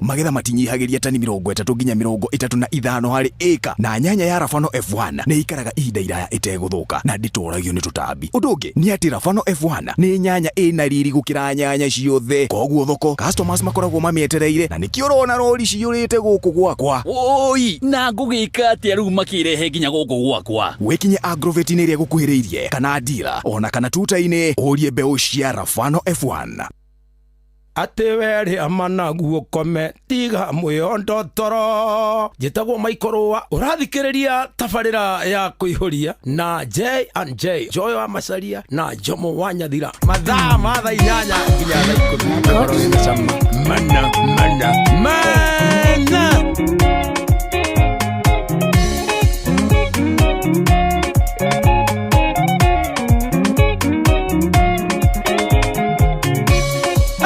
Magetha matinyihagĩria tani 30 nginya 35 harĩ ĩka, na nyanya ya Rafano F1 nĩ ĩikaraga ihinda iraya ĩtegũthũka na ndĩtoragio nĩ tũtambi. Ũndũ ũngĩ nĩ atĩ Rafano F1 nĩ nyanya ĩna riri gũkĩra nyanya ciothe, koguo thoko customers makoragwo mamĩetereire na nĩkĩo ũrona rori ciyũrĩte gũkũ gwakwa. Woi, na ngũgĩka atĩa rĩu makĩrehe nginya gũkũ gwakwa? Wĩkinye agrovet-inĩ ĩrĩa ĩgũkuhĩrĩirie kana dealer ona kana tuta-inĩ ũrie mbeũ cia Rafano F1. Atĩ werĩa managu ũkome tiga mwĩondo toro. Njĩtagwo Michael Rũa, ũrathikĩrĩria tabarĩra ya kũihũria na J and J, Joy wa Macaria na Jomo wa Nyathira, mathaa ma thaa 8 nginya thaa 10. Ũhoro wĩna cama mana mana mana.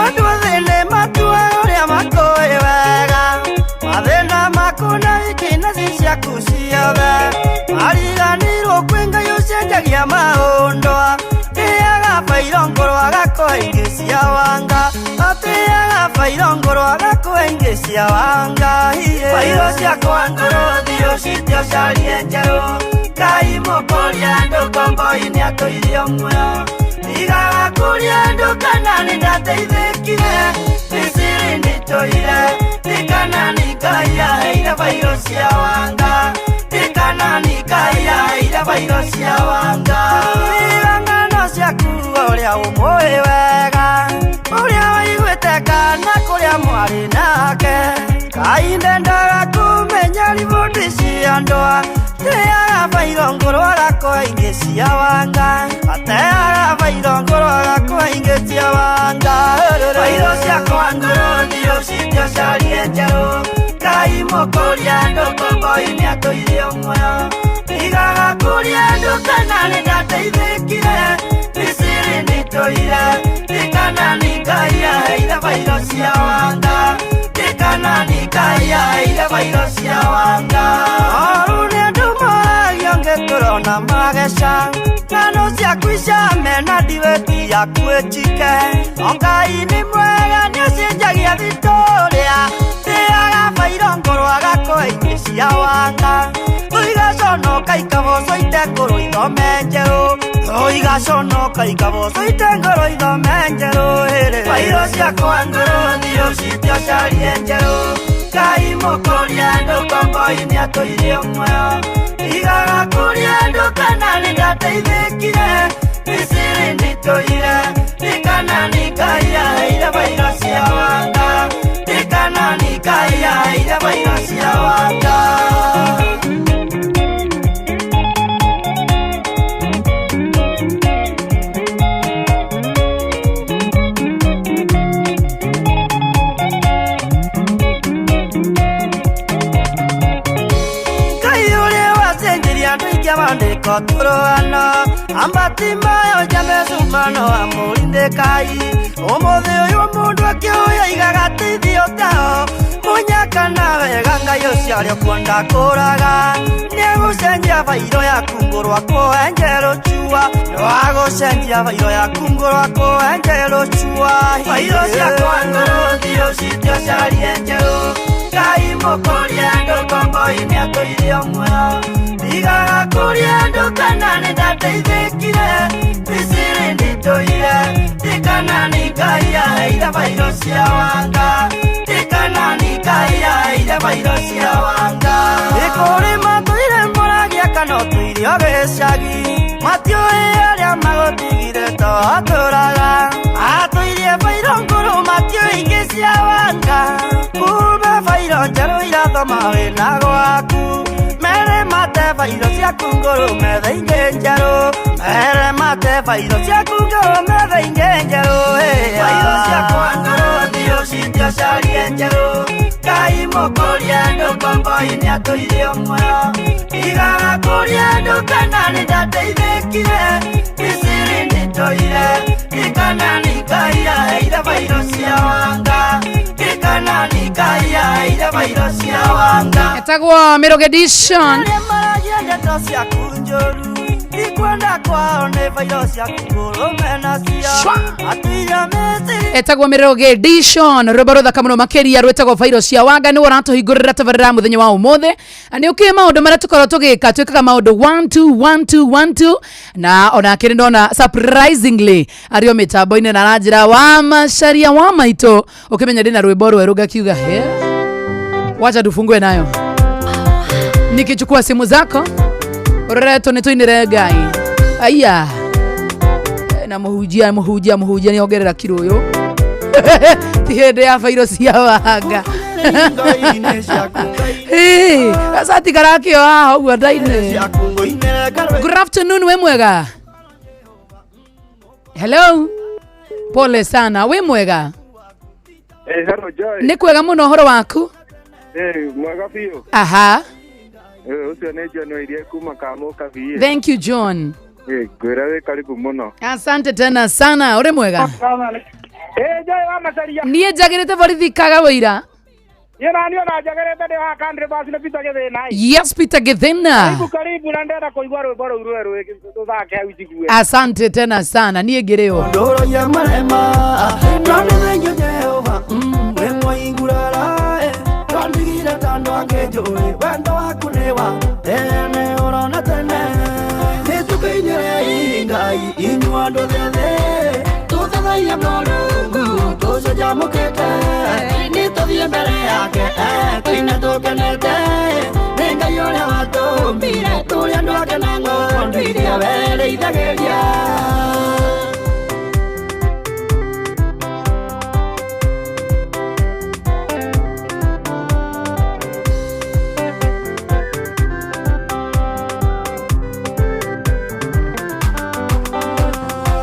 Andũ othe nĩ matue ũrĩa makũĩ wega, mathĩna maku na ikinaci ciaku ciothe. Mariganĩirwo kwĩ Ngai ũcenjagia maũndũ, atĩaga bairo ngũrũ agakũhe ingĩ cia wanga, atĩaga bairo ngũrũ agakũhe ingĩ cia wanga. Bairo ciakwa ngũrũ thiĩ ũcitie ũcarie njerũ, Ngai mũkũria andũ kombo-inĩ atũirie muoyo. Tigaga kũria andũ kana nĩ ndateithĩkire, Misiri nĩtũire, ndikana nĩ Ngai aheire bairo cia wanga, ndikana nĩ Ngai aheire bairo cia wanga. Tiga ng'ano ciaku ũrĩa ũmũĩ wega, ũrĩa waiguĩte kana kũrĩa mwarĩ nake. Ngai ndendaga kũmenya riboti cia andũ, ateaga bairo ngũrũ agakũhe ingĩ cia wanga, ateaga bairo ngũrũ agakũhe ingĩ cia wanga. Bairo ciakwa ngũrũ thiĩ ũcitie ũcarie njerũ, Ngai mũkũria andũ kombo-inĩ atũirie muoyo. Tigaga kũria andũ kana nĩ ndateithĩkire, Misiri nĩtũire, ndikana nĩ Ngai aheire bairo cia wanga, ndikana nĩ Ngai aheire bairo cia wanga. Oru nĩ andũ moragio ngĩtũrona mageca, ng'ano ciaku icame na ndiweti yaku ĩnjike. No Ngai nĩ mwega nĩacenjagia thitũrĩa, tĩaga bairo ngũrũ agakũhe ingĩ cia wanga. Tũigaconoka ikaboco ite ngũrũ ithome njerũ, tũigaconoka ikaboco ite ngũrũ ithome njerũ. Bairo ciakwa ngũrũ thiĩ ũcitie ũcarie njerũ, Ngai mũkũria andũ kombo-inĩ atũirie muoyo. Tigaga kũria andũ kana nĩ ndateithĩkire, Misiri nĩtũire, ndikana nĩ Ngai aheire bairo cia wanga, ndikana nĩ Ngai aheire bairo cia wanga. Ngai ũrĩa wacenjirie andũ aingĩ mandĩko tũrũano, ambati mayo njamecumano amũrindĩkai. Ũmũthĩ ũyũ mũndũ akĩũya aigaga teithio tao, mũnyaka na wega Ngai ũcio arĩ okuo ndakũraga. Nĩegũcenjia bairo yaku ngũrũ akũhe njerũ cua, nĩwagũcenjia bairo yaku ngũrũ akũhe njerũ cua. Bairo ciakwa ngũrũ thiĩ ũcitie ũcarie njerũ, Ngai mũkũria andũ kombo-inĩ atũirie muoyo. Tigaga kũria andũ kana nĩ ndateithĩkire, Misiri nĩtũire, ndikana nĩ Ngai aheire bairo cia wanga, ndikana nĩ Ngai aheire bairo cia wanga. Nĩ kũrĩ matũire mũragia kana ũtũire o gĩcagi, matiũĩ arĩa magũtigire to atũraga. Atũirie bairo ngũrũ matiũĩ ingĩ cia wanga, kumbe bairo njerũ irathoma wĩna gwaku. Mere mate bairo ciaku ngũrũ metha ingĩ njerũ, mere mate bairo ciaku ngũrũ metha ingĩ njerũ. Bairo ciakwa ngũrũ thiĩ ũcitie ũcarie njerũ, Ngai mũkũria andũ kombo-inĩ atũirie muoyo. Tigaga kũria andũ kana nĩ ndateithĩkire, Misiri nĩtũire, ndikana nĩ Ngai aheire bairo cia wanga, ndikana nĩ Ngai aheire bairo cia wanga. Etagwo Miroge Edition. Arĩa maragia ndeto ciaku njũru, Ti kwenda kwao nĩ bairo ciaku ngũrũme nacio atuire mĩtiri. Etagwo Mĩroge Edition, rwĩmbo rũthaka mũno makĩria rwĩtagwo Bairo cia Wanga. Nĩwe ũratũhingũrĩra tabarĩra mũthenya wa ũmũthĩ. Na nĩ ũkĩũĩ maũndũ marĩa tũkorwo tũgĩka, twĩkaga maũndũ 1 2 1 2 1 2, na onake nĩ ndona surprisingly arĩ o mĩtambo-inĩ na aranjĩra wa Macharia wa maitũ, ũkĩmenya ndĩna rwĩmbo rwerũ, ngakiuga he wacha tufungue nayo. Nikichukua simu zako ũroretwo nĩ tũinĩre Ngai aya na mũhunjia mũhunjia mũhunjia nĩ ongerera kiro ũyũ ti hĩndĩ ya bairo cia Wanga. Ngai-inĩ ciaku Ngai. Hey, gacati karakĩo haha ũguo ndainĩ. Ciaku ngũinĩre karwĩmbo. Good afternoon, we mwega? Hello, pole sana, wĩ mwega? Eh, hello Joy. Nĩ kwega mũno, ũhoro waku? Eh, mwega biũ. Aha. Eh, ũcio nĩ John Wairia kuma Kamũka biũ. Thank you, John. Eh, ngwĩra wĩ karibu mũno. Asante tena sana, ũrĩ mwega? Ĩ Joy wa Macharia. Niĩ njagĩrĩte borithi kaga wĩira. Niĩ na niĩ ona njagĩrĩte ndĩ haha Country Bus nĩ Peter Gĩthĩna. Yes, Peter Gĩthĩna. Karibu karibu, na ndĩrenda kũigua rwĩmbo rũu rwerũ tũthake hau njigue. Asante tena sana, niĩ ngĩrĩ o. Ndũragia marema no nĩ thengiũ Jehova, wĩ mũingurara twandigire tondũ angĩ njũĩ wendo waku nĩ wa tene ũrona tene. Nĩ tũkĩinĩrei Ngai inyuĩ andũ thĩ, tũthathaiye Mũrungu tũcanjamũkĩte, nĩ tũthiĩ mbere yake tũine tũkenete. Nĩ Ngai ũrĩa watũmbire tũrĩ andũ ake na ng'ondu iria werĩithagĩria.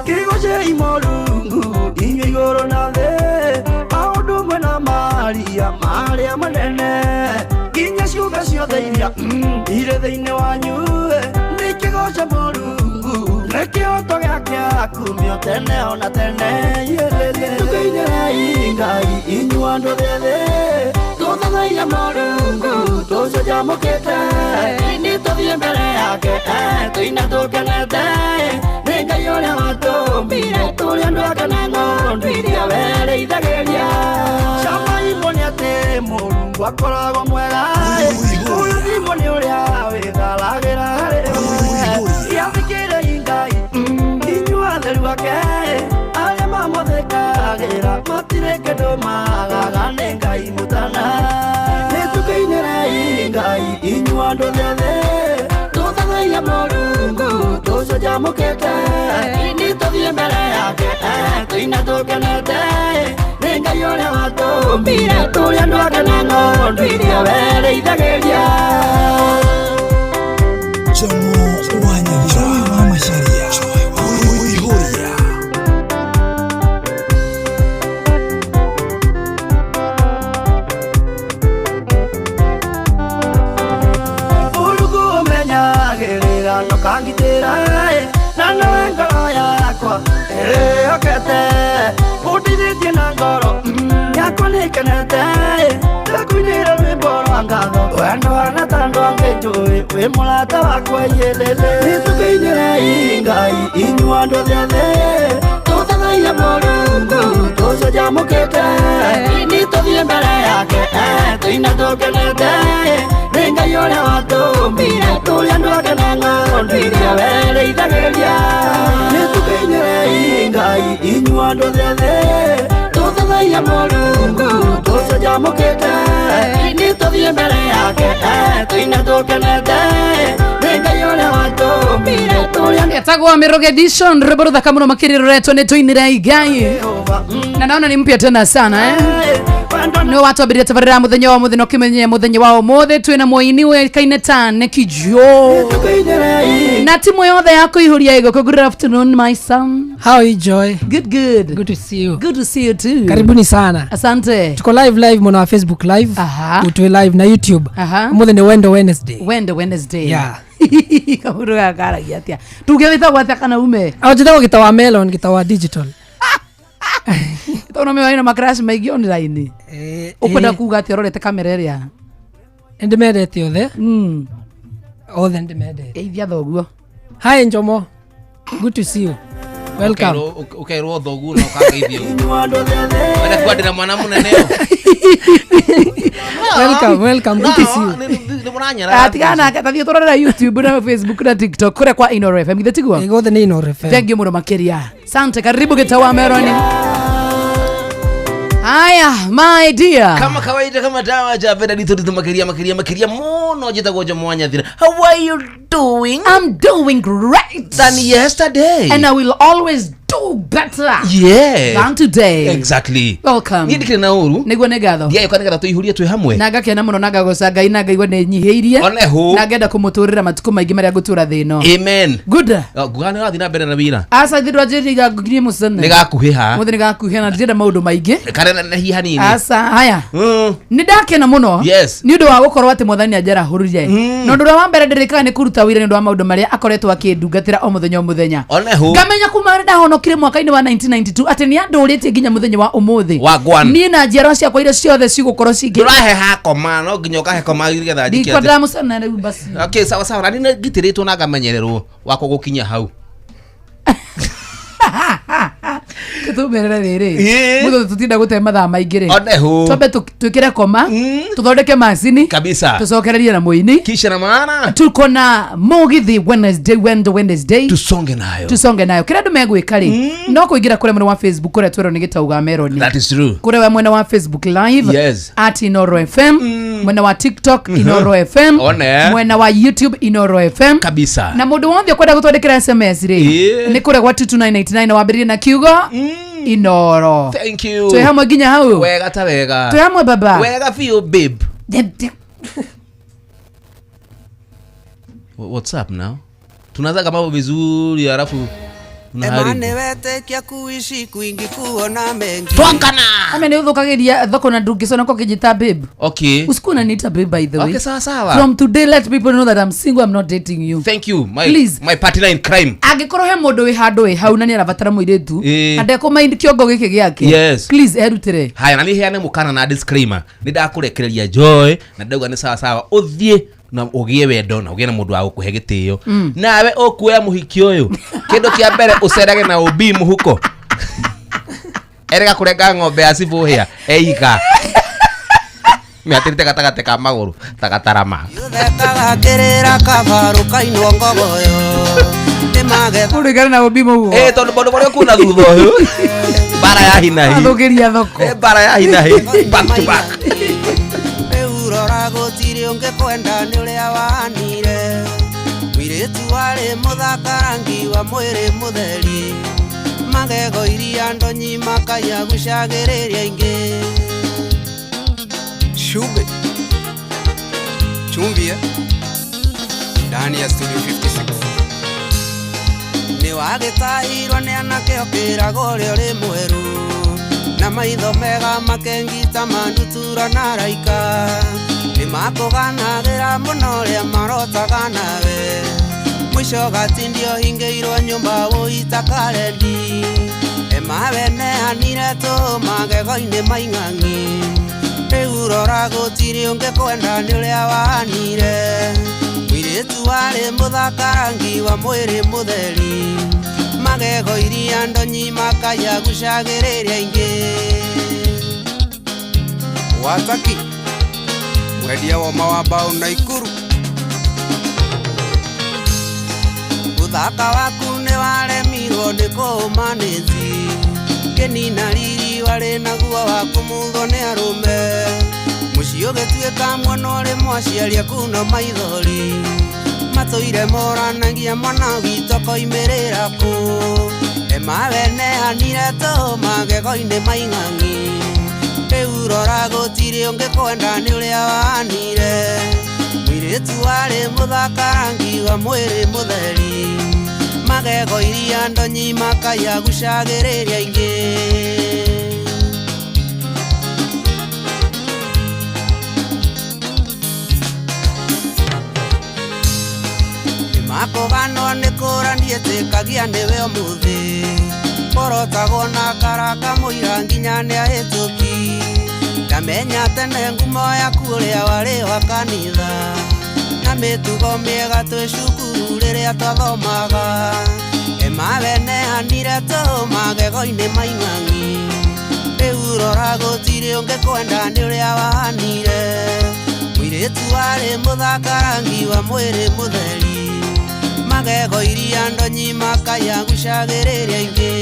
Kĩgocei Mũrungu inyuĩ igũrũ na thĩ, maũndũ mwe na maria marĩa manene, nginya ciũmbe ciothe iria irĩ thĩinĩ wanyu nĩ kĩgoce Mũrungu, nĩ kĩhoto gĩake akumio tene ona tene. Tũkĩinĩrei Ngai inyuĩ andũ thĩ, tũthathaiye Mũrungu tũcanjamũkĩte, nĩ tũthiĩ mbere yake tũine tũkenete. Nĩ Ngai ũrĩa watũmbire tũrĩ andũ ake na ng'ondu iria werĩithagĩria. Camai muone atĩ Mũrungu akoragwo mwega, ũrathimwo nĩ ũrĩa wĩtharagĩra harĩ we. Gĩathĩkĩrei Ngai inyuĩ atheru ake, arĩa mamũthĩkagĩra matirĩ kĩndũ magaga, nĩ Ngai mũtana. Nĩ tũkĩinĩrei Ngai inyuĩ andũ thĩ, tũthathaiye Mũrungu tũcanjamũkĩte, nĩ tũthiĩ mbere yake tũine tũkenete. Nĩ Ngai ũrĩa watũmbire tũrĩ andũ ake na ng'ondu iria werĩithagĩria. Jomo wa Nyabira wa Macharia Kuihuria. Mũrungu ũmenyagĩrĩra na ũkangitĩra, na nowe ngoro yakwa ĩrĩhokete, ũndeithĩtie na ngoro yakwa nĩkenete. Ndakuinĩra rwĩmbo rwa ngatho, wendo wana ta andũ angĩ njũĩ wĩ mũrata wakwa yelele. Nĩ tũkĩinĩrei Ngai inyuĩ andũ thĩ, tũthathaiye Mũrungu tũcanjamũkĩte, nĩ tũthiĩ mbere yake tũine tũkenete. Nĩ Ngai ũrĩa watũmbire tũrĩ andũ ake na ng'ondu iria werĩithagĩria. Nĩ tũkĩinĩrei Ngai inyuĩ andũ thĩ, tũthathaiye Mũrungu tũcanjamũkĩte, nĩ tũthiĩ mbere yake tũine tũkenete. Nĩ Ngai ũrĩa watũmbire tũrĩ andũ Etagwo Mĩroge Edition, rwĩmbo rũthaka mũno makĩria rũretwo nĩ tũinĩrei Ngai. Na naona ni mpya tena sana, eh? Wendo Nĩwe watwambĩrĩria tabarĩra ya mũthenya wa ũmũthĩ, na ũkĩmenye mũthenya wa ũmũthĩ twĩna mũini ũĩkaine ta Nicky Joe tũkĩinĩrei na timu yothe ya kũihũria igũkũ. Good afternoon, my son. How are you, Joy? Good, good. Good to see you. Good to see you too. Karibuni sana. Asante. Tuko live live mwena wa Facebook live. Aha. Utwe live na YouTube. Aha. Umuthi ni Wendo Wednesday. Wendo Wednesday. Yeah. Kaũndũ gaka karagia atĩa tuge wĩtagwo atĩa kana ume? Au njĩtagwo Gita wa Melon, Gita wa Digital. Tondũ nĩ wĩna macrash maingĩ online. Eh, Ũkwenda kuga atĩa ũrorete kamera ĩrĩa? Ndimendete othe. Othe ndimendete. Geithia thoguo. Hi Njomo, good to see you. Welcome. Ũkerwo thoguo na ũkangeithia ũguo. Wenda kwandĩra mwana mũnene ũyũ. Welcome, welcome. Good to see you. Nĩ mũranyarara. Ah, tigana nake tathiĩ tũrorera youtube na facebook na tiktok kũrĩa kwa Inoro FM githĩ tiguo? Guothe nĩ Inoro FM. Thank you mũno makĩria. Sante, karibu Gĩtawa Meroni. Haya, my dear. Kama kawaida, kama dawa javeda ditho makiria makiria makiria muno. Njitagwo Jomo wa Nyathira. How are you doing? I'm doing great than yesterday. And I will always do better than today. Exactly. Welcome. Niĩ ndikĩrĩ na ũru. Nĩguo, nĩ ngatho. Ndiagĩũka nĩgetha tũihũrie twĩ hamwe. Na ngakena mũno na ngagoca Ngai na ngaigua nĩ nyihĩirie. Onehu. Na ngenda kũmũtũrĩra matukũ maingĩ marĩa ngũtũra thĩ ĩno. Amen. Good. Nguga nĩ ũrathiĩ na mbere na wĩra. Aca ithuĩ ndwanjĩrĩria ngirie mũcene. Nĩ gakuhĩha. Mũthĩ nĩ gakuhĩ na ndirenda maũndũ maingĩ. Kana na hihi hanini. Aca haya. Nĩ ndakena mũno nĩ ũndũ wa gũkorwo atĩ mwathani anjarahũrire, na ũndũ ũrĩa wa mbere ndĩrĩkaga nĩ kũruta wĩra nĩ ũndũ wa maũndũ marĩa akoretwo akĩndungatĩra o mũthenya o mũthenya. Onehu. Ngamenya kuma rĩrĩa ndahonokire mwaka-inĩ wa 1992 atĩ nĩ andũrĩtie nginya mũthenya wa ũmũthĩ. Wagwan. Niĩ na njiarwa ciakwa iria ciothe cigũkorwo cingĩ. Ndũrahe hakoma no nginya ũkahe koma nĩgetha njike Ndikwa atĩ- ndĩramũcena rĩu basi. Okay, sawa sawa. Na nĩ ngitĩrĩtwo na ngamenyererwo wakwa gũkinya hau. Tũmerere rĩrĩ, Ĩĩ. mũthũ tũtinda gũte mathaa maingĩ rĩ. Onehu. Twambe twĩkĩre koma, tũthondeke macini Kabisa. tũcokererie na mũini. Kisha na maana. Tuko na mũgithi Wednesday, Wendo Wednesday. Tusonge nayo. Tusonge nayo. Kĩrĩa andũ megwĩka rĩ, no kũingĩra kũrĩa mwena wa Facebook kũrĩa twerwo nĩ Gĩtau Meroni. That is true. Kũrĩa wa mwena wa Facebook live Yes. @Inoro FM, mwena wa TikTok Inoro FM, One. mwena wa YouTube Inoro FM. Kabisa. Na mũndũ wothe ũkwenda gũtwandĩkĩra SMS rĩ, Ĩĩ. nĩ kũrĩa gwa 22989 na wambĩrĩrie na kiugo Inoro. Thank you. Twĩ hamwe nginya hau. Wega ta wega. Twĩ hamwe baba. Wega biũ babe. What's up now? Tunaanza mambo vizuri halafu unaharibu. Emane wetĩkia kuishi kwingi kuona mengi. Twakana. Ame nĩ ũthũkagĩria thoko na ndũngĩconoka ũkĩnjĩta babe. Okay. Usiku unaniita babe, by the way. Okay, sawa sawa. From today let people know that I'm single, I'm not dating you. Thank you. My Please. my partner in crime. Angĩkorwo he mũndũ wĩ handũ wĩ hau na nĩ arabatara mũirĩtu Ĩĩ. na ndekũmaindi kĩongo gĩkĩ gĩake, Yes. please erutĩre. Haya, na niĩ heane mũkana na disclaimer. Nĩ ndakũrekereria Joy na ndauga nĩ sawa sawa. Ũthiĩ na ũgĩe wendo na ũgĩe na mũndũ wa gũkũhe gĩtĩo. Nawe ũkuoya mũhiki ũyũ. Kĩndũ kĩa mbere ũcerage na ũmbi mũhuko. Erega kũrenga ng'ombe ya cibũ hĩa eiga. Mĩatĩrĩte gatagatĩ ka magũrũ ta gatarama. Ũthekaga kĩrĩra kabarũ kainwo ngogoyo nĩmagetha. Mũndũ ikare na ũmbi mũguo. Eh, tondũ maũndũ marĩa ũkuona thutha ũyũ bara ya hinahi. Athũkĩria thoko. Eh, bara ya hinahi back to back. Rĩu rora gũtirĩ ũngĩ kwenda nĩ ũrĩa wahanire mũirĩtu warĩ mũthaka rangi wa mwĩrĩ mũtheri magego iria ndonyi makaya gucagĩrĩria ingĩ. Shube Chumvi eh? Ndani ya studio 56. Nĩ wagĩtahirwo nĩ anake ũkĩragwo ũrĩa ũrĩ mwerũ na maitho mega makengita mandutura na raika nĩ makũganagĩra mũno ũrĩa marotaga nawe mũico gatindio hingĩirwo nyũmba wũita karendi emaweneanire tũ magego-inĩ maing'ang'i rĩu rora gũtirĩ ũngĩ kwenda nĩ ũrĩa wahanire mũirĩtu warĩ mũthaka rangi wa mwĩrĩ mũtheri magego iria ndonyi makaya gucagĩrĩria ingĩ. Wataki mwendia woma wa mbao Naikuru. Ũthaka waku nĩ waremirwo nĩ kũũmanĩzi kĩnina riri warĩ naguo wa kũmuthwo nĩ arũme mũciĩ ũgĩtuĩka mwana ũrĩ mwaciari aku no maithori matũire moranagia mwana witũ koimĩrĩra kũ emaweneanire tũ magego-inĩ maing'ang'i rĩu rora gũtirĩ ũngĩ kwenda nĩ ũrĩa wahanire mũirĩtu warĩ mũthaka rangi wa mwĩrĩ mũtheri magego iria ndonyi makaya gucagĩrĩria ingĩ. Nĩmakũganwo nĩ kũra ndiĩtĩkagia nĩwe ũmũthĩ kũrotagwo na karaka mũira nginya nĩahĩtũki ndamenya tene ngumo yaku ũrĩa warĩ wa kanitha Na mĩtugo mĩega twĩ cukuru rĩrĩa twathomaga Emaweneanire tũhũ magego-inĩ maing'ang'i Rĩu rora gũtirĩ ũngĩkwenda nĩ ũrĩa wahanire Mũirĩtu warĩ mũthaka rangi wa mwĩrĩ mũtheri Magego iria ndonyi makayagucagĩrĩria aingĩ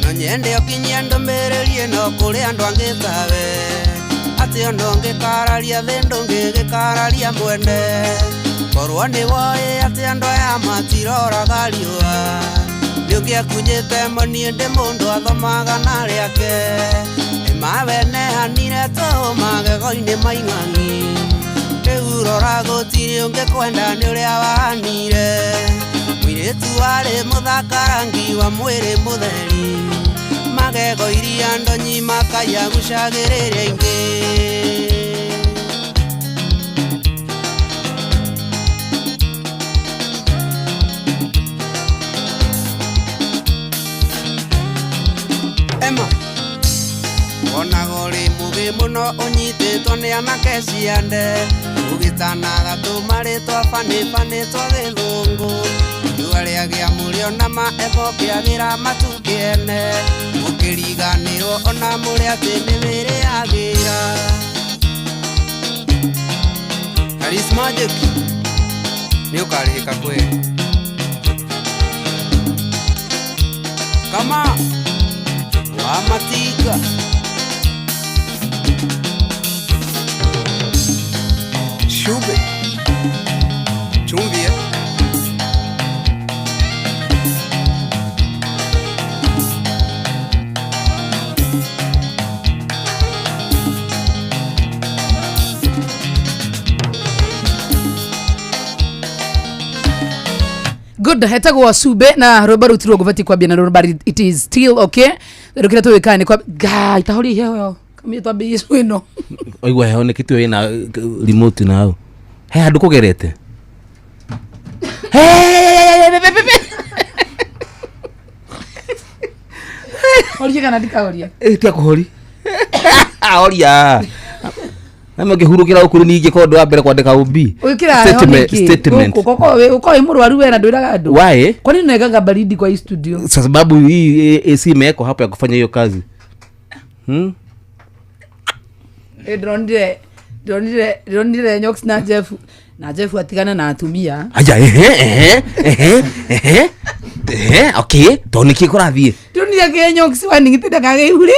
No nyende ũkinyie ndũmĩrĩri ĩno kũrĩ andũ angĩ tawe Atĩ ona ũngĩkararia thĩ ndũngĩgĩkararia mwene Korwo nĩ woĩ atĩ andũ aya matiroraga riũa Nĩũngĩakunyĩte moni ndĩ mũndũ athomaga na rĩake Ĩmaweneanire tũhũ magego-inĩ maing'ang'i Rĩu rora gũtirĩ ũngĩkwenda nĩ ũrĩa wahanire Mũirĩtu warĩ mũthaka rangi wa mwĩrĩ mũtheri Magego iria ndonyi makayagucagĩrĩria aingĩ Emma Wonaga ũrĩ mũgĩ mũno ũnyitĩtwo nĩ anake ciande Ũgĩtanaga tũmarĩtwa banĩbanĩ twa gĩthũngũ Riũa rĩagĩa mũrĩo na maembo kĩagĩra matu kĩene Mũkĩriganĩrwo ona mũrĩ atĩ nĩ wĩrĩagĩra Charismagic nĩ ũkarĩhĩka kweli Kama wa matinga Shube Chumvi Good hetagwo cumbe na rwimbo rũu ti ruo ngũbatiĩ kwambia na rũrũ but it is still okay rĩu kĩrĩa tũgĩkaga nĩ kwa ngai tahoria iheo yo kamie twambĩrĩrie show ĩno Oigua heho nä kä tuä na remote na hau he handå kå gerete horie kana ndikahoria tia kå hori horia na ngä hurå kä ra å kå ningä korwo ndå wa mbere kwandä ka å Wĩkĩraga heho nĩkĩ? Gũkũ, koko ũkorwo wĩ mũrwaru we na ndwĩraga andũ Why? Kwa nini unaekanga baridi kwa hii studio sababu hii AC imewekwa hapo ya kufanya hiyo kazi. Eh, ndĩronire ndĩronire ndĩronire Nyox na Jeff na Jeff atigane na atumia Aya, ehe ehe ehe ehe ehe okay to nä kä kå rathiä ndĩronire kĩ Nyox waning'ite ndakagĩihuri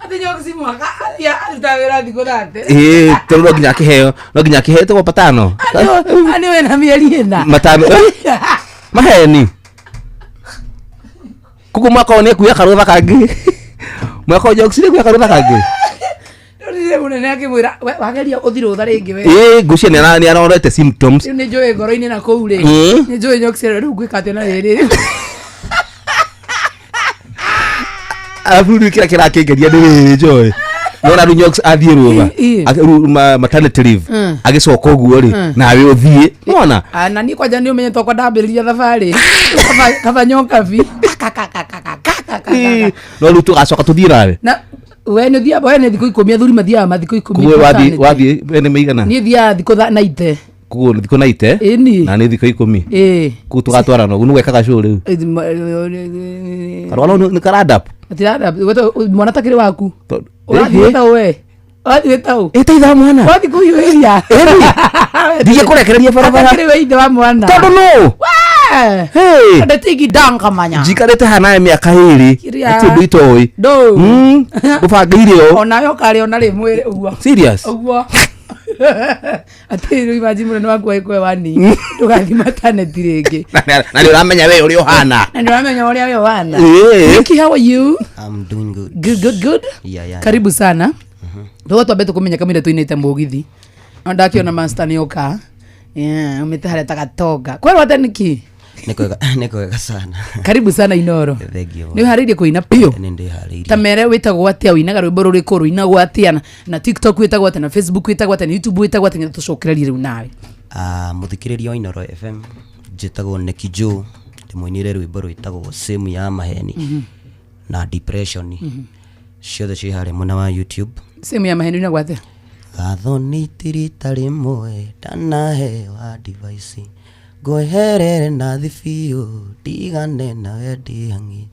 atĩ Nyox mwaka athiĩ arutaga wĩra thikũ thate ä tondå no nginya akä heo no nginya akä heo tågwo patano ani wĩna mĩeri ĩna matano maheni koguo mwaka ũyũ nĩ ekuoya karũtha kangĩ mwaka ũyũ Jokes nĩ ekuoya karũtha kangĩ ndĩronire mũnene akĩmwĩra "We, wageria ũthi rũtha rĩngĩ we ĩ ngũcia nĩ arorete symptoms rĩu nĩ njũĩ ngoro-inĩ na kũu rĩ nĩ njũĩ Nyox rĩu ngwĩka atĩa na rĩrĩ arabu rĩu kĩrĩa kĩrakĩngeria nĩ rĩrĩ njoĩ nona rĩu Nyox athiĩ rũtha Ĩ, ĩ. Maternity leave agĩcoka ũguo rĩ nawe ũthiĩ nona Ah, na niĩ kwanja nĩ ũmenye twakwa ndambĩrĩria thabarĩ Kaba- kaba nyokabi no rĩu tũgacoka tũthiĩ nawe na we nĩ ũthiaga we nĩ thikũ ikũmi athuri mathiaga mathikũ ikũmi koguo wathiĩ maternity. wathiĩ we nĩ maigana niĩ thiaga thikũ naite koguo thikũ naite Ĩni. na nĩ thikũ ikũmi ĩĩ koguo tũgatwarana ũguo nĩ gwekaga show rĩu karwalo nĩ karadap Atirada, mwana takĩrĩ waku ũrathiĩ wĩta we ũrathiĩ wĩta ũ ĩteitha mwana wathiĩ kũhiũhĩria Ndigĩ kũrekereria barabara. Atakĩrĩ we ithe wa mwana Tondũ nũ? We! Hey! Ndetigi dankamanya njikarĩte haha nawe mĩaka ĩrĩ Kiria. gũtirĩ ũndũ itoĩ Ndũ. Ũbangĩire ũũ onawe ũkarĩ ona rĩ mwĩrĩ ũguo Serious? ũguo atĩ rĩu imagine mũnene waku agĩkũhe wani ndũgathiĩ maternity rĩngĩ na nĩ ũramenya we ũrĩa ũhana na nĩ ũramenya ũrĩa we ũhana Ĩĩ. Nikki, how are you I'm doing good. good good good Yeah, yeah. karibu sana tuga twambe tukumenya kamwira tuinite mugithi no ndakiona master nĩ oka yeah umite haria ta gatonga kwerwo ate niki Nĩ kwega nĩ kwega sana. karibu sana inoro Thank you. nĩ ũharĩirie kũina biũ Nĩ ndĩharĩirie. ta mere wĩtagwo atĩa ũinaga rwĩmbo rũrĩkũ rũinagwo atĩa na tiktok wĩtagwo atĩa na facebook wĩtagwo atĩa na youtube wĩtagwo atĩa nĩgetha tũcokererie rĩu nawe Ah, mũthikĩrĩria wa Inoro FM Njĩtagwo Neki Joe, ndĩmũinĩre rwĩmbo rwĩtagwo Semu ya Maheni na Depression. Ciothe ciĩ harĩa mwena wa YouTube. Sehemu ya maheni inagwo atĩa? Gathoni ti rita rĩmwe ndanaheo advice, ngweherere nathi biũ ndigane nawe ndĩhangi,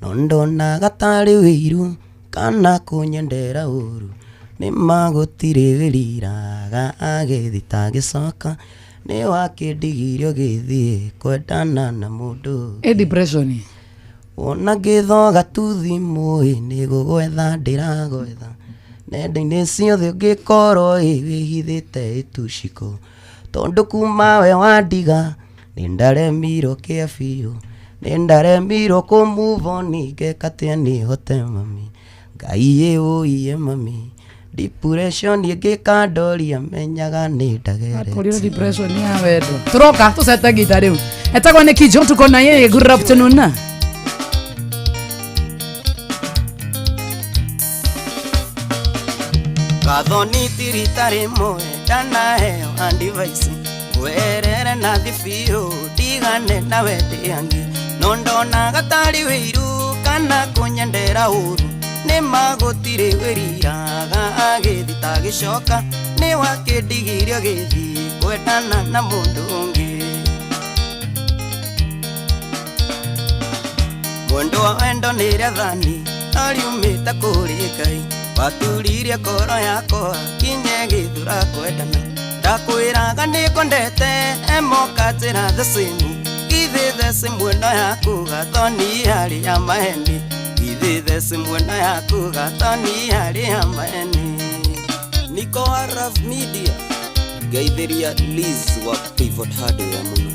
no ndonaga tarĩ wĩiru kana kũnyendera ũru, nĩma gũtirĩ wĩriraga agĩthi tagĩcoka, nĩ wakĩndigirio gĩthiĩ kwendana na mũndũ. Ĩ depression. Wona ngĩthoga tu thimũ ĩ nĩ gũgwetha ndĩragwetha, nenda-inĩ ciothe ũngĩkorwo ĩ wĩhithĩte ĩtuciko, tondũ kuma we wandiga nĩ ndaremirwo kĩa biũ, nĩ ndaremirwo kũ move on, ngeka atĩa nĩhote mami, Ngai ĩ ũiye mami, depression ĩngĩkandoria menyaga nĩ ndagerete. Akorirwo depression ya wendo. Turoka tucete ngita rĩu. Etagwo Neki Joe, tuko na yeye. Good afternoon. Gathoni ti rita rĩmwe ndanaheo advice, ngweherere nathi biũ ndigane nawe ndĩangi, no ndonaga tarĩ wĩiru kana kũnyendera ũru, nĩma gũtirĩ wĩriraga agĩthi tagĩcoka, nĩ wakĩndigirio gĩthiĩ kwendana na mũndũ ũngĩ. Mwendo wa wendo nĩ rĩathani no riumĩte kũrĩ Ngai, waturirie ngoro yakwa kinye gĩthura kwendana, ndakwĩraga nĩngwendete emoka njĩra the same, githĩ the same ĩno yaku gathoni yarĩ ya maheni, githĩ the same ĩno yaku gathoni yarĩ ya maheni. Niko wa Rav Media, geithĩria Liz wa Pivot Hardware mũno.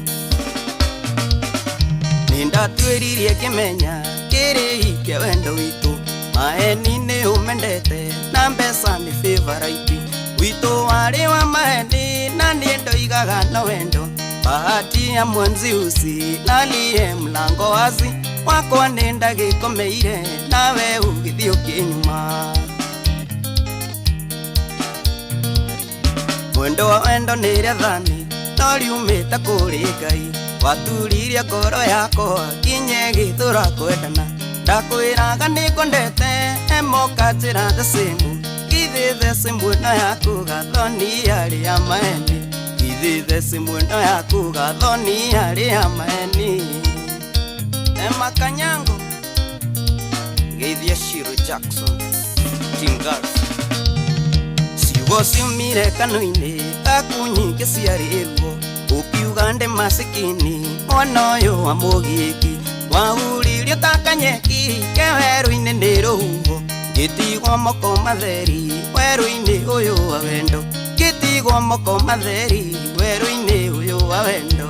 Nĩndatuĩririe ngĩmenya kĩrĩhi kĩa wendo witũ, maheni nĩ ũmendete na mbeca nĩ favorite, witũ warĩ wa maheni na niĩ ndoigaga no wendo, bahati ya mwenzi usi nalie mlango wazi, wakwa nĩ ndagĩkomeire nawe ũgĩthiĩ ũkĩnyuma. Mwendo wa wendo nĩ rĩathani no riumĩte kũrĩ Ngai, waturirie ngoro yakwa kinye gĩthũra kwendana, ndakwĩraga nĩngwendete emoka njĩra the same, githĩ the same ĩno yaku gathoni yarĩ ya maheni, githĩ the same ĩno yaku gathoni yarĩ ya maheni. Emma Kanyango, geithia Shiro Jackson, Team Girls. Ciugo ciumire kanua-inĩ gaku nyingĩ ciarĩ ruo, ũkiuga ndĩ masikini mwana ũyũ wa mũgĩki, wahuririo ta kanyeki ke werũ-inĩ nĩ rũhuho, ngĩtigwo moko matheri werũ-inĩ ũyũ wa wendo, ngĩtigwo moko matheri werũ-inĩ ũyũ wa wendo.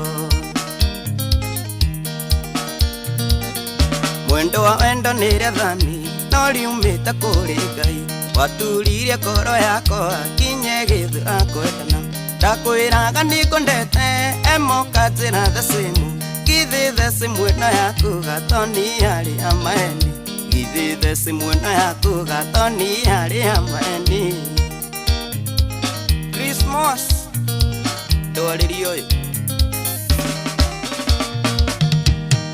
Mwendo wa wendo nĩ rĩathani no riumĩte kũrĩ Ngai, waturirie ngoro yakwa kinye gĩthura kwendana, ndakwĩraga nĩngwendete emoka njĩra the same, githĩ the same ĩno yaku gathoni yarĩ ya maheni, githĩ the same ĩno yaku gathoni yarĩ ya maheni. Christmas ndwarĩrio ũyũ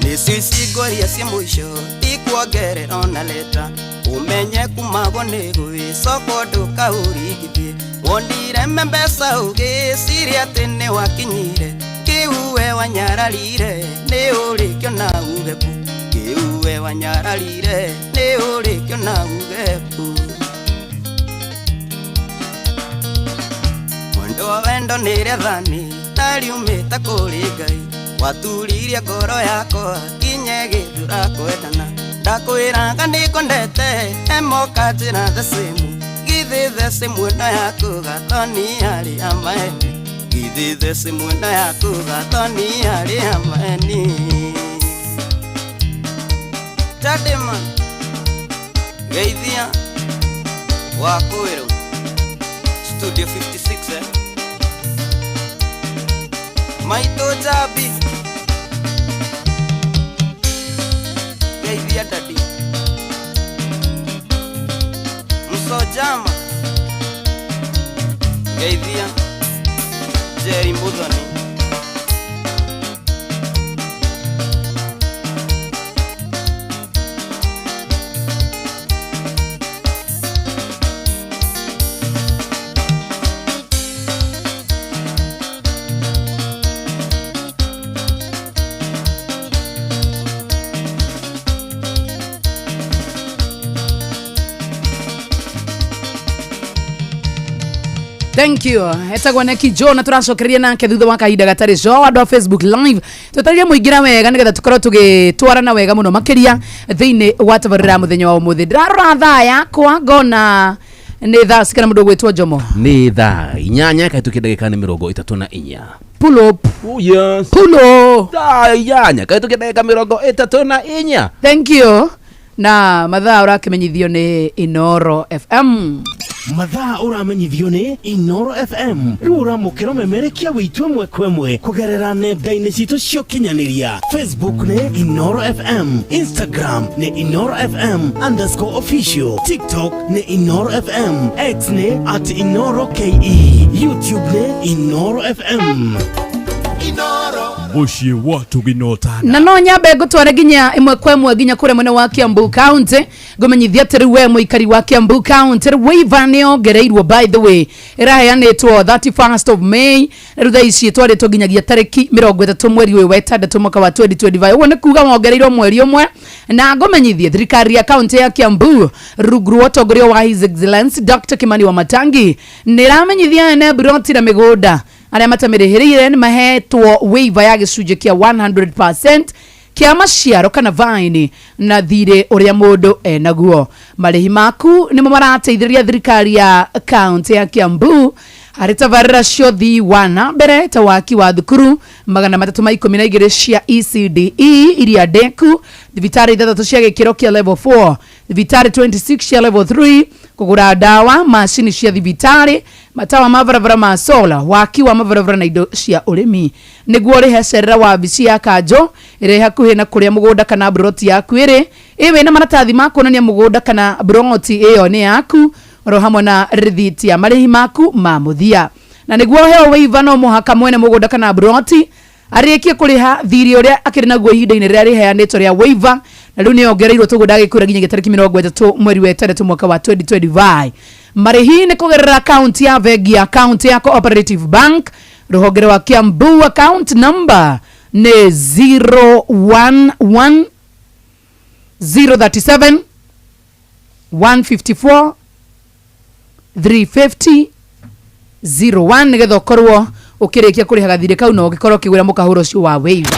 nĩcio icingoria cia mũico ikuongerera ona leta, ũmenye kumagwo nĩ gwĩcokwo ndũkaũringithie, wonire mbeca ũgĩciria atĩ nĩ wakinyire, kĩu we wanyararire nĩ ũrĩkĩona uge ku, kĩu we wanyararire nĩ ũrĩkĩona uge ku. Mwendo wa wendo nĩ rĩathani na riumĩte kũrĩ Ngai, waturirie ngoro yakwa kinye gĩthura kwendana, ndakwĩraga nĩngwendete emoka njĩra the same, githĩ the same ĩno yaku gathoni yarĩ ya maheni, githĩ the same ĩno yaku gathoni yarĩ ya maheni. Chadema, geithia wa Kwĩrũ, Studio 56 Maitũ Jambi, geithia dadi Msojama, geithia Jerry Muthoni. Thank you. Etagwo Neki Joe na tũracokereria nake thutha wa kahinda gatarĩ co andũ a Facebook live tũtarĩrie mũingĩra wega nĩgetha tũkorwo tũgĩtwarana wega mũno makĩria thĩinĩ wa tabarĩra ya mũthenya wa ũmũthĩ. Ndĩrarora thaa yakwa ngona nĩ thaa cigana mũndũ ũgwĩtwo Njomo. Nĩ thaa 8 kahĩtũkia ndagĩka nĩ 34. Pull up. Oh, yes. Pull up. Thaa 8 kahĩtũkia ndagĩka 34. Thank you. Na mathaa ũrakĩmenyithio nĩ Inoro FM. Mathaa ũramenyithio nĩ Inoro FM. Rĩu ũramũkĩra ũmemerekia witũ ĩmwe kwa ĩmwe kũgerera nenda-inĩ citũ cia ũkinyanĩria. Facebook nĩ Inoro FM, Instagram nĩ Inoro FM underscore official, TikTok nĩ Inoro FM, X nĩ at Inoro KE, YouTube nĩ Inoro FM. Mũciĩ wa tũginotana. Na no nyambe ngũtware nginya ĩmwe kwa ĩmwe nginya kũrĩa mwena wa Kiambu County, ngũmenyithia atĩ rĩu we mũikari wa Kiambu County, rĩu waiver nĩ yongereirwo, by the way, ĩraheanĩtwo 31st of May, rĩu thaa ici ĩtwarĩtwo nginyagia tarĩki 30 mweri ũyũ wa ĩtandatũ mwaka wa 2025. Ũguo nĩ kuga wongereirwo mweri ũmwe. Na ngũmenyithie thirikari ya kaunti ya Kiambu rungu rwa ũtongoria wa His Excellency Dr. Kimani Wamatangi nĩ ĩramenyithia ene mburoti na mĩgũnda arĩa matamĩrĩhĩrĩire nĩ mahetwo waiver ya gĩcunjĩ kĩa 100% kĩa maciaro kana vaini na thirĩ ũrĩa mũndũ enaguo. Marĩhi maku nĩmo marateithĩrĩria thirikari ya kaunti ya Kiambu harĩ tabarĩra cia ũthii wa na mbere ta waki wa thukuru 312 cia ECDE iria ndeku, thibitarĩ 6 cia gĩkĩro kĩa level 4, thibitarĩ 26 cia level 3, kũgũra ndawa, macini cia thibitarĩ, matawa ma barabara ma sola, waki wa mabarabara na indo cia ũrĩmi. Nĩguo ũrĩhe cerera wabici ya kanjũ ĩrĩa ĩ hakuhĩ na kũrĩa mũgũnda kana mburoti yaku ĩrĩ, ĩwĩ na maratathi ma kuonania mũgũnda kana mburoti ĩyo nĩ yaku, oro hamwe na rĩthiti ya marĩhi maku ma mũthia. Na nĩguo ũheo waiver no mũhaka mwene mũgũnda kana mburoti arĩkie kũrĩha thirĩ ũrĩa akĩrĩ naguo ihinda-inĩ rĩrĩa rĩheanĩtwo rĩa waiver, na rĩu nĩyongereirwo tũguo ndagĩkwĩra nginya tarĩki 30 mweri wa ĩtandatũ mwaka wa 2025. Marĩhi nĩ kũgerera akaunti ya bengi ya kaunti ya Cooperative Bank rũhonge rwa Kiambu, account number nĩ 011 037 154 350 01 nĩgetha ũkorwo ũkĩrĩkia kũrĩha gathirĩ kau na ũgĩkorwo ũkĩgwĩra mũkahũro ũcio wa waiver.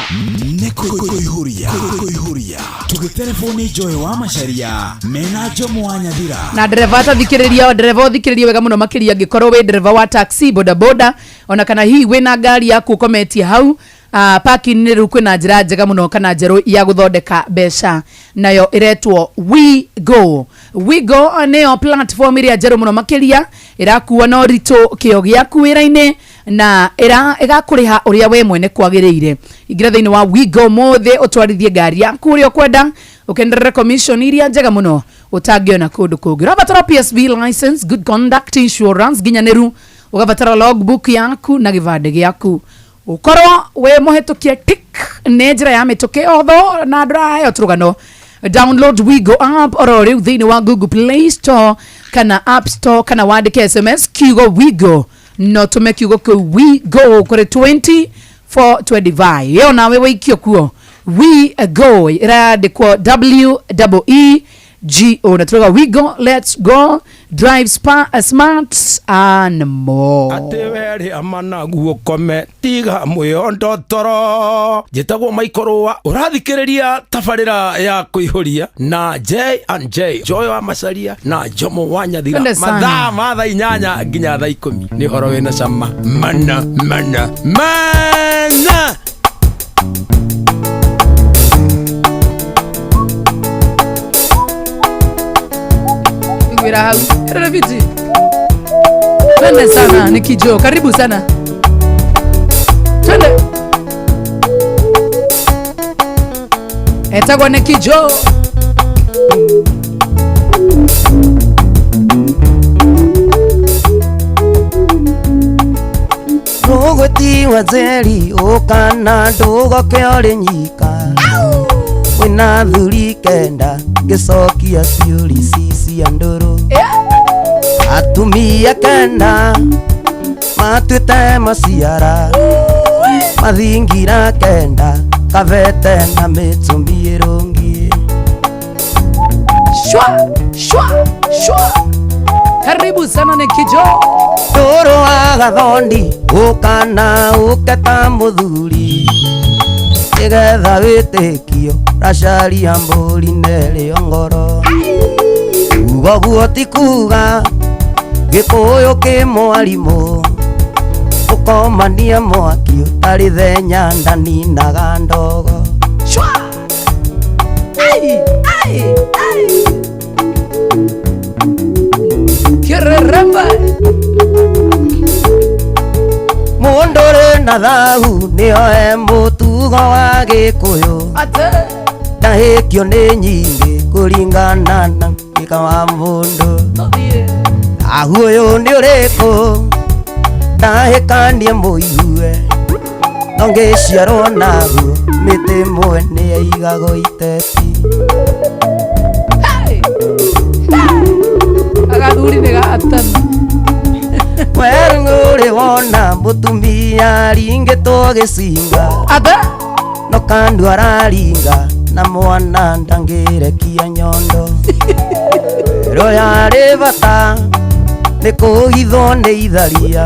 Nĩ kũihũria kũihũria tũgĩterebwo Joy wa Macharia mena Njomo wa Nyathira. Na ndereba atathikĩrĩria, ndereba ũthikĩrĩrie wega mũno makĩria angĩkorwo wĩ ndereba wa taxi, bodaboda, ona kana hihi wĩna ngari yaku ũkometie hau parking, rĩu kwĩna njĩra njega mũno kana njerũ ya gũthondeka mbeca, nayo ĩretwo WeGo. WeGo nĩyo platform ĩrĩa njerũ mũno makĩria ĩrakua na ũritũ kĩo gĩaku wĩra-inĩ na ĩgakũrĩha ũrĩa we mwene kwagĩrĩire. Ingĩra thĩinĩ wa WeGo ũmũthĩ ũtwarithie ngari yaku ũrĩa ũkwenda, ũkenderere commission iria njega mũno ũtangĩona kũndũ kũngĩ. Ũrabatara PSV license, good conduct insurance nginyanĩru, ũgabatara logbook yaku na gĩbandĩ gĩaku, ũkorwo wĩ mũhetũkie tik nĩ njĩra ya mĩtũkĩ otho na ndũraheo tũrũgano. Download WeGo app oro rĩu thĩinĩ wa Google Play Store kana App Store, kana wandĩke SMS kiugo WeGo, no tũme kiugo kĩu WeGo kũrĩ 2425. Ĩyo nawe wĩikio kuo WeGo ĩrandĩkwo WEEGO na tũrauga WeGo, let's go drive smart and more. Atĩ werĩ amanaguo kome tiga mwĩondo toro. Njĩtagwo Michael ũrathikĩrĩria tabarĩra ya kũihũria na J and J, Joy wa Macharia na Njomo wa Nyathira. Twende sana. Mathaa ma thaa 8 nginya thaa 10 nĩ ũhoro wĩna cama mana mana mana. Ngwira hau. Rafiti. Twende sana Nikijo, karibu sana. Twende. Etagwo Nikijo. Rũgwĩtiwa njeri ũkana ndũgoke ũrĩ nyika, wĩna thuri kenda ngĩcokia ciũri ci cia ndũrũ, atumia kenda matuĩte maciara, mathingira kenda kabete na mĩtũmbi ĩrũngiĩ. Shwa shwa shwa. Karibu sana Nikijo. Ndũrũ wa gathondi ũkana ũke ta mũthuri nĩgetha wĩtĩkio racaria mbũri nerĩo ngoro uga guo ti kuga gĩkũyũ kĩ mwarimũ ũkomania mwaki ũtarĩ thenya ndaninaga ndogo. Shwa! Ai, ai, ai. Kireremba. Mũndũ ũrĩ na thahu nĩoe mũtugo wa gĩkũyũ ndahĩkio nĩ nyingĩ kũringana na mwĩka wa mũndũ. Thahu ũyũ nĩ ũrĩkũ ndahĩkanie mũigue no ngĩciarwo naguo mĩtĩ ĩmwe nĩyaigagwo iteti. Agathuri nĩ gatano. Werũ ũrĩ wona mũtumia aringĩtwo gĩcinga no kandu araringa na mwana ndangĩrekia nyondo. Werũ yarĩ bata nĩ kũhithwo nĩ itharia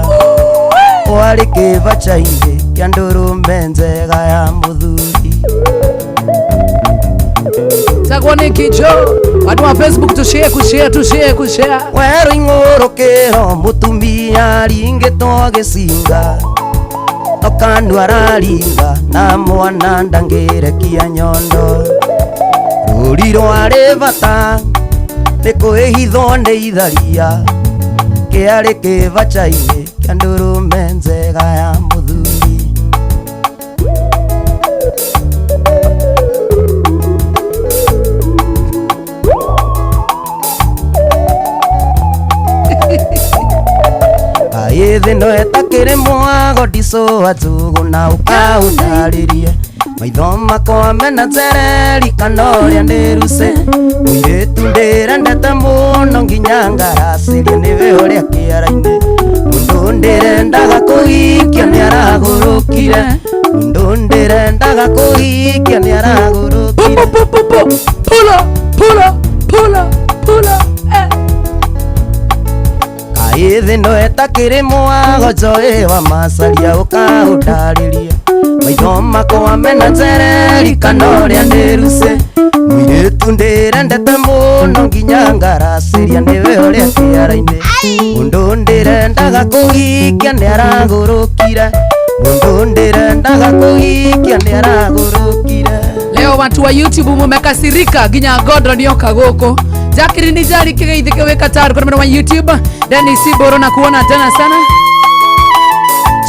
kwarĩ kĩbacha-inĩ kĩa ndũrũme njega ya mũthuri. Tagwo nĩ Kicho. Watu wa Facebook tushare, kushare, tushare, kushare. Werũ ing'ũrũkĩro mũtumia aringĩtwo gĩcinga no kandu araringa na mwana ndangĩrekia nyondo. Rũri rwarĩ bata nĩ kwĩhithwo nĩ itharia kĩarĩ kĩbacha-inĩ kĩa ndũrũme njega ya mũthuri. Kaĩ thĩ no ĩtakĩrĩ mwago ndicũa njũgũ na ũkaũtarĩrie maitho makwa mena njereri kana ũrĩa nĩruce mũirĩtu ndĩrendete mũno nginya ngaracĩria nĩwe ũrĩa kĩara-inĩ mũndũ ndĩrendaga kũhikia nĩaragũrũkire mũndũ ndĩrendaga kũhikia nĩaragũrũkire. Pula, pula, pula, pula. Kaĩ thĩ no ĩtakĩrĩ mwago njoĩ wa macaria ũkaũtarĩrie maitho makwa mena njereri kana ũrĩa nĩruce mũirĩtu ndĩrendete mũno nginya ngaracĩria nĩwe ũrĩa kĩara-inĩ mũndũ ndĩrendaga kũhikia nĩaragũrũkire mũndũ ndĩrendaga kũhikia nĩaragũrũkire. Leo watu wa YouTube mumekasirika nginya Godro nioka gũkũ. Jacqueline Njari kigeithike wĩ Qatar kũrĩ mwena wa YouTube. Dennis Boro na kuona tena sana.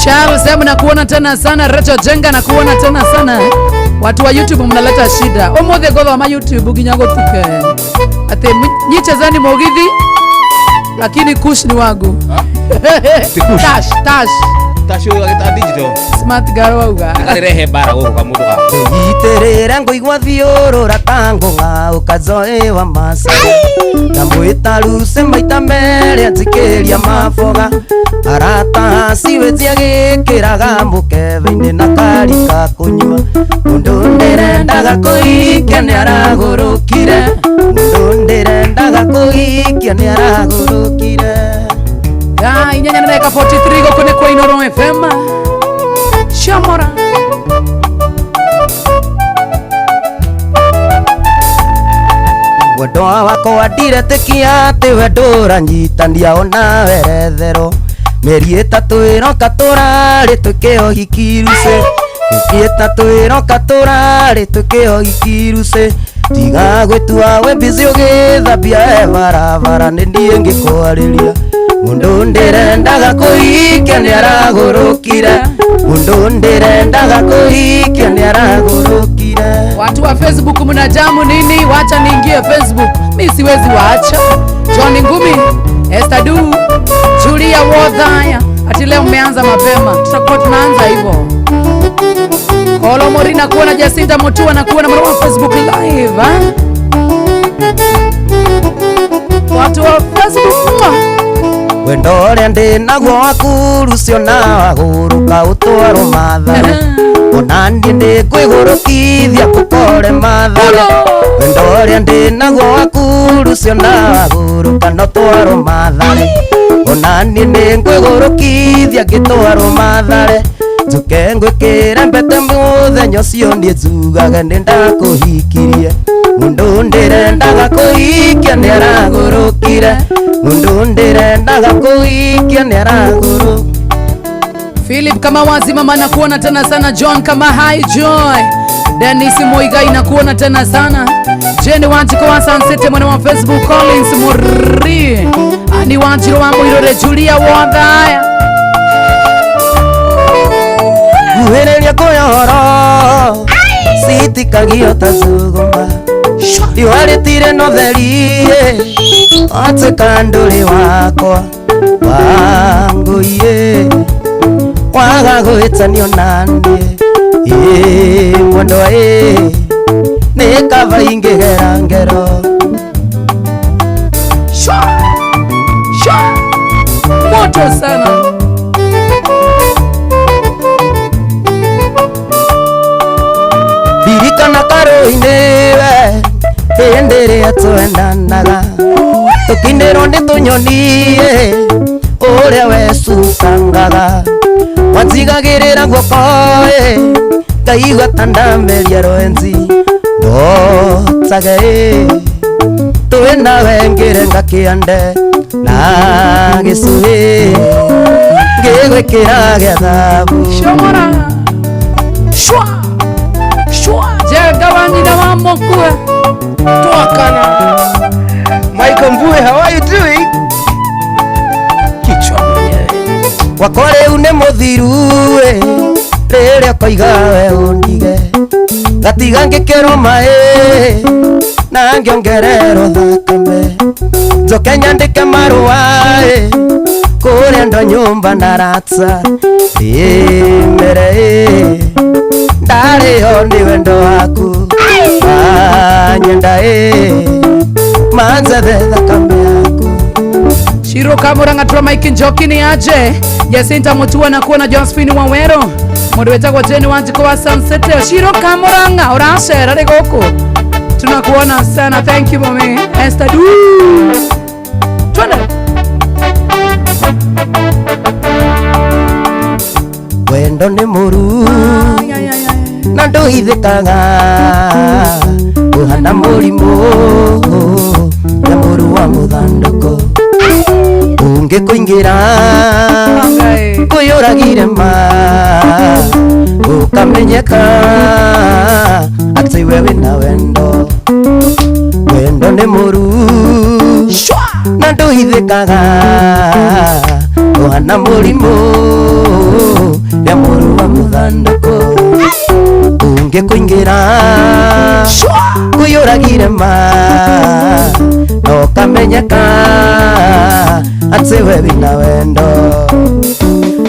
Charles M na kuona tena sana. Rachel Jenga na kuona tena sana. Watu wa YouTube mnaleta shida. Ũmũthĩ ngũthoma YouTube nginya gũtuke. Ati nyichezani mũgithi lakini kush ni wangu. Tash, tash. Tash ũyũ agĩta digital. Smart girl wauga. Akarehe bara gũkũ kamũndũ ga. Nyitĩrĩra ngũigua thiũrũra ta ngũng'a ũkajoĩ wa macaria ndamwĩta ruce maita merĩ anjikĩria maboga arata aciwĩtie gĩkĩraga mũkebe-inĩ na karika kũnyua mũndũ ndĩrendaga kũhikia nĩaragũrũkire mũndũ ndĩrendaga kũhikia nĩaragũrũkire. Thaa inyanya na dakika 43 gũkũ nĩ kwa Inooro FM. Shamora. Wendo wakwa ndiretĩkia atĩ we ndũranyitania ona weretherwo mĩeri ĩtatũ ĩroka tũrarĩ twĩke ũhiki ruce mĩeri ĩtatũ ĩroka tũrarĩ twĩke ũhiki ruce tiga gwĩtua wĩ busy ũgĩthambia e barabara nĩ niĩ ngĩkwarĩria mũndũ ndĩrendaga kũhikia nĩaragũrũkire mũndũ ndĩrendaga kũhikia nĩaragũrũkire. Watu wa Facebook mnajamu nini? Wacha niingie Facebook. Mi siwezi waacha. John Ngumi, Esther Du, Julia Wothaya. Ati leo mmeanza mapema. Tutakuwa tunaanza hivyo. Kolo Mori na kuona Jacinta Mutua na kuona mwana wa Facebook live, ha? Watu wa Facebook. Wendo ũrĩa ndĩ naguo waku rũcio na wagũrũka ũtwarwo Mathare ona niĩ nĩngwĩgũrũkithia kũkore Mathare wendo ũrĩa ndĩ naguo waku rũcio na wagũrũka no twarwo Mathare ona niĩ nĩngwĩgũrũkithia. Ũngĩngũrũkithia ngĩtwarwo Mathare njuke ngwĩkĩre mbete mũthenya ũcio niĩ njugaga nĩ ndakũhikirie mundu ndĩrendaga kũhikia nĩ aragũrũkire mundu ndĩrendaga kũhikia nĩ aragũrũkire. Philip kama wazi mama nakuona tena sana. John kama hi Joy. Dennis Moigai nakuona tena sana. Jenny Wanjiko wa Sansete mwana wa Facebook. Collins Muri ani Wanjiro wa Muirore Julia Wandaya Nguhĩrĩria kũyoro citikagio ta cuguma riũa rĩtire na ũtheri watuĩka ndũrĩ wakwa wangũiĩ waga gwĩtanio naniĩ ĩ mwendwa ĩ nĩ kaba ingĩgera ngero. Shwa shwa moto sana. Ndirikana karũinĩ we hĩndĩ ĩrĩa twendanaga tũkinĩrwo nĩ tũnyoni ũrĩa wecukangaga wanjigagĩrĩra guoko ngaigua ta ndameria rwenzi ndotage twĩ nawe ngĩrenga kĩande na gĩcuhĩ ngĩgwĩkĩra gĩa thabu. Shomora shwa shwa jenga wa nyina wa mokue twakana. Michael Mbue, how are you doing? Kichwa mwenyewe wakwa rĩu nĩ mũthiru rĩrĩa koiga we ũndige gatiga ngĩkĩrwo maĩ na ngĩongererwo thakame njoke nyandĩke marũa kũrĩa ndo nyũmba na rata ndĩmere ndarĩho nĩ wendo waku wanyenda manzethe thakame yaku. Shiro Kamuranga Troma Mike Njoki ni aje Jacinta Mutua na kuona Josephine Wawero mundu wetagwo Jane Wanjiko wa Sunset. Shiro Kamuranga uracera rĩ gũkũ tunakuona sana, thank you mami Esther du twende. Wendo nĩ mũru na ndũhithĩkaga ũhana mũrimũ na mũru wa mũthandũkũ ũngĩkũingĩra kũiyũragire ma ũkamenyeka atĩ we wĩna wendo. Wendo nĩ mũru na ndũhithĩkaga ũhana mũrimũ ya mũru wa mũthandũkũ ũngĩkũingĩra kũiyũragire ma na ũkamenyeka atĩ we wĩna wendo.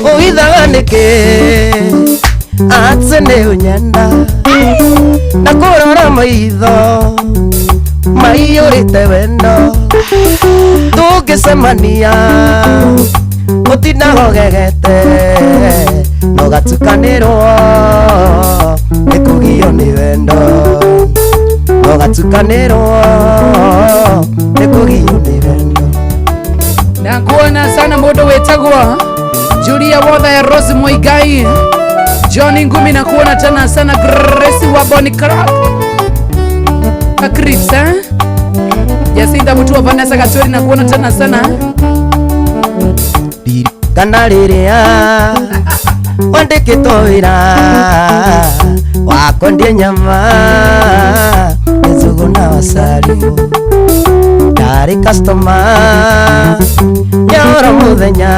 Ũhithaga nĩkĩ atĩ nĩ ũnyenda na kũrora maitho maiyũrĩte wendo tũngĩcemania ũtindaga ũgegete na ũgatukanĩrwo nĩ kũgio nĩ wendo na ũgatukanĩrwo nĩ kũgio nĩ wendo. Nakuona sana mundu wetagwo Julia Wotha ya Rose Muigai John Ngumi nakuona tena sana Grace wa Bonny Crack Kakrips eh Jacinta Mutua Vanessa Gatweri nakuona tena sana. Ndirikana rĩrĩa wandĩkĩtwo wĩra wa kwendia nyama njugu na wasalimu ndarĩ customer ya oro mũthenya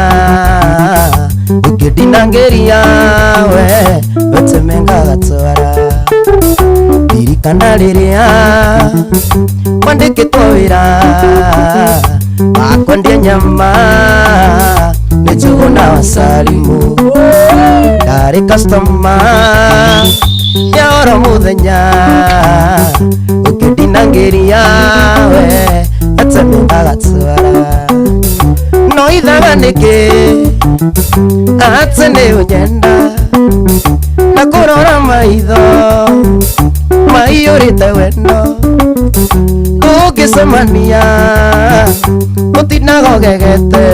ũkĩndinangĩria we wetemenga gatwara. Ndirikana rĩrĩa wandĩkĩtwo wĩra wa kwendia nyama njugu na wasalimu ndarĩ customer ya oro mũthenya ũkĩndinangĩria we wetemenga gatwara. No ithaga nĩkĩ atĩ nĩ ũnyenda na kũrora maitho maiyũrĩte wendo tũngĩcemania ũtindaga ũgegete.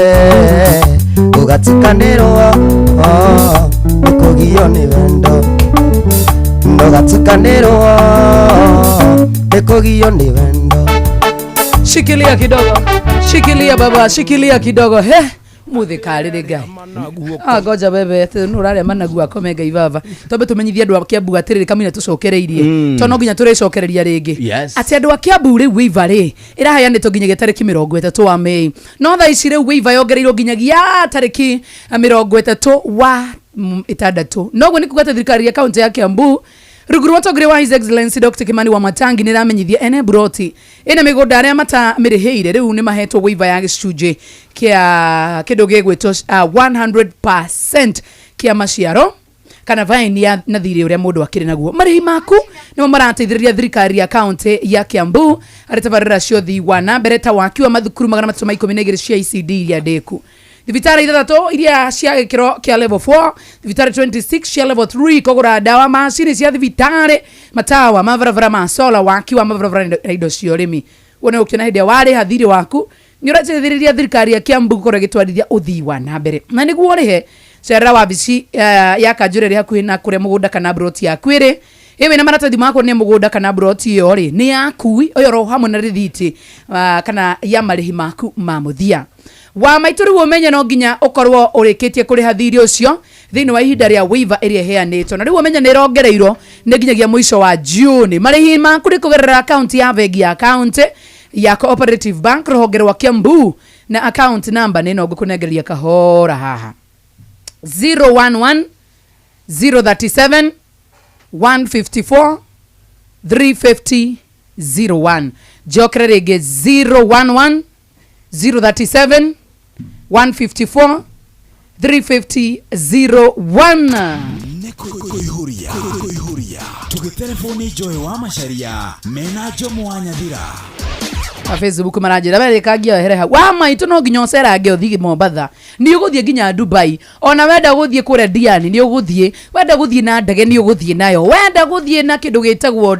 Ndũgatikanĩrwo nĩ kũgio nĩ wendo. Ndũgatikanĩrwo nĩ kũgio nĩ wendo. Shikilia kidogo, shikilia baba, shikilia kidogo. He, muthikarire Ngai. Ah, ngoja bebe nä å rarä managu akome Ngai baba. Twambe tå menyithie andå a Kiambu atä kamina tå cokereirie to no nginya tå rä cokereria rä ngä atä andå a Kiambu rä u waiver rä ä raheanä two nginyagia tarä ki 30 wa Mei, no thaa ici rä u waiver yongereirwo nginyagia tarä ki 30 wa 6. Noguo nä kuga atä thirikari ya kauntä ya Kiambu rungu rwa ũtongoria wa His Excellency Dr. Kimani Wamatangi nĩ ĩramenyithia ene buroti ĩna mĩgũnda arĩa matamĩrĩhĩire rĩu nĩ mahetwo waiver ya gĩcunjĩ kĩa kĩndũ gĩgwĩtwo 100% kĩa maciaro kana faini ya na thirĩ ũrĩa mũndũ akĩrĩ naguo. Marĩhi maku nĩmo marateithĩrĩria thirikari ya kaunti ya Kiambu harĩ tabarĩra cia ũthii wa na mbere ta waki wa mathukuru 312 cia ECD iria ndĩku, thibitarĩ 6 iria cia gĩkĩro kĩa level 4, thibitarĩ 26 cia level 3, kũgũra ndawa, macini cia thibitarĩ, matawa ma barabara ma sola, waki wa mabarabara na indo cia ũrĩmi. Wone ũkĩona hĩndĩ ĩrĩa warĩha thirĩ waku nĩ ũrateithĩrĩria thirikari ya Kiambu gũkorwo ĩgĩtwarithia ũthii wa na mbere. Na nĩguo ũrĩhe, cerera wabici ya kanjũ ĩrĩa ĩrĩ hakuhĩ na kũrĩa mũgũnda kana broti yaku ĩrĩ. Ĩĩ na maratathi mako nĩ mũgũnda kana broti ĩyo rĩ nĩ yaku, ũyũ oro hamwe na rĩthiti kana ya marĩhi maku ma mũthia. Wa maitũ rĩu ũmenye no nginya ũkorwo ũrĩkĩtie kũrĩha thirĩ ũcio thĩinĩ wa ihinda rĩa waiver ĩrĩa ĩheanĩtwo, na rĩu ũmenye nĩ ĩrongereirwo nĩ nginyagia mũico wa June. Marĩhi maku nĩ kũgerera akaunti ya bengi ya kaunti ya Cooperative Bank rũhonge rwa Kiambu, na account number nĩ ĩno ngũkũnengereria kahora haha: 011 037 154 350 01. Njokere rĩngĩ: 011 037 154 350 01. Kuihuria kuihuria tugitelefoni Joy wa Macharia mena Jomo wa Nyathira. A Facebook maranjĩra werĩkangia wehere hau wa maitũ, no nginya ũcerange ũthiĩ Mombatha, nĩ ũgũthiĩ nginya Dubai, ona wenda gũthiĩ kũrĩa Diani nĩ ũgũthiĩ, wenda gũthiĩ na ndege nĩ ũgũthiĩ nayo, wenda gũthiĩ na kĩndũ gĩtagwo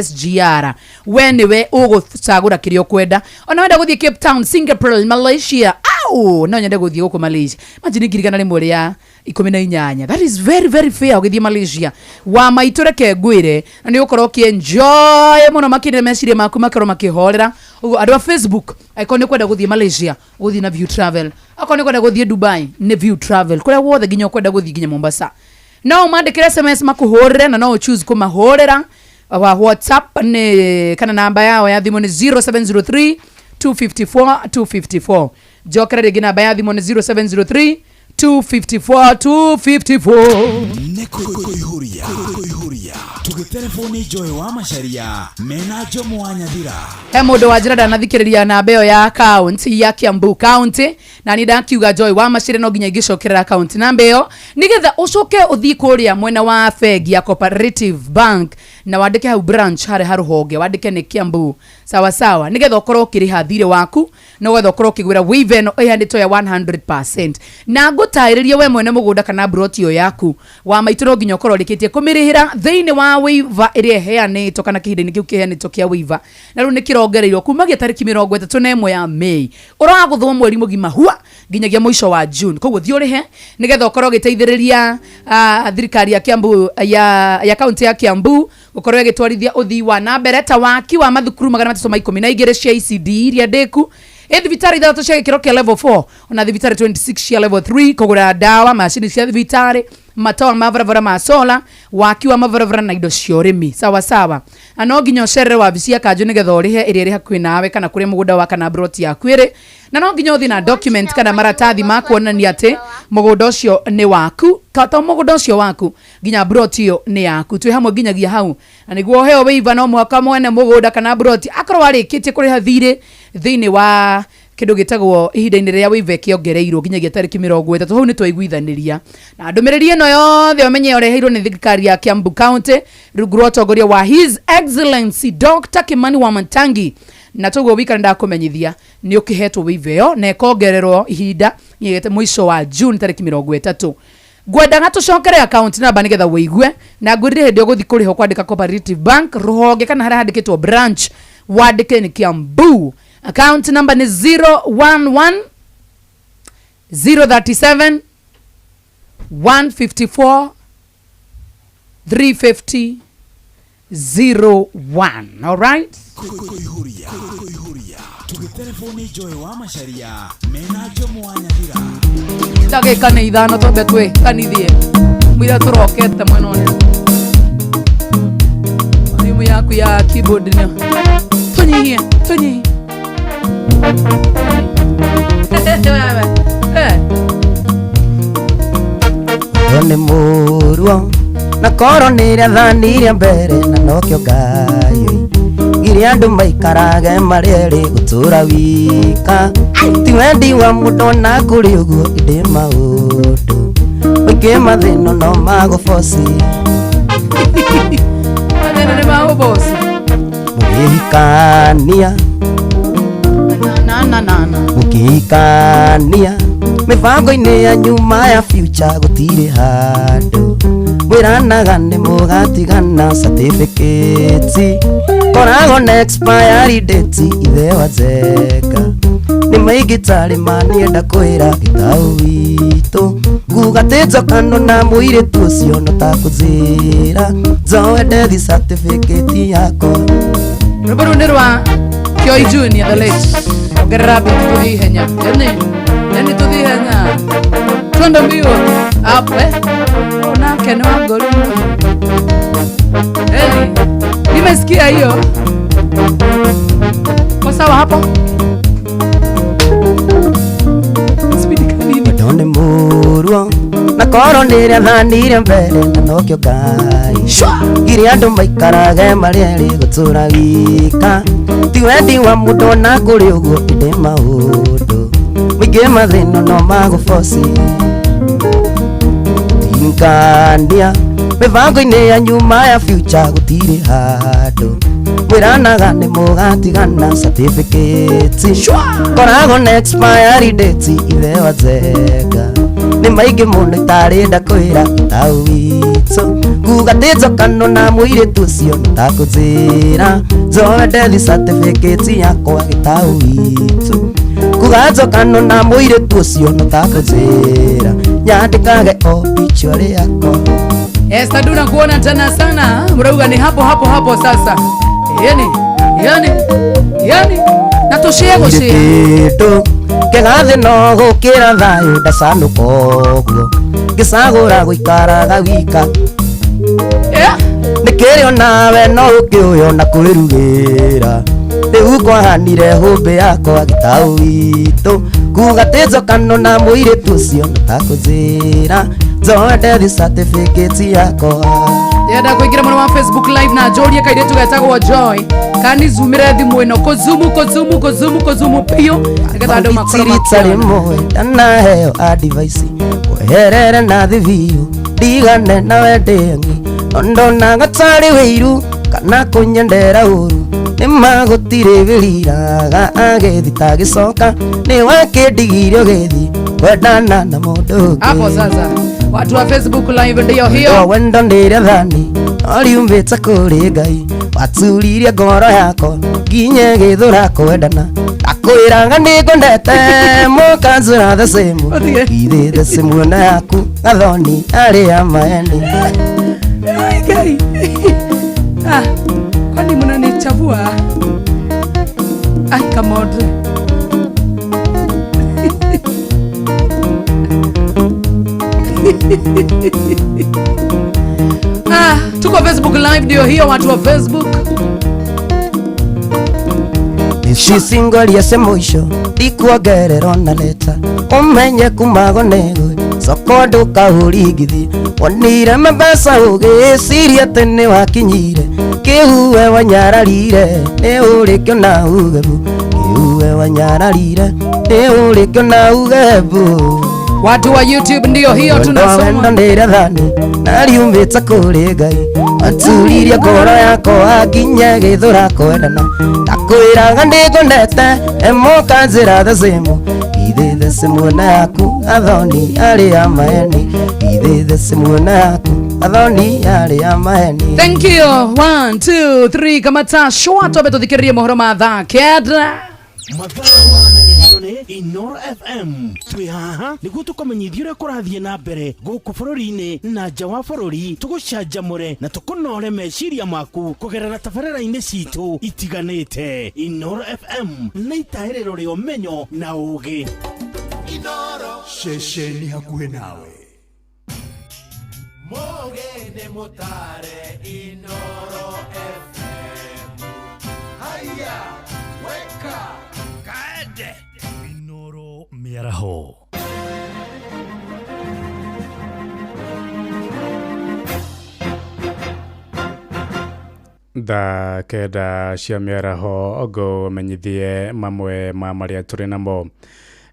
SGR, we nĩwe ũgũcagũra kĩrĩa ũkwenda, ona wenda gũthiĩ Cape Town, Singapore, Malaysia. Au no nyende gũthiĩ gũkũ Malaysia. Imagine 2018. That is very very fair. Ũgĩthiĩ Malaysia wa maitũ, reke ngwĩre na nĩ ũgũkorwo ũkĩenjoy mũno makĩria, meciria maku makorwo makĩhorera ũguo. Andũ a Facebook, angĩkorwo nĩ ũkwenda gũthiĩ Malaysia, ũgũthiĩ na View Travel. Akorwo nĩ ũkwenda gũthiĩ Dubai, nĩ View Travel. Kũrĩa guothe nginya ũkwenda gũthiĩ, nginya Mombasa, no ũmandĩkĩre SMS makũhũrĩre, na no ũchoose kũmahũrĩra wa WhatsApp nĩ kana namba yao ya thimũ nĩ 0703 254 254. Njokere rĩngĩ, namba ya thimũ nĩ 0703 254 254. Nĩ kuihuria kuihuria tugitelefoni Joy wa Macharia mena Jomo wa Nyathira. He mũndũ wa njĩra ndanathikĩrĩria namba ĩyo ya account ya Kiambu County, na niĩ ndakiuga Joy wa Macharia no nginya ingĩcokerera account namba ĩyo nĩgetha ũcoke ũthiĩ kũrĩa mwena wa bengi ya Cooperative Bank na wandĩke hau branch harĩa harũhonge wandĩke nĩ Kiambu, sawa sawa, nĩgetha ũkorwo ũkĩrĩha thirĩ waku na ũgetha ũkorwo ũkĩgwĩra waiver ĩno ĩheanĩtwo ya 100%. Na ngũtarĩrie we mwene mũgũnda kana broti ĩyo yaku wa maitũ, no nginya ũkorwo ũrĩkĩtie kũmĩrĩhĩra thĩinĩ wa waiver ĩrĩa ĩheanĩtwo kana kĩhinda-inĩ kĩu kĩheanĩtwo kĩa waiver, na rĩu nĩ kĩrongereirwo kumagia tarĩki 31 ya Mei, ũragũthwo mweri mũgima hua nginyagia mũico wa June. Koguo thiĩ ũrĩhe nĩgetha ũkorwo ũgĩteithĩrĩria thirikari ya Kiambu ya kaunti ya Kiambu gũkorwo ĩgĩtwarithia ũthii wa na mbere ta waki wa mathukuru 312 cia ECD iria ndĩku, ĩ thibitarĩ 6 cia gĩkĩro kĩa level 4, ona thibitarĩ 26 cia level 3, kũgũra ndawa, macini cia thibitarĩ, matawa ma barabara ma sola, waki wa mabarabara na indo cia ũrĩmi, sawa sawa. Na no nginya ũcerere wabici ya kanjũ nĩgetha ũrĩhe ĩrĩa ĩrĩ hakuhĩ nawe kana kũrĩa mũgũnda wa kana broti yaku ĩrĩ, na no nginya ũthiĩ na document kana maratathi ma kuonania atĩ mũgũnda ũcio nĩ waku, to mũgũnda ũcio waku, nginya broti ĩyo nĩ yaku. Twĩ hamwe nginyagia hau. Na nĩguo ũheo waiver no mũhaka mwene mũgũnda kana broti akorwo arĩkĩtie kũrĩha thirĩ thĩinĩ wa kĩndũ gĩtagwo ihinda-inĩ rĩrĩa waiver ĩkĩongereirwo nginyagia tarĩki 30. Hau nĩ twaiguithanĩria. Na ndũmĩrĩri ĩno yothe ũmenye ũreheirwo nĩ thirikari ya Kiambu County rungu rwa ũtongoria wa His Excellency Dr. Kimani Wamatangi. Na toguo wika ndakũmenyithia nĩ ũkĩhetwo waiver ĩyo na ĩkongererwo ihinda nginyagia mũico wa June tarĩki 30. Ngwendaga tũcokere account number nĩgetha wĩigue, na ngwĩrire hĩndĩ ũgũthiĩ kũrĩha kwandĩka Cooperative Bank rũhonge kana harĩa handĩkĩtwo branch wandĩke nĩ Kiambu. Account number nĩ 011 037 154 350 01. All right? Kuihuria tugĩterebwo Joy wa Macharia mena Njomo wa Nyathira. Ndagĩka nĩ 5 twambe twĩkanithie mwira tũrokete mwena ũrĩa thimu yaku ya keyboard nĩ tũnyihie tũnyihie. Eh. Nĩ mũruo na korwo nĩ rĩathani rĩa mbere na nokĩo Ngai ngiria andũ maikarage marĩ erĩ gũtũra wika ti wendi wa mũndũ na kũrĩ ũguo ĩndĩ maũndũ maingĩ mathĩna no magũboci. Mathĩna nĩ magũboci. Mũgĩhikania na na na na mũkĩhikania mĩbango-inĩ ya nyuma ya future gũtirĩ handũ mwĩranaga nĩ mũgatigana certificate koragwo na expiry date ithe wa Njenga nĩ maingĩ tarĩ manienda kwĩra gĩtaũ witũ nguga tĩ njokano na mũirĩtu ũcio no takũnjĩra njoe ndethi certificate yakwa. Rwĩmbo rũu nĩ rwa Kioi Junior the late. Ongerera beat tũthiĩ ihenya. Yani yani tũthiĩ ihenya. Twende mbio. Hapo eh. Onake nĩ wa ngori. Hey, nimesikia hiyo. Kwa sawa hapo? Speed kanini. Wendo nĩ mũruo na korwo nĩ rĩathani rĩa mbere na nokĩo Ngai ngiria andũ maikarage marĩ erĩ gũtũra wika ti wendi wa mũndũ na kũrĩ ũguo ĩndĩ maũndũ maingĩ mathĩna no magũboci tingania mĩbango-inĩ ya nyuma ya future gũtirĩ handũ mwĩranaga nĩ mũgatigana certificate koragwo na expiry date ithe wa Njenga nĩ maingĩ mũno itarĩnda kwĩra gĩtaũ witũ nguga tĩ njokano na mũirĩtu ũcio no takũnjĩra njoe ndethi certificate yakwa gĩtaũ witũ kuga njokano na mũirĩtu ũcio no takũnjĩra nyandĩkage obituary yakwa. Esther Duna kuona tena sana. Mrauga ni hapo hapo hapo sasa. Yani yani yani na tushie gushie. Kĩndũ kĩgathĩ no gũkĩra thayũ ndacanũka ũguo ngĩcagũra gũikaraga wika nĩ kĩrĩ onawe no ũkĩũywo na kwĩrugĩra rĩu kwahanire hũmbĩ yakwa gĩtaũ witũ kuga tĩ njokano na mũirĩtu ũcio no takũnjĩra njoe ndethi certificate yakwa. Ndĩrenda kũingĩra mwena wa Facebook live na njũrie kairĩtu getagwo Joy kanizumire thimũ ĩno kũzumu kũzumu kũzumu kũzumu piũ nĩgetha andũ makorwo Rita makĩona. rĩmwe ndanaheo advice weherere na thibiũ ndigane nawe ndĩang'i no ndonaga tarĩ wĩiru kana kũnyendera ũru nĩ magũtirĩ wĩriraga agĩthi tagĩcoka nĩ wakĩndigire ũgĩthi kwendana na mũndũ ũngĩ. Hapo sasa watu wa Facebook live ndio hiyo. Wendo nĩ rĩathani no riumĩte kũrĩ Ngai waturirie ngoro yakwa nginye gĩthũra kwendana ndakwĩraga nĩ ngwendete mũkanjũra the same ithĩ the same na yaku gathoni arĩa maeni. Ai, Ngai. Ah, kwani mnanichafua? Ai, come on. Ah, tuko Facebook live ndio hiyo watu wa Facebook. Ici cia mũico ndikuongererwo na leta ũmenye kumago nĩgũ soko ndũkaũringithi wonire mbeca ũgĩciria atĩ nĩ wakinyire kĩuwe wanyararire nĩ ũrĩkĩo na uge bu kĩuwe wanyararire nĩ ũrĩkĩo na uge bu. Watu wa YouTube ndio hiyo tunasoma. Wendo nĩ rĩathani na riumĩte kũrĩ Ngai waturirie ngoro yakwa nginya gĩthũra kwendana ndakwĩraga nĩ ngwendete emũkanjĩra the same ithĩ the same na yaku athoni arĩa maeni ithĩ the same na yaku athoni arĩa maeni. Thank you. 1 2 3 kamata shwa tobe tuthikiririe mohoro ma thaa 9. Mathaa Ũramenyithio nĩ Inoro FM. Twĩ haha nĩguo tũkũmenyithie ũrĩa kũrathiĩ na mbere gũkũ bũrũri-inĩ na nja wa bũrũri, tũgũcanjamũre na tũkũnore meciria maku kũgerera tabarĩra-inĩ citũ itiganĩte. Inoro FM nĩ itaĩrĩro rĩa ũmenyo na ũũgĩ. Ceceni hakuhĩ nawe. Mũgĩ nĩ mũtare Inoro FM. Haya, weka kaende. Inoro mĩaraho. Thaa 9 cia mĩaraho ngũmenyithie mamwe ma marĩa tũrĩ namo.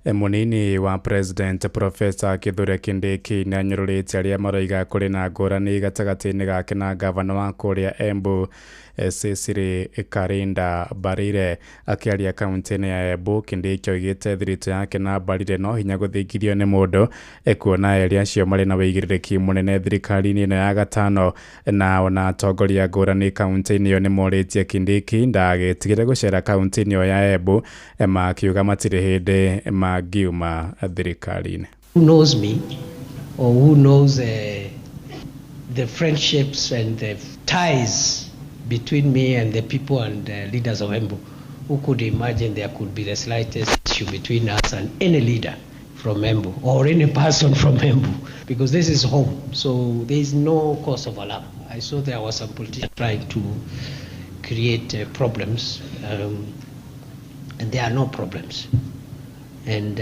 Mũnini wa President Professor Kithure Kindiki nĩanyũrũrĩtie arĩa maroiga kũrĩ na ngũrani gatagatĩ-inĩ gake na gavana wa kũrĩa Embu Cecily Karinda Mbarire. Akĩaria kaunti-inĩ ya Embu, Kindiki oigĩte thiritũ yake na Mbarire no hinya gũthingithio nĩ mũndũ, kuona erĩ acio marĩ na wĩigĩrĩrĩki mũnene thirikari-inĩ ĩno ya gatano, na ona atongoria ngũrani kaunti-inĩ ĩyo nĩmorĩtie Kindiki ndagĩtigĩre gũcera kaunti-inĩ ĩyo ya Embu, makiuga matirĩ hĩndĩ mangiuma thirikari-inĩ. Who knows me or who knows the friendships and the ties between me and the people and leaders of Embu, who could imagine there could be the slightest issue between us and any leader from Embu or any person from Embu, because this is home, so there is no cause of alarm. I saw there was some politicians trying to create problems, and there are no problems. And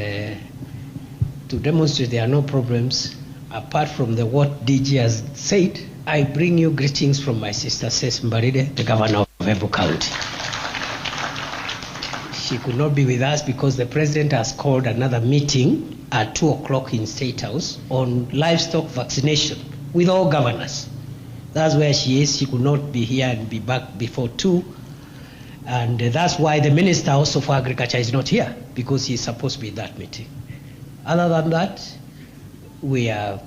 to demonstrate there are no problems, apart from the what DG has said, I bring you greetings from my sister Cecily Mbarire, the governor of Embu County. She could not be with us because the president has called another meeting at 2 o'clock in State House on livestock vaccination with all governors. That's where she is. She could not be here and be back before 2. And that's why the minister also for agriculture is not here, because he's supposed to be in that meeting. Other than that, we are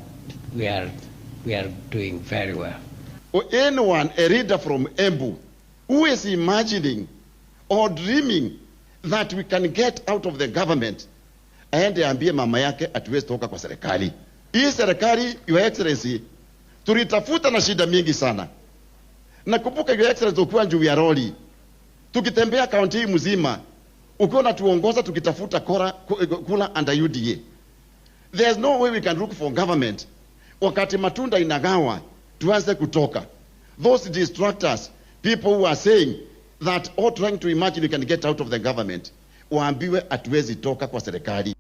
doing very well. Or anyone, a reader from Embu, who is imagining or dreaming that we can get out of the government, aende ambie mama yake atuwezi toka kwa serikali. Hii serikali, Your Excellency, tulitafuta na shida mingi sana. Nakumbuka Your Excellency ukiwa juu ya roli, tukitembea kaunti hii mzima, ukiwa unatuongoza tukitafuta kula under UDA. There's no way we can look for government wakati matunda inagawa tuanze kutoka. Those distractors, people who are saying that all trying to imagine we can get out of the government, waambiwe hatuwezi toka kwa serikali.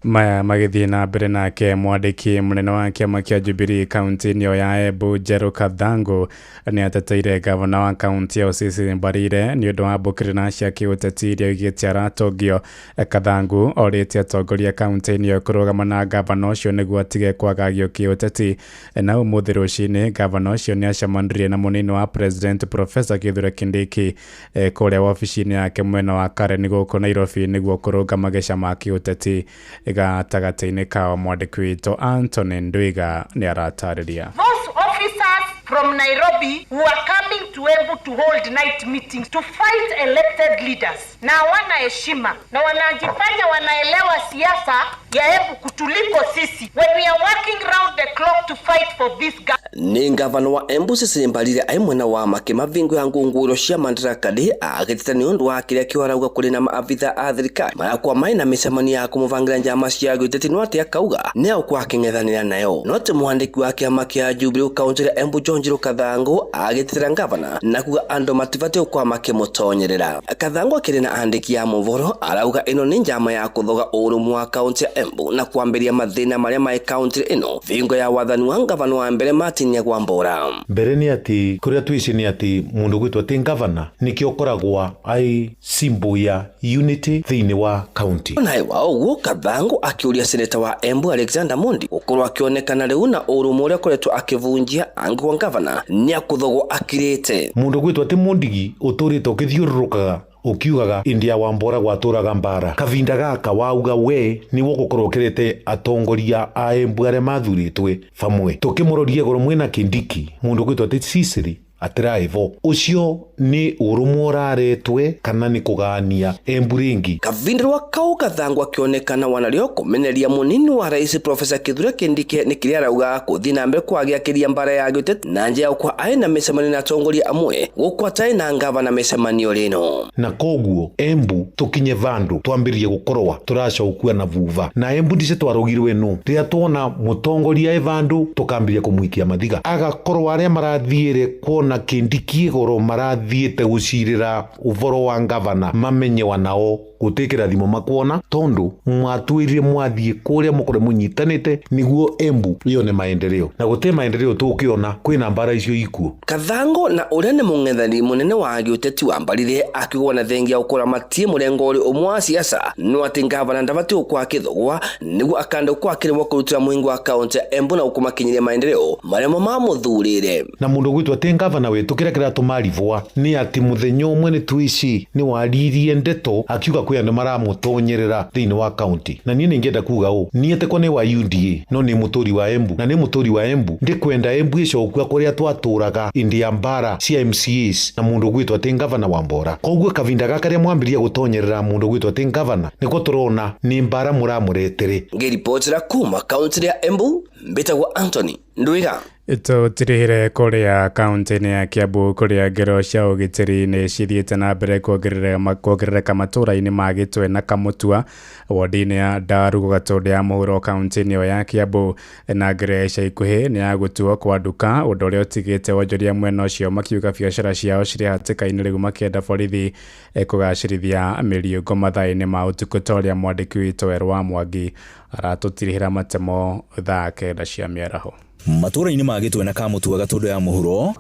Maya magĩthiĩ na mbere nake mwandĩki mũnene wa kĩama kĩa Jubilee kaunti-inĩ ĩyo ya Embu Njerũ Kathangu nĩateteire gavana wa kaunti ĩyo Cecily Mbarire nĩ ũndũ wa mbũkĩrĩra cia kĩũteti iria oigĩte aratongio. Kathangu orĩtie atongoria kaunti-inĩ ĩyo kũrũgama na gavana ũcio nĩguo atige kwagagio kĩũteti. Na ũmũthĩ rũcinĩ gavana ũcio nĩacemanirie na mũnini wa President Professor Kithure Kindiki kũrĩa wabici-inĩ yake mwena wa Karen gũkũ Nairobi nĩguo kũrũnga mageca ma kĩũteti gatagatĩ-inĩ kao. Mwandĩki witũ Anthony Ndwiga nĩ aratarĩria. Those officers from Nairobi who are coming to Embu to hold night meetings to fight elected leaders, na hawana heshima na wanajifanya wanaelewa siasa ya Embu kutuliko sisi, when we are working round the clock to fight for this government. Nĩ ngavana wa Embu Cecily Mbarire ai mwena wa make mavingo ya ngunguro cia Madaraka Day agĩteta nĩ ũndũ wa kĩrĩa kĩorauga kũrĩ na maabitha a thirikari marakwa mai na mĩcemanio ya kũmũbangĩra njama cia gĩũteti no atĩ akauga nĩ agũkorwo akĩng'ethanĩra nayo. No atĩ mwandĩki wa kĩama kĩa Jubilee kaunti ya Embu John Njiru Kathangu agĩtetera ngavana na kuga andũ matibatiĩ gũkorwo makĩmũtonyerera. Kathangu akĩrĩ na andĩki a mohoro arauga ĩno nĩ njama ya kũthoga ũrũmwe wa kaunti ya Embu na kwambĩrĩria mathĩna marĩa mai kaunti ĩno vingo ya wathani wa ngavana wa mbere Martin Nyagwambora. Mbere ni ati kuria twici ni ati mundu gwitwo ati ngavana nikio koragwa ai simbo ya unity thiini wa county. Naye wa uguo Kathangu akiuria seneta wa Embu Alexander Mundi gukorwo akionekana riu na urumu uria akoretwo akivunjia angwa ngavana ni akuthogwo akirite. Mundu gwitwo ati Mundigi uturite ukithiururukaga ukiugaga India Wambora gwaturaga mbara kavinda gaka wauga we ni wogukorwo ukirite atongoria a Embu aria mathuritwe famwe tukimurorie goro mwina Kindiki mundu gwitwo ati Cecily atiraĩ vo ucio ni urumwe uraretwe kana ni kugania Embu ringi. Kavindirwa kau Kathangwa akionekana wanario kumeneria munini wa rais Profesa Kithure Kindiki ni kiria arauga kuthii na mbere kwagiakiria mbara ya giuteti na njia ya gukwa ai na micemanio na atongoria amwe gukwa atai na ngavana micemanio rino. Na koguo Embu tukinye vandu twambirie gukorwa turacokua na vuva na Embu ndice twarugirwe nu riria twona mutongoria e vandu tukambiria kumwikia mathiga agakorwa aria marathiire kuona Kindiki iguru marathiite gucirira uvoro wa ngavana mamenyewa nao gutikira thimo makuona tondu mwatwirire mwathie kuria mukore munyitanite niguo Embu yone maendeleo na guti maendeleo tukiona kwina mbara icio ikuo. Kathango na uria ni mung'ethani munene wa giuteti wa mbarire akiugwa na thengia ya gukora matie murengo uri umwe wa siasa no ati ngavana ndabati gukwa akithogwa niguo akande gukwa akiremwo kurutira muhingo wa kaunti ya Embu na gukumakinyiria maendeleo maria mo mamuthurire. Na mundu gwitwa ati ngavana witu kiria kiratuma rivwa ni ati muthenya umwe ni twici ni waririe ndeto akiuga kwi andu maramutonyerera thiini wa kaunti na nie ningienda kuga uu nie tekwa ni wa UDA no ni muturi wa Embu na ni muturi wa Embu ndikwenda Embu icokua kuria twaturaga indi ya mbara cia MCAs na mundu gwitwa ati ngavana wa Mbora. Koguo kavinda gaka ria mwambiria gutonyerera mundu gwitwa ati ngavana niko turona ni mbara muramuretere. Ngiripotera kuma kaunti ya Embu mbitagwo Anthony Ndwiga. Tũtirihire kũrĩa kaunti-inĩ ya Kiambu kũrĩa ngero cia ũgitĩri nĩ cithiĩte na mbere kuongerereka matũũra-inĩ ma Gĩtwe na Kamũtua wodi-inĩ ya Ndarugo Gatũndũ ya mũhuro kaunti-inĩ ĩyo ya Kiambu na ngero ica ikuhĩ nĩ ya gũtuo kwa nduka ũndũ ũrĩa ũtigĩte wonjoria mwena ũcio makiuga biacara ciao cirĩ hatĩka-inĩ rĩu makĩenda borithi kũgacĩrithia mĩriũngũ mathaa-inĩ ma ũtukũ ta ũrĩa mwandĩki witũ Werũ wa Mwangi aratũtirihĩra matemo thaa 9 cia mĩaraho. Matũũra-inĩ ma Gĩtwe na Kamũtua Gatũndũ ya mũhuro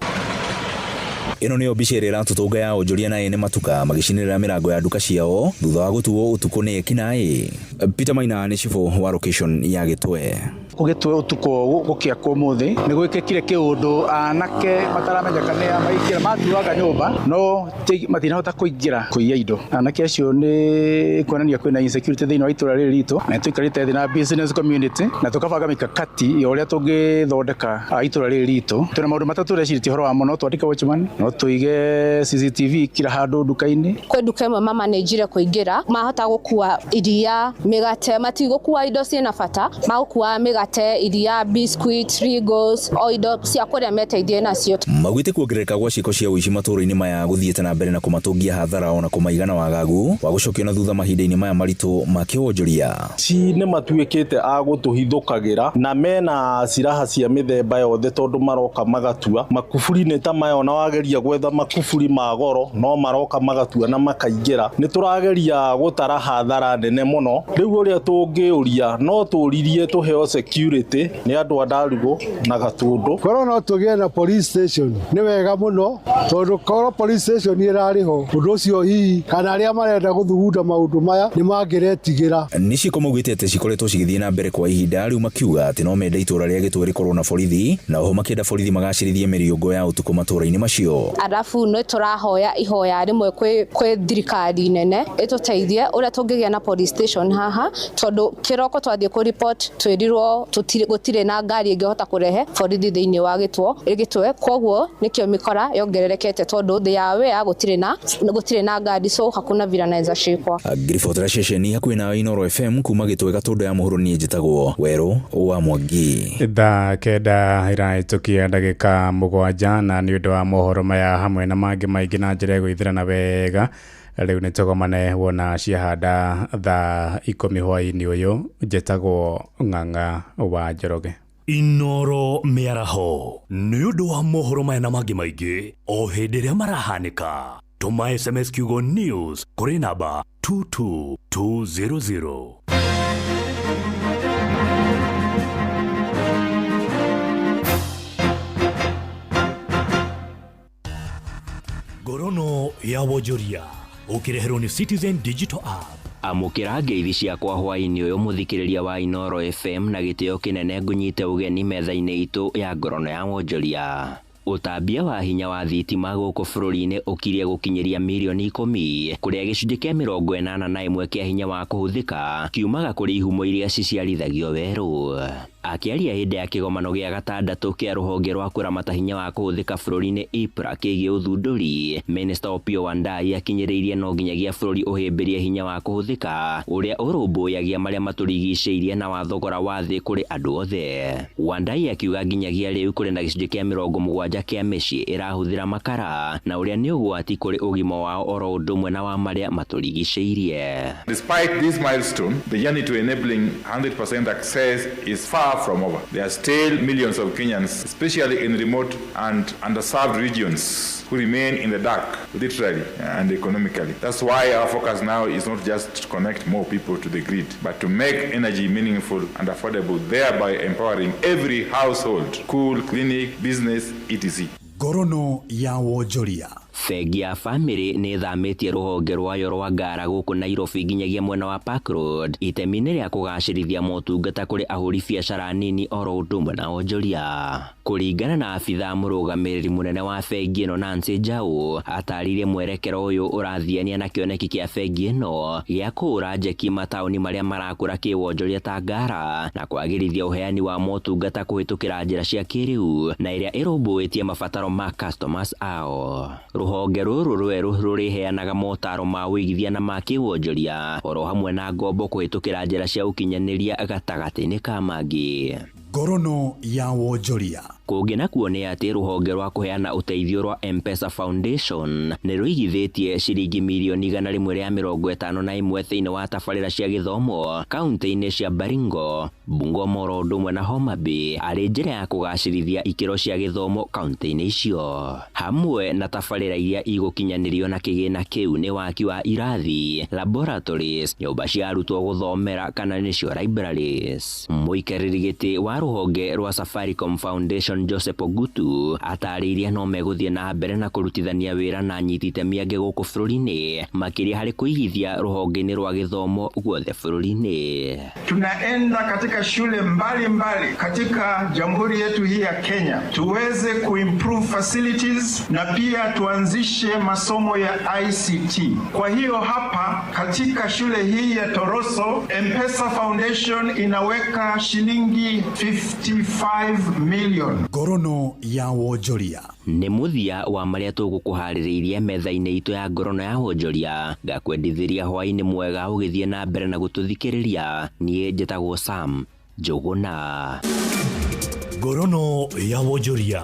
ĩno nĩyo mbica ĩrĩa ĩratũtũnga ya onjoria na ene matuka magĩcinĩrĩra mĩrango ya nduka ciao thutha wa gũtuo ũtukũ nĩ ekinaĩ. Peter Maina nĩ cibũ wa location ya Gĩtwe. Gũgĩtwe ũtukũ gũkĩakwo ũmũthĩ nĩ gwĩkĩkire kĩũndũ anake mataramenyeka nĩ a maingĩra matuaga nyũmba no matinahota kũingĩra kũiya indo. Anake acio nĩ kuonania kwĩna insecurity thĩinĩ wa itũra rĩrĩ ritũ na tũikarĩte thĩ na business community na tũkabanga mikakati ya ũrĩa tũngĩthondeka itũra rĩrĩ ritũ. Twĩna maũndũ matatũ tũrecirĩtie ũhoro wamo, no twandĩke watchman, no tũige CCTV kila handũ nduka-inĩ. Kwĩ nduka ĩmwe mamanĩnjire kũingĩra mahota gũkua iria mĩgate, matigũkua indo ciĩna bata, magũkua mĩgate, iria, biscuit, Rigos, o indo cia kũrĩa meteithie nacio. Maugĩte kuongerereka gwa ciĩko cia ũici matũũra-inĩ maya gũthiĩte na mbere na kũmatũngia hathara ona kũmaigana wagagu wa gũcokio na thutha mahinda-inĩ maya maritũ ma kĩwonjoria. Ci nĩ matuĩkĩte a gũtũhithũkagĩra na mena ciraha cia mĩthemba yothe tondũ maroka magatua makuburi nĩ ta maya, ona wageria gwetha makuburi ma goro no maroka magatua na makaingĩra. Nĩ tũrageria gũtara hathara nene mũno. Rĩu ũrĩa tũngĩũria no tũririe tũheo security nĩ andũ a Ndarugo na Gatũndũ. Korwo no tũgĩe na police station nĩ wega mũno tondũ korwo police station ĩrarĩ ho ũndũ ũcio hihi kana arĩa marenda gũthugunda maũndũ maya nĩ mangĩretigĩra. Nĩ ciĩko maugĩte atĩ cikoretwo cigĩthiĩ na mbere kwa ihinda rĩu makiuga atĩ no mende itũũra rĩa Gĩtwe rĩkorwo na borithi na oho makĩenda borithi magacĩrithie mĩriũngũ ya ũtukũ matũũra-inĩ macio. Arabu nĩ tũrahoya ihoya rĩmwe kwĩ thirikari nene ĩtũteithie ũrĩa tũngĩgĩa na police station haha tondũ kĩroko twathiĩ kũ report twĩrirwo gũtirĩ na ngari ĩngĩhota kũrehe borithi thĩinĩ wa Gĩtwe, koguo nĩkĩo mĩkora yongererekete tondũ they are aware gũtirĩ na ngari, so hakuna vile anaweza shikwa. Ngiribotera ceceni hakuhĩ na Inooro FM kuma Gĩtwe Gatũndũ ya mũhuro, niĩ njĩtagwo Werũ wa Mwangi. Thaa 9 ĩrahĩtũkia ndagĩka 7 na nĩ ũndũ wa mohoro maya hamwe na mangĩ maingĩ na njĩra ĩgũithĩrana wega rĩu nĩ tũgomane wona ciahanda thaa 10 hwaĩ-inĩ ũyũ. Njĩtagwo Ng'ang'a wa Njoroge. Inooro mĩaraho nĩ ũndũ wa mohoro maya na mangĩ maingĩ o hĩndĩ ĩrĩa marahanĩka. Tũma SMS kiugo news kũrĩ namba 22200. Ngorono ya wonjoria ũkĩreherwo nĩ Citizen Digital App. Amũkĩra ngeithi ciakwa hwaĩ-inĩ ũyũ mũthikĩrĩria wa Inooro FM na gĩtĩo kĩnene ngũnyite ũgeni metha-inĩ itũ ya ngorono ya wonjoria. Ũtambia wa hinya wa thitima gũkũ bũrũri-inĩ ũkirie gũkinyĩria mirioni 10 kũrĩa gĩcunjĩ kĩa 81 kĩa hinya wa kũhũthĩka kiumaga kũrĩ ihumo iria ciciarithagio werũ. Akĩaria hĩndĩ ya kĩgomano gĩa gatandatũ kĩa rũhonge rwa kũramata hinya wa kũhũthĩka bũrũri-inĩ IPRA kĩgiĩ ũthundũri, Minista Opiyo Wandayi akinyĩrĩirie no nginyagia bũrũri ũhĩmbĩrie hinya wa kũhũthĩka ũrĩa ũrũmbũyagia marĩa matũrigicĩirie na wa thogora wa thĩ kũrĩ andũ othe. Wandayi akiuga nginyagia rĩu kũrĩ na gĩcunjĩ kĩa 70 kĩa mĩciĩ ĩrahũthĩra makara na ũrĩa nĩ ũgwati kũrĩ ũgima wao oro ũndũ ũmwe na wa marĩa matũrigicĩirie. Despite this milestone, the journey to enabling 100% access is far from over. There are still millions of Kenyans, especially in remote and underserved regions, who remain in the dark, literally and economically. That's why our focus now is not just to connect more people to the grid, but to make energy meaningful and affordable, thereby empowering every household, school, clinic, business, etc. Ngorono ya wonjoria. Bengi ya Family nĩ ĩthamĩtie rũhonge rwayo rwa Ngara gũkũ Nairobi nginyagia mwena wa Park Road itemi-inĩ rĩa kũgacĩrithia motungata kũrĩ ahũri biacara nini oro ũndũ ũmwe na onjoria. Kũringana na abithaa mũrũgamĩrĩri mũnene wa bengi ĩno Nancy Njau, atarĩirie mwerekero ũyũ ũrathiania na kĩoneki kĩa bengi ĩno gĩa kũhũra njeki mataũni marĩa marakũra kĩwonjoria ta Ngara na kwagĩrithia ũheani wa motungata kũhĩtũkĩra njĩra cia kĩrĩu na ĩrĩa ĩrũmbũĩtie mabataro ma customers ao. Rũhonge rũrũ rwerũ rũrĩheanaga motaro ma ũigithia na ma kĩwonjoria oro hamwe na ngombo kũhĩtũkĩra njĩra cia ũkinyanĩria gatagatĩ-inĩ ka mangĩ. Ngorono ya wonjoria. Kũngĩ nakuo nĩ atĩ rũhonge rwa kũheana ũteithio rwa M-Pesa Foundation nĩ rũigithĩtie ciringi mirioni 151 thĩinĩ wa tabarĩra cia gĩthomo kaunti-inĩ cia Baringo, Bungoma oro ũndũ ũmwe na Homa Bay arĩ njĩra ya kũgacĩrithia ikĩro cia gĩthomo kaunti-inĩ icio. Hamwe na tabarĩra iria igũkinyanĩrio na kĩgĩna kĩu nĩ waki wa irathi, laboratories, nyũmba cia arutwo gũthomera kana nĩcio libraries. Mũikarĩri gĩtĩ wa rũhonge rwa Safaricom Foundation Joseph Ogutu atarĩirie no megũthiĩ na mbere na kũrutithania wĩra na anyiti itemi angĩ gũkũ bũrũri-inĩ makĩria harĩ kũigithia rũhonge-inĩ rwa gĩthomo guothe bũrũri-inĩ. Tunaenda katika shule mbalimbali mbali katika jamhuri yetu hii ya Kenya tuweze kuimprove facilities na pia tuanzishe masomo ya ICT. Kwa hiyo hapa katika shule hii ya Toroso, M-Pesa Foundation inaweka shilingi 55 million. Ngorono ya wonjoria. Nĩ mũthia wa marĩa tũgũkũharĩrĩirie metha-inĩ itũ ya ngorono ya wonjoria. Ngakwendithĩria hwaĩ-inĩ mwega ũgĩthiĩ na mbere na gũtũthikĩrĩria. Niĩ njĩtagwo Sam Njũgũna. Ngorono ya wonjoria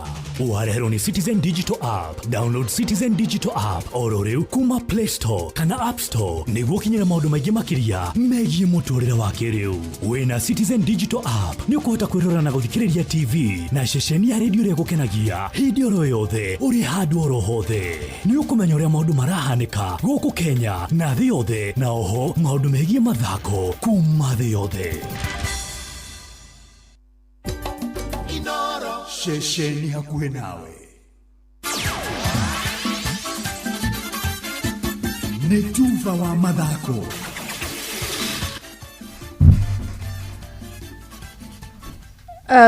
wareherwo nĩ Citizen Digital App. Download Citizen Digital App oro rĩu kuma Play Store kana App Store nĩguo ũkinyĩre maũndũ maingĩ makĩria megiĩ mũtũrĩre wa kĩrĩu. Wĩna Citizen Digital App nĩ ũkũhota kwĩrora na gũthikĩrĩria TV na ceceni ya redio ĩrĩa ĩgũkenagia hĩndĩ oro yothe ũrĩ handũ oro hothe. Nĩ ũkũmenya ũrĩa maũndũ marahanĩka gũkũ Kenya na thĩ yothe, na oho maũndũ megiĩ mathako kuma thĩ yothe. Ceceni hakuhĩ nawe nĩ tuba wa mathako.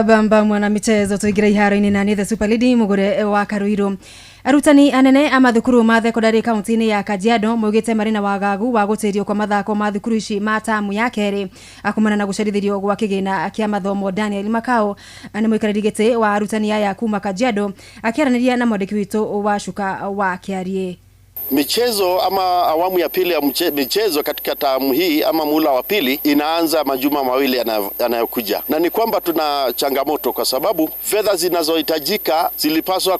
Bamba mwana michezo tuingira iharo-inĩ na nĩ the Super Lady mugure wa Karuiru. Arutani anene a mathukuru ma thekondarĩ kaunti-inĩ ya Kajiado maugĩte marĩ na wagagu wa gũtĩrio kwa mathako ma thukuru ici ma tamu ya kerĩ kumana na gũcerithĩrio gwa kĩgĩna kĩa mathomo. Daniel Makao nĩ mũikarĩri gĩtĩ wa arutani aya kuma Kajiado akĩaranĩria na mwandĩki witũ wa Cuka wa Kĩariĩ. Michezo ama awamu ya pili ya michezo katika tamu hii ama muhula wa pili inaanza majuma mawili yanayokuja, na ni kwamba tuna changamoto kwa sababu fedha zinazohitajika zilipaswa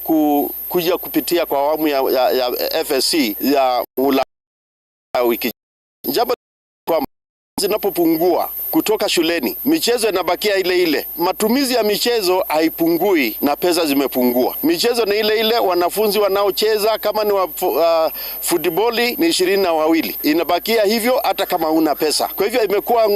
kuja kupitia kwa awamu ya FSC ya muhula wiki. Jambo kwamba zinapopungua kutoka shuleni, michezo inabakia ile ile. Matumizi ya michezo haipungui na pesa zimepungua. Michezo ni ile ile, wanafunzi wanaocheza kama ni wa futiboli ni 22. Inabakia hivyo hata kama huna pesa. Kwa hivyo imekuwa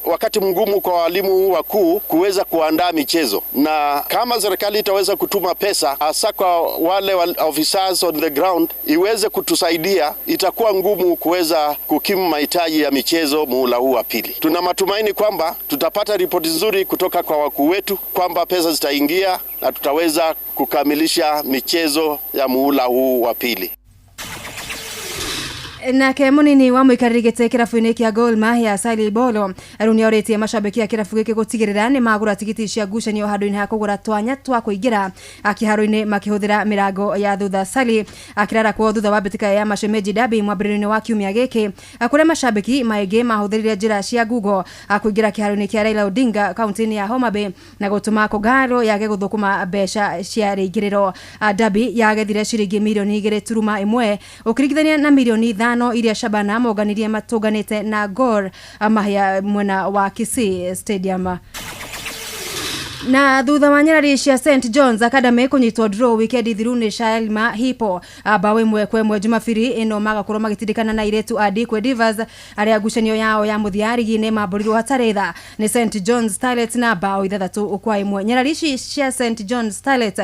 wakati mgumu kwa walimu wakuu kuweza kuandaa michezo, na kama serikali itaweza kutuma pesa hasa kwa wale officers on the ground iweze kutusaidia, itakuwa ngumu kuweza kukimu mahitaji ya michezo muhula huu wa pili. Tuna matumaini kwamba tutapata ripoti nzuri kutoka kwa wakuu wetu kwamba pesa zitaingia na tutaweza kukamilisha michezo ya muhula huu wa pili. Nake munini wa muikarĩri gĩtĩ kĩrabu-inĩ kĩa Gor Mahia Sally Bolo rĩu nĩorĩtie mashabiki a kĩrabu gĩkĩ gũtigĩrĩra nĩ magũra tigiti cia ngucanio handũ-inĩ ha kũgũra twanya twa kũingĩra kĩharo-inĩ makĩhũthĩra mĩrango ya thutha. Sally akĩrarakwo thutha wa mbĩtĩka ya Mashemeji Derby mwambĩrĩrio-inĩ wa kiumia gĩkĩ, kũrĩa mashabiki maingĩ mahũthĩrire njĩra cia Google kũingĩra kĩharo-inĩ kĩa Raila Odinga kaunti-inĩ ya Homa Bay na gũtũma Kogalo yage gũthũkũma mbeca cia rĩingĩrĩro. Derby yagethire ciringi mirioni 2.1 ũkĩringithania na mirioni 5 iria Shabana monganirie matũnganĩte na Gor Mahia mwena wa Kisii Stadium. Na thutha wa nyarari cia St John's Academy kunyitwo draw weekend thiru ni Shailma Hipo bao 1-1 Jumapili ino magakorwo magitindikana na iretu a Dikwe Divas aria ngucanio yao ya muthia rigi-inĩ mambũrirwo hatarĩ tha ni St John's Starlets na bao 6-1. Nyarari ici cia St John's Starlets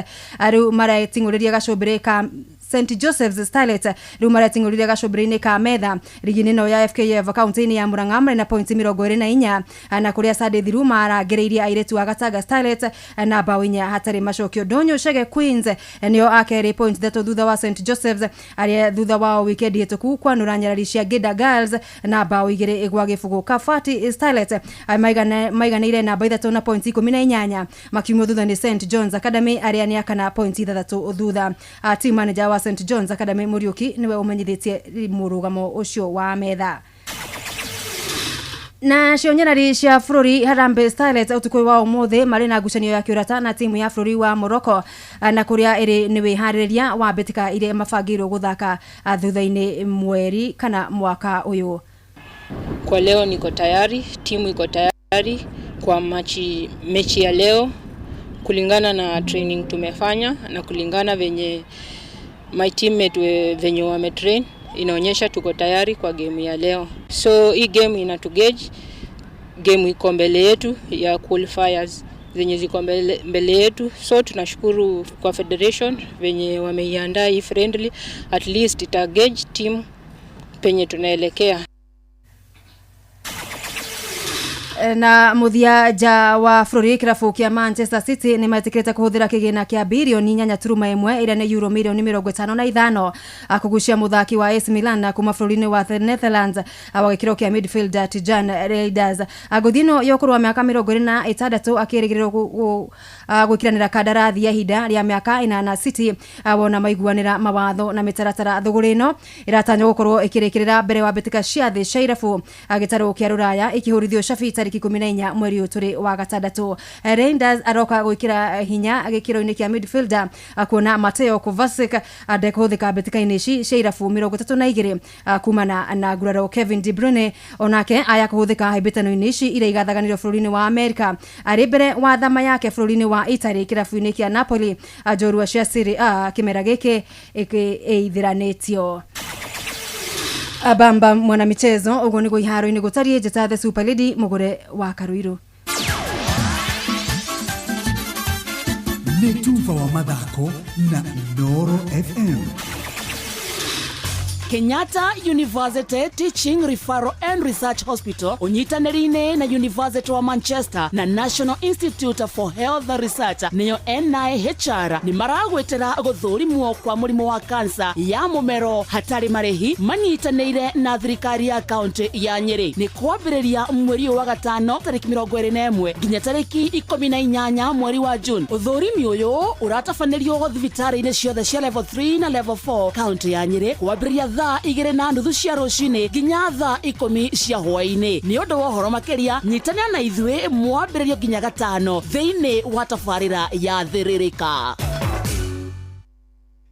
riu mareting'ũrĩria gacumbĩrĩ ka St Joseph's Starlet riu mareting'ũrĩria gacumbĩrĩ-inĩ ka metha rigi-inĩ ĩno ya FKF kaunti-inĩ ya Murang'a marĩ na pointi 24 na kũrĩa Sunday thiru marangĩrĩirie airĩtu a Gatanga Starlet na bao 4 hatarĩ macokio. Ndonyo Chege Queens nĩo a kerĩ point 3 thutha wa St Joseph's arĩa thutha wao wikendi hĩtũku kwanũra nyarari cia Gida Girls na bao 2-0. Kabati Starlet maiganĩire namba 3 na pointi 18 makiumio thutha nĩ St John's Academy arĩa nĩ akana pointi 6 thutha. Team manager wa St John's Academy Muriuki niwe umenyithitie murugamo ucio wa metha. Na cio nyarari cia bũrũri Harambee Starlets ũtukũ wa ũmũthĩ marĩ na ngucanio ya kĩũrata na timu ya bũrũri wa Morocco na kũrĩa ĩrĩ nĩ wĩharĩrĩria wa mbĩtĩka iria mabangĩirwo gũthaka thutha-inĩ mweri kana mwaka ũyũ. Kwa leo niko tayari, timu iko tayari kwa mechi ya leo kulingana na training tumefanya na kulingana venye my teammate venye wametrain, inaonyesha tuko tayari kwa game ya leo. So hii game inatugauge, game iko mbele yetu ya qualifiers zenye ziko mbele yetu. So tunashukuru kwa federation venye wameiandaa hii friendly, at least ita gauge team penye tunaelekea. Na muthia ja wa bũrũri kĩrabu kĩa Manchester City nĩ metĩkĩrĩte kũhũthĩra kĩgĩna kĩa birioni 8.1 ĩrĩa nĩ euro mirioni 55 kũgucia mũthaki wa AC Milan kuma bũrũri-inĩ wa Netherlands wa gĩkĩro kĩa midfielder Tijan Reinders. Ngũthi ĩno ya ũkũrũ wa mĩaka 26 akĩrĩgĩrĩrwo gwĩkiranĩra kandarathi ya ihinda rĩa mĩaka 8 City wona maiguanĩra mawatho na mĩtaratara. Thũgũrĩ ĩno ĩratanywo gũkorwo ĩkĩrĩkĩrĩra mbere wa mbĩtĩka cia thĩ cia irabu gĩtarũ kĩa Rũraya ĩkĩhũrithio cabi tariki 14 mweri ũyũ tũrĩ wa gatandatũ. Reinders aroka gwĩkĩra hinya gĩkĩro-inĩ kĩa midfielder kuona Mateo Kovacic ndekũhũthĩka mbĩtĩka-inĩ ici cia irabu 32 kumana na nguraro. Kevin De Bruyne onake aya kũhũthĩka hĩmbĩtano-inĩ ici iria igathaganĩrio bũrũri-inĩ wa Amerika arĩ mbere wa thama yake bũrũri-inĩ wa Italy kĩrabu-inĩ kĩa Napoli njorua cia Serie A kĩmera gĩkĩ ĩithiranĩtio. Abamba mwana michezo ũguo nĩguo iharo-inĩ gũtariĩ. Njĩta the Super Lady mũgũre wa Karuiru. Nĩ tuba wa mathako na Inooro FM. Kenyatta University Teaching Referral and Research Hospital unyitanĩri-inĩ na University wa Manchester na National Institute for Health Research nĩyo NIHR nĩ maragwĩtĩra gũthũrimwo kwa mũrimũ wa kansa ya mũmero hatarĩ marĩhi manyitanĩire na thirikari ya kaunti ya Nyĩrĩ. Nĩ kwambĩrĩria mweri wa gatano tarĩki 21 nginya tarĩki 18 mweri wa June. Ũthũrimi ũyũ ũratabanĩrio thibitarĩ-inĩ ciothe cia level 3 na level 4 kaunti ya Nyĩrĩ kwambĩrĩria thaa 2:30 cia rũcinĩ nginya thaa 10 cia hwaĩ-inĩ. Nĩ ũndũ wa ũhoro makĩria nyitanĩra na ithuĩ mwambĩrĩrio nginya gatano thĩinĩ wa tabarĩra ya Thĩrĩrĩka.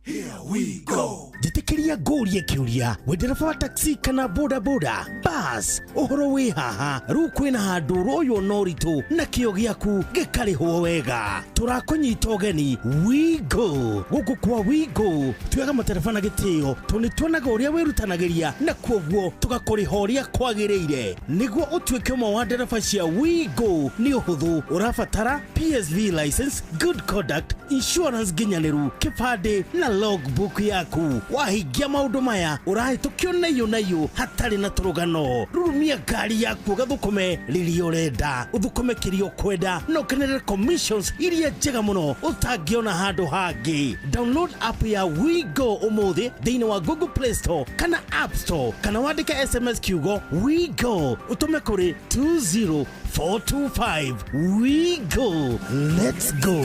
Here we go. Njĩtĩkĩria ngũrie kĩũria wĩ ndereba wa taxi kana boda boda bas ũhoro wĩ haha rĩu kwĩna handũ ũroywo na ũritũ na kĩo gĩaku gĩkarĩhwo wega. Tũrakũnyita ũgeni Wigo. Gũkũ kwa Wigo tuoyaga matereba na gĩtĩo tondũ nĩ tuonaga ũrĩa wĩrutanagĩria na kuoguo tũgakũrĩha ũrĩa kwagĩrĩire. Nĩguo ũtuĩke ũmwe wa ndereba cia Wigo nĩ ũhũthũ, ũrabatara PSV license, good conduct, insurance nginyanĩru, kĩbandĩ na logbook yaku. Wahingia Warĩkia maũndũ maya ũrahĩtũkio na iyũ na iyũ hatarĩ na tũrũgano. Rurumia ngari yaku ũgathũkũme rĩrĩa ũrenda, ũthũkũme kĩrĩa ũkwenda na ũkenerere commissions iria njega mũno ũtangĩona handũ hangĩ. Download app ya WeGo ũmũthĩ thĩinĩ wa Google Play Store kana App Store, kana wandĩke SMS kiugo WeGo ũtũme kũrĩ 20425. WeGo, let's go.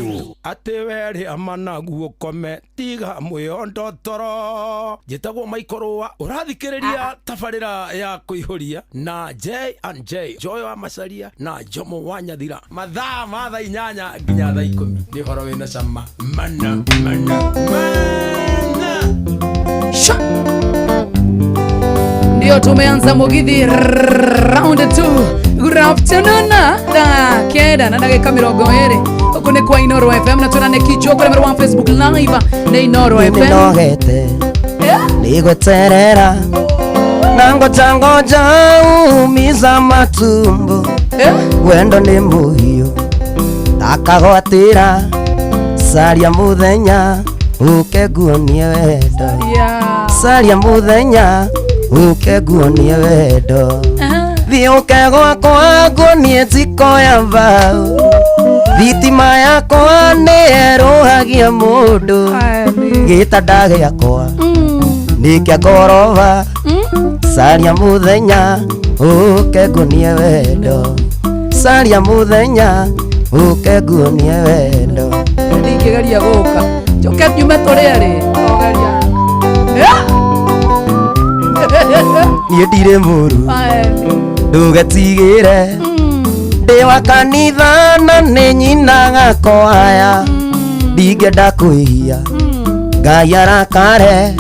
Atä werä amanaguo kome tiga mwĩondo toro. Njĩtagwo Michael Rũa, ũrathikĩrĩria tabarĩra ya kũihũria na J and J, Joy wa Macaria na Jomo wa Nyathira, mathaa ma thaa 8 nginya thaa 10. Nĩ ũhoro wĩna cama mana mana mana. Sha! Ndio tumeanza Mugithi round 2. Good afternoon, thaa 9 na ndagĩka 20. Huku nĩ kwa Inoro FM na twĩna Nicky Joe kũrĩa wa Facebook Live nĩ Inoro FM. Nĩnogete nĩgweterera na ngoja ngoja umiza matumbo, wendo nĩ mũhiũ takagwatĩra, caria mũthenya ũke nguonie wendo, caria mũthenya ũke nguonie wendo, thiĩ ũke gwakwa nguonie njiko ya mbaũ, thitima yakwa nĩ yerũhagia mũndũ, gĩtanda gĩakwa nĩ kĩa ngoroba, caria mũthenya ũke nguonie wendo, caria mũthenya ũke nguonie wendo. Ndingĩgeria gũka njoke nyume tũrĩ erĩ ogeria. Niĩ ndirĩ mũru ndũgetigĩre, ndĩ wa kanitha na nĩ nyinaga kwaya, ndingĩenda kwĩhia Ngai arakare,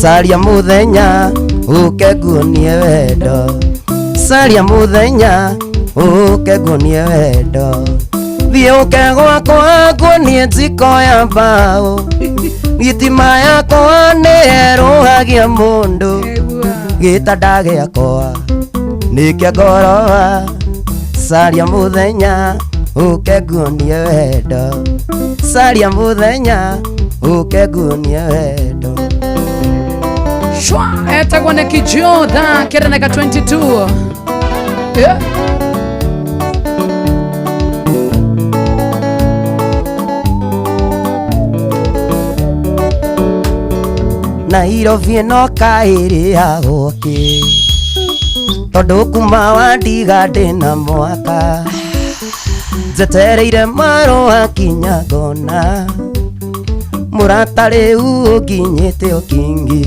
caria mũthenya ũke nguonie wendo, caria mũthenya ũke nguonie wendo, thiĩ ũke gwakwa nguonie njiko ya mbaũ, thitima yakwa nĩ yerũhagia mũndũ, gĩtanda gĩakwa nĩ kĩa ngoroba, caria mũthenya ũke nguonie wendo, caria mũthenya ũke nguonie wendo. Shwa, etagwo Nicky Joe thaa 9 na 22. Yeah. Nairobi ĩno kaĩrĩagwo kĩ, tondũ kuma wandiga ndĩna mwaka, njetereire marũa kinya ngona, mũrata rĩu ũnginyĩte ũkĩngĩ,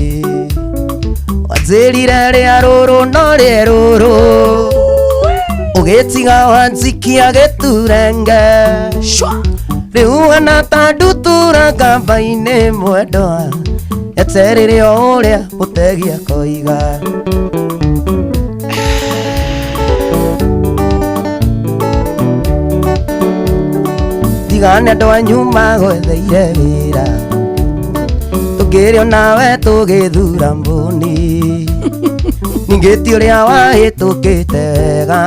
wanjĩrire rĩa rũrũ no rĩerũrũ, ũgĩtiga wanjikia gĩturenge, rĩu hana ta ndutura ngamba-inĩ mwendwa, eterere o ũrĩa mũtegi akoiga. Tigane andũ anyu magwetheire wĩra, tũngĩrĩo nawe tũgĩthura mbũni, ningĩ ti ũrĩa wahĩtũkĩte wega,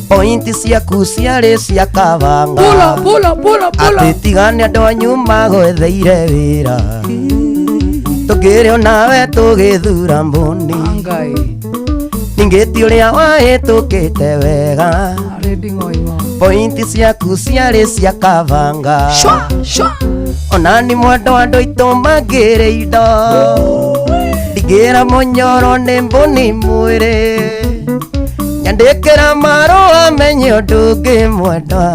pointi ciaku ciarĩ cia kabanga, Pulo, pulo, pulo, pulo. Atĩ tigane andũ anyu magwetheire wĩra, tũngĩrĩo nawe tũgĩthura mbũni, ningĩ ti ũrĩa wahĩtũkĩte wega, pointi ciaku ciarĩ cia kabanga. Shwa, shwa. Ona nĩ mwendo andũ aitũ mangĩrĩ indo, ndingĩra mũnyoro nĩ mbũni mwĩrĩ, nyandĩkĩra marũa menye ũndũ ũngĩ mwendwa,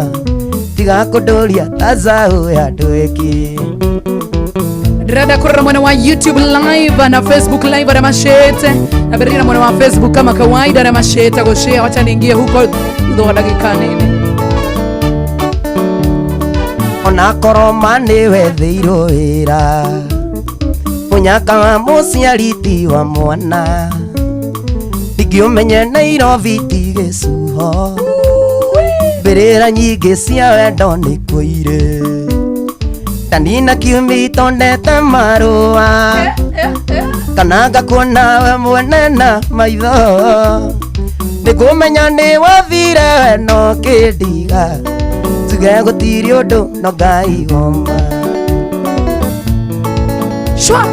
tiga kũndũria ta zaũ ya ndwĩki. Ndĩrenda kũrora mwena wa YouTube live na Facebook live arĩa macĩte na mbere mwena wa Facebook kama kawaida arĩa macĩte gũshare. Wacha niingie huko thutha wa ndagĩka nini. Ona korwo ma nĩ wetheirwo wĩra, mũnyaka wa mũciari ti wa mwana, ndingĩũmenye Nairobi ti gĩcuho, mbĩrĩra nyingĩ cia wendo nĩ kũire, ndanina kiumia itondete marũa, kana ngakuona we mwene na maitho, nĩngũmenya nĩ wathire we no kĩndiga, njuge gũtirĩ ũndũ no Ngai woma. Shwa!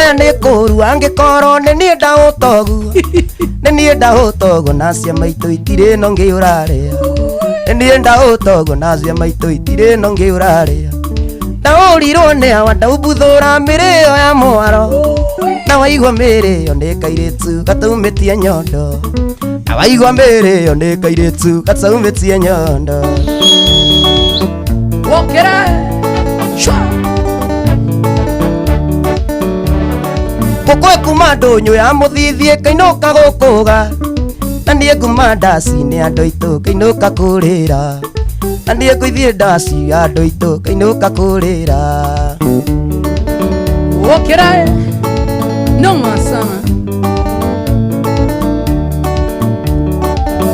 Kũrĩa nĩ kũũru angĩkorwo nĩ niĩ ndaũtoguo. Nĩ niĩ ndaũtoguo na cia maitũ itirĩ no ngĩ ũrarĩa. Nĩ niĩ ndaũtoguo na cia maitũ itirĩ no ngĩ ũrarĩa. Ndaũrirwo nĩ awa ndaumbuthũra mĩrĩo ya mwaro. Na waigua mĩrĩo nĩ kairĩtu gataumĩtie nyondo. Na waigua mĩrĩo nĩ kairĩtu gataumĩtie nyondo. Wokera. Shwa. Gũkũ kuma ndũnyũ ya mũthithie kainũka gũkũga. Na niĩ nguma ndaci nĩ andũ aitũ kainũka kũrĩra. Na niĩ ngũithiĩ ndaci andũ aitũ kainũka kũrĩra. Wokera. Noma sana.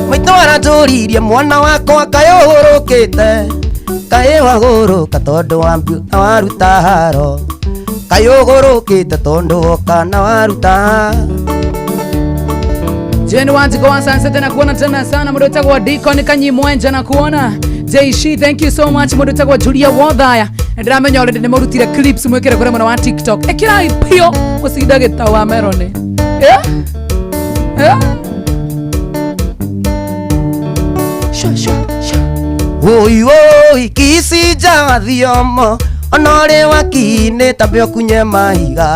Maitũ aranjũririe mwana wakwa kaĩ ũhũrũkĩte. Kaĩ wagũrũka tondũ wa mbiũ na waruta haro. Kaĩ ũgũrũkĩte tondũ woka na waruta. Jane Wanjigo wa Sunset na kuona tena sana mũndũ wĩtagwo Deacon Kanyimwenja na kuona Jaishi, thank you so much mũndũ wĩtagwo Julia Wothaya. Ndĩramenya already nĩ mũrutire clips mwĩkĩre kũrĩa mwena wa TikTok. Ĩkĩrai pio mũcinda gĩtau wa meroni. Yeah? Yeah? Shwa, shwa, shwa. Oi oi kicinja wa thiomo ona ũrĩ wakinĩ tambe ũkunye mahiga.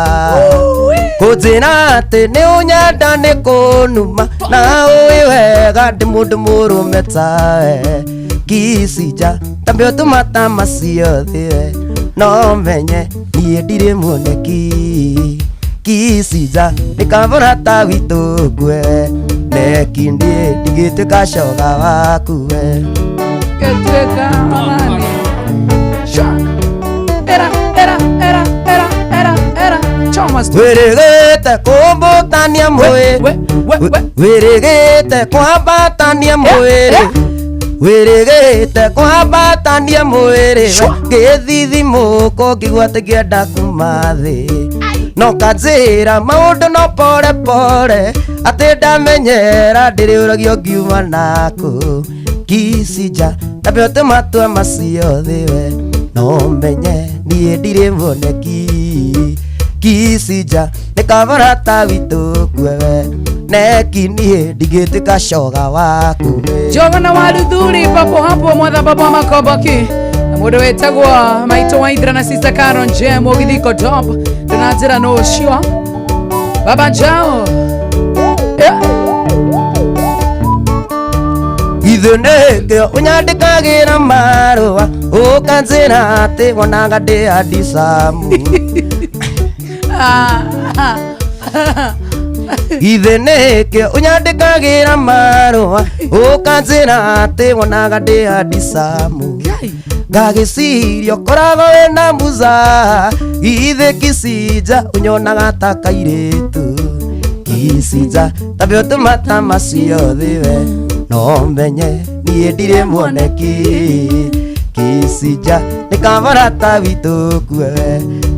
Kũnjĩra atĩ nĩ ũnyenda nĩ kũnuma na ũĩ wega ndĩ mũndũ mũrũme tawe. Kicinja tambe ũtũmata macio thĩ no menye niĩ ndirĩ muoneki. Kicinja nĩ kabora ta witũ ngue neki niĩ ndigĩtuĩka coga waku we. Gĩtuĩka onani. Shwa. Era, era, era, era, era, era. Choma stu. Wĩrĩgĩte kũmbũtania mwĩrĩ. Wĩrĩgĩte kwambatania mwĩrĩ. Wĩrĩgĩte kwambatania mwĩrĩ. Ngĩthithimũka ngĩigua atĩ ngĩenda kuma thĩ. No kanjĩra maũndũ no pore pore atĩ ndamenyera ndĩrĩũragio ngiuma naku. Kicinja tambe ũtũmatua macio thĩ we no menye niĩ ndirĩ muoneki. Kicinja nĩ kabora ta witũ ngue we neki niĩ ndigĩtuĩka coga waku we. Jovana wa Luthuri papo hapo mwatha baba wa Makomboki. Na mũndũ wĩtagwo Maitũ Waithira na Sister Karen Jem ũgithiko top. Ndĩna njĩra no ũcio. Baba Njao. Yeah. Githĩ nĩkĩo ũnyandĩkagĩra marũa ũkanjĩra atĩ wonaga ndĩ andicamu. Githĩ nĩkĩo ũnyandĩkagĩra marũa ũkanjĩra atĩ wonaga ndĩ andicamu. Ngagĩciria ũkoragwo wĩna muza githĩ kicinja ũnyonaga ta kairĩtu. Kicinja tambe ũtũmata macio thĩ we no menye niĩ ndirĩ muoneki. Kicinja nĩ kabora ta witũ ngue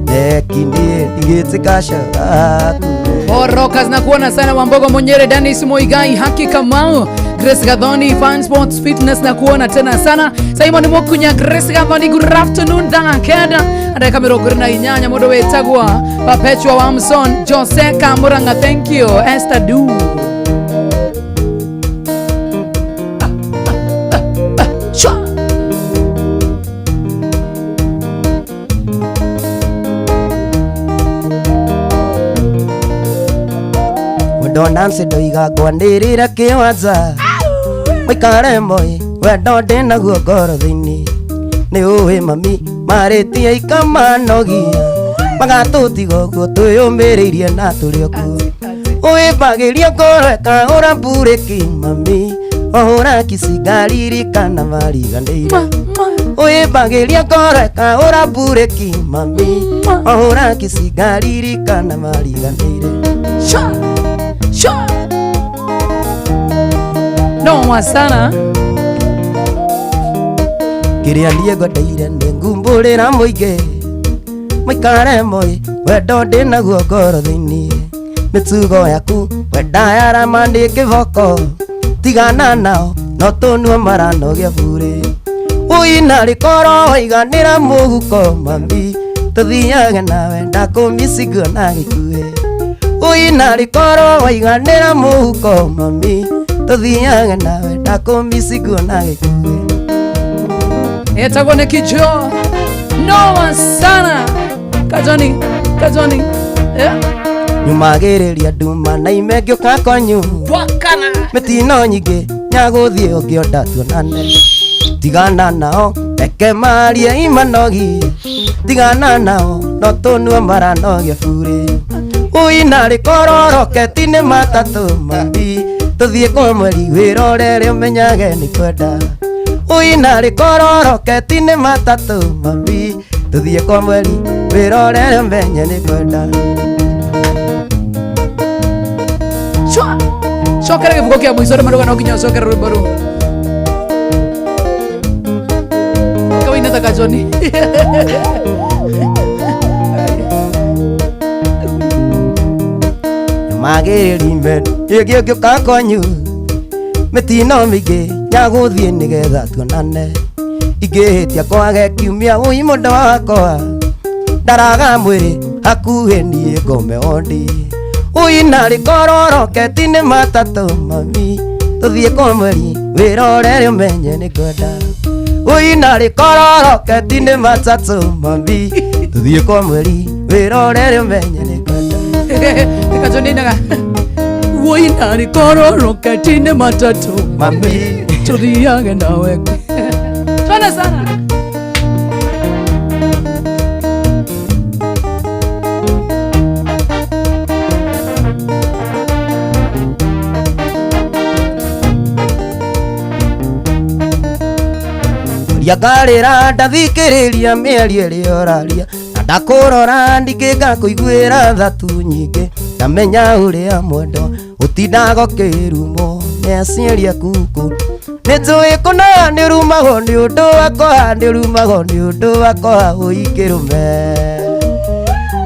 neki niĩ ndigĩtuĩka coga waku we. Orokas na kuona sana Wambogo Munyere, Dennis Muigai, Haki Kamau, Grace Gathoni, Fun Sports Fitness na kuona tena sana. Simon Mukunya, Grace Gathoni, good afternoon thaa kenda. Ndagĩka mĩrongo ĩrĩ na inyanya mũndũ wĩtagwo Perpetua Wamson, Jose Kamuranga, thank you. Esther Du. Shwa. Wendo Nancy ndoiga ngwanĩrĩra kĩwanja maikare moi wendo ndĩnaguo ngoro thĩinĩ. Nĩ ũĩ mami marĩtie ikamanogia magatũtiga ũguo twĩyũmĩrĩirie na tũrĩ o kuo. Ũĩmbagĩria ngoro ĩkahũra mburĩki mami ohũra kicinga ririkana mariganĩire. Ũĩmbagĩria ngoro ĩkahũra mburĩki mami ohũra kicinga ririkana mariganĩire. Shwa. Shwa. Noma sana. Kĩrĩa niĩ ngwendeire nĩ ngumbũrĩra mũingĩ maikare moi wendo ndĩnaguo ngoro thĩinĩ. Mĩtugo yaku wenda yarama nĩ kĩboko tigana nao no tũnue maranogia burĩ. Ũina rĩkorwo waiganĩra mũhuko mami Tũthiage nawe ndakũmiciguo na gĩkuhĩ. Ũina rĩkorwo waiganĩra mũhuko mami, tũthiage nawe ndakũmiciguo na gĩkuhĩ. Etagwo nĩ Kijo. Noma sana. Kajoni, Kajoni. Yeah. Nyumagĩrĩria nduma na ime ngĩũka kwanyu. Twakana. Mĩtino nyingĩ nyagũthiĩ ũngĩonda tuonane. Tigana nao reke marie imanogie, tigana nao no tũnue maranogia burĩ. Ũina rĩkorwo roketi nĩ matatũ mami, tũthiĩ kwa mweri wĩrorere ũmenyage nĩ kwenda. Ũina rĩkorwo roketi nĩ matatũ mami, tũthiĩ kwa mweri wĩrorere ũmenye nĩ kwenda. Chwa. Cokera gĩbuko kĩa mũico rĩ maruga no nginya ũcokere rwĩmbo rũu. Kawaina ta Kajoni. Nyumagĩrĩria ĩngĩ ngĩũka kwanyu, mĩtino mĩingĩ nyagũthiĩ nĩgetha tuonane. Ingĩhĩtia kwage kiumia ũi mũndũ wakwa, ndaraga mwĩrĩ hakuhĩ niĩ ngome ondi. Ũina rĩkorwo roketi nĩ matatũ mami, tũthiĩ kwa mweri wĩrorere ũmenye nĩ kwenda. Ũina rĩkorwo roketi nĩ matatũ mami, tũthiĩ kwa mweri wĩrorere ũmenye nĩ kwenda. Kajoni inaga. Ũina rĩkorwo roketi nĩ matatũ mami, tũthiage nawe. Twende sana. Ngarĩra ndathikĩrĩria mĩario ĩrĩa ũraria, na ndakũrora ndingĩka kũiguĩra thatu nyingĩ, ndamenya ũrĩa mwendo ũtindaga ũkĩrumwo nĩ aciari aku kũ. Nĩ njũĩ kũna nĩ ũrumagwo nĩ ũndũ wakwa, nĩ ũrumagwo nĩ ũndũ wakwa ũikĩrũme.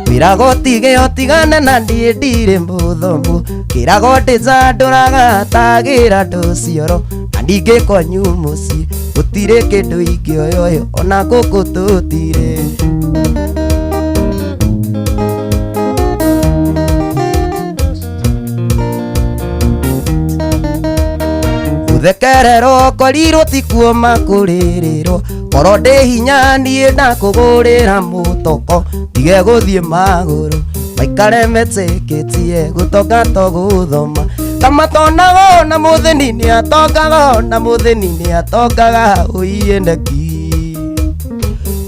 Wĩrago tige ũtigane na niĩ ndirĩ mũthomu, kĩrago ndĩcandũraga tagĩra ndũcioro, na ningĩ kwanyu mũciĩ gũtirĩ kĩndũ ingĩoyoyo ona gũkũ tũtirĩ. Gũthekererwo korirwo tikuo makũrĩrĩrwo, korwo ndĩ hinya niĩ ndakũgũrĩra mũtoko, ndige gũthiĩ magũrũ maikare metĩkĩtie gũtonga to gũthoma. Kamatonago na mũthĩni nĩatongaga, na mũthĩni nĩatongaga ũiĩneki.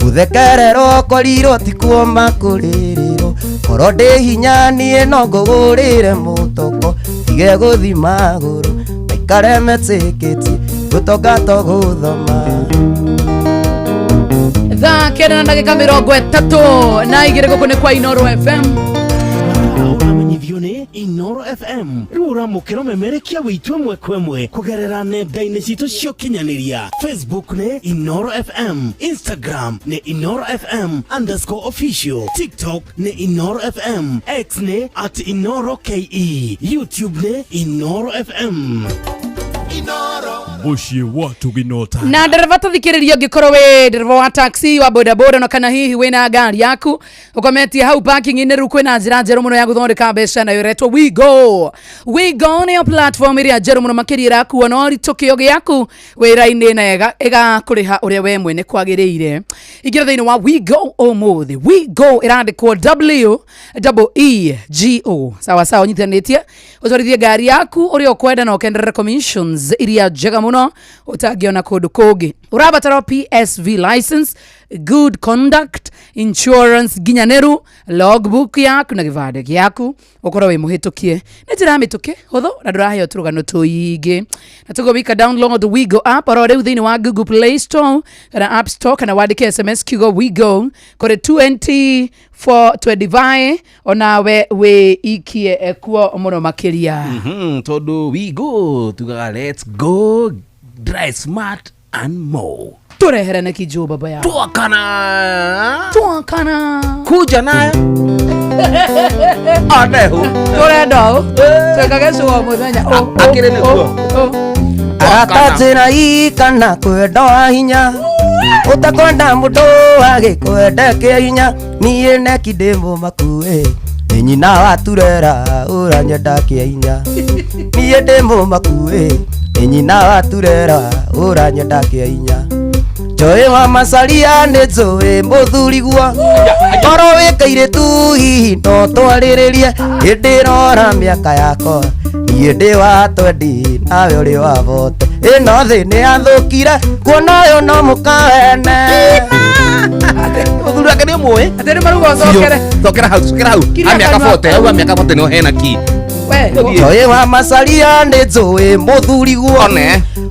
Gũthekererwo korirwo tikuo makũrĩrĩrwo, korwo ndĩ hinya niĩ no ngũgũrĩre mũtoko, ndige gũthiĩ magũrũ maikare metĩkĩtie gũtonga to gũthoma. Thaa 9 na ndagĩka 32 gũkũ nĩ kwa Inoro FM. Ũramenyithio nĩ Inoro FM. Rĩu ũramũkĩra ũmemerekia wĩitũ ĩmwe kwa ĩmwe kũgerera nenda-inĩ citũ cia ũkinyanĩria. Facebook nĩ Inoro FM, Instagram nĩ Inoro FM _official, TikTok nĩ Inoro FM, X nĩ @InoroKE, YouTube nĩ Inoro FM. Mũciĩ wa Tuginota. Na ndereva tũthikĩrĩria ũngĩkorwo wĩ ndereva wa taxi wa bodaboda na kana hihi wĩna ngari yaku ũkometie hau parking-inĩ, rĩu kwĩna njĩra njerũ mũno ya gũthondeka mbeca nayo ĩretwo WeGo. WeGo nĩyo platform ĩrĩa njerũ mũno makĩria ĩrakua na ũritũ kĩo gĩaku wĩra-inĩ na ĩgakũrĩha ũrĩa we mwene kwagĩrĩire. Ingĩra thĩinĩ wa WeGo ũmũthĩ. WeGo ĩrandĩkwo W E G O. Sawa sawa, ũnyitanĩtie ũtwarithie ngari yaku ũrĩa ũkwenda na ũkenderere commissions iria njega mũno ũtangĩona kũndũ kũngĩ. Ũrabatara PSV license, good conduct, insurance nginyanĩru, logbook yaku na gĩbandĩ gĩaku ũkorwo wĩ mũhĩtũkie. Nĩ njĩra ya mĩtũkĩ hũthũ na ndũraheo tũrũgano tũingĩ. Na tũguo wika download WeGo app oro rĩu thĩinĩ wa Google Play Store kana App Store, kana wandĩke SMS kiugo WeGo kũrĩ 2425 onawe wĩikie kuo mũno makĩria. Tondũ WeGo tugaga let's go drive smart and more. Tũrehere nĩ Kijo baba yao. Twakana. Twakana. Kuja nayo. Anehu. Tũrenda ũ. Twĩkage cũa mũthenya. Akĩrĩ nĩguo. Arata njĩra ikana kwenda wa hinya, Ũtakwenda mũndũ agĩkwenda kĩahinya niĩ neki ndĩ mũmaku ĩ nĩ nyina wa turera ũranyenda kĩahinya niĩ ndĩ mũmaku ĩ nĩ nyina wa turera ũranyenda kĩahinya Joĩ wa macaria nĩ njũĩ mũthuriguo korwo wĩ kairĩtu hihi no twarĩrĩrie hĩndĩ rora mĩaka yakwa niĩ ndĩ wa twendi nawe ũrĩ wa bote ĩno thĩ nĩ yathũkire kuona ũyũ no mũkawene Mũthuri wake nĩ ũmũĩ Atĩ nĩ maruga ũcokere cokera hau cokera hau Kiria a mĩaka kanua. 40 hau a mĩaka 40 nĩho hena ki We, Joĩ wa macaria nĩ njũĩ mũthuriguo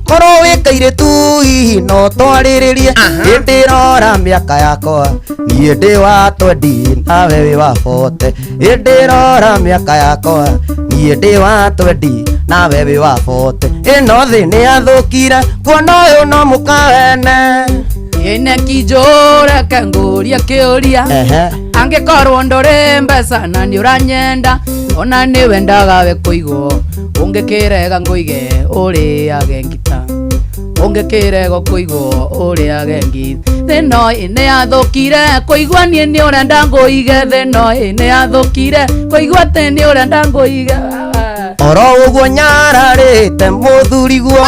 korwo wĩ kairĩtu hihi no twarĩrĩrie hĩndĩ rora mĩaka yakwa niĩ ndĩ wa twendi nawe wĩ wa bote hĩndĩ rora mĩaka yakwa niĩ ndĩ wa twendi nawe wĩ wa bote ĩno thĩ nĩ yathũkire kuona ũyũ no mũkawene ĩne kijũra kangũria kĩũria Ehe. angĩkorwo ndũrĩ mbeca na nĩ ũranyenda ona nĩ wendaga we kũigwo ũngĩkĩrega ngũige ũrĩage ngita ũngĩkĩrega kũigwo ũrĩage ngita thĩno ĩ nĩ yathũkire kũigua niĩ nĩ ũrenda ngũige thĩno ĩ nĩ yathũkire kũigua atĩ nĩ ũrenda ngũige oro ũguo nyararĩte mũthuriguo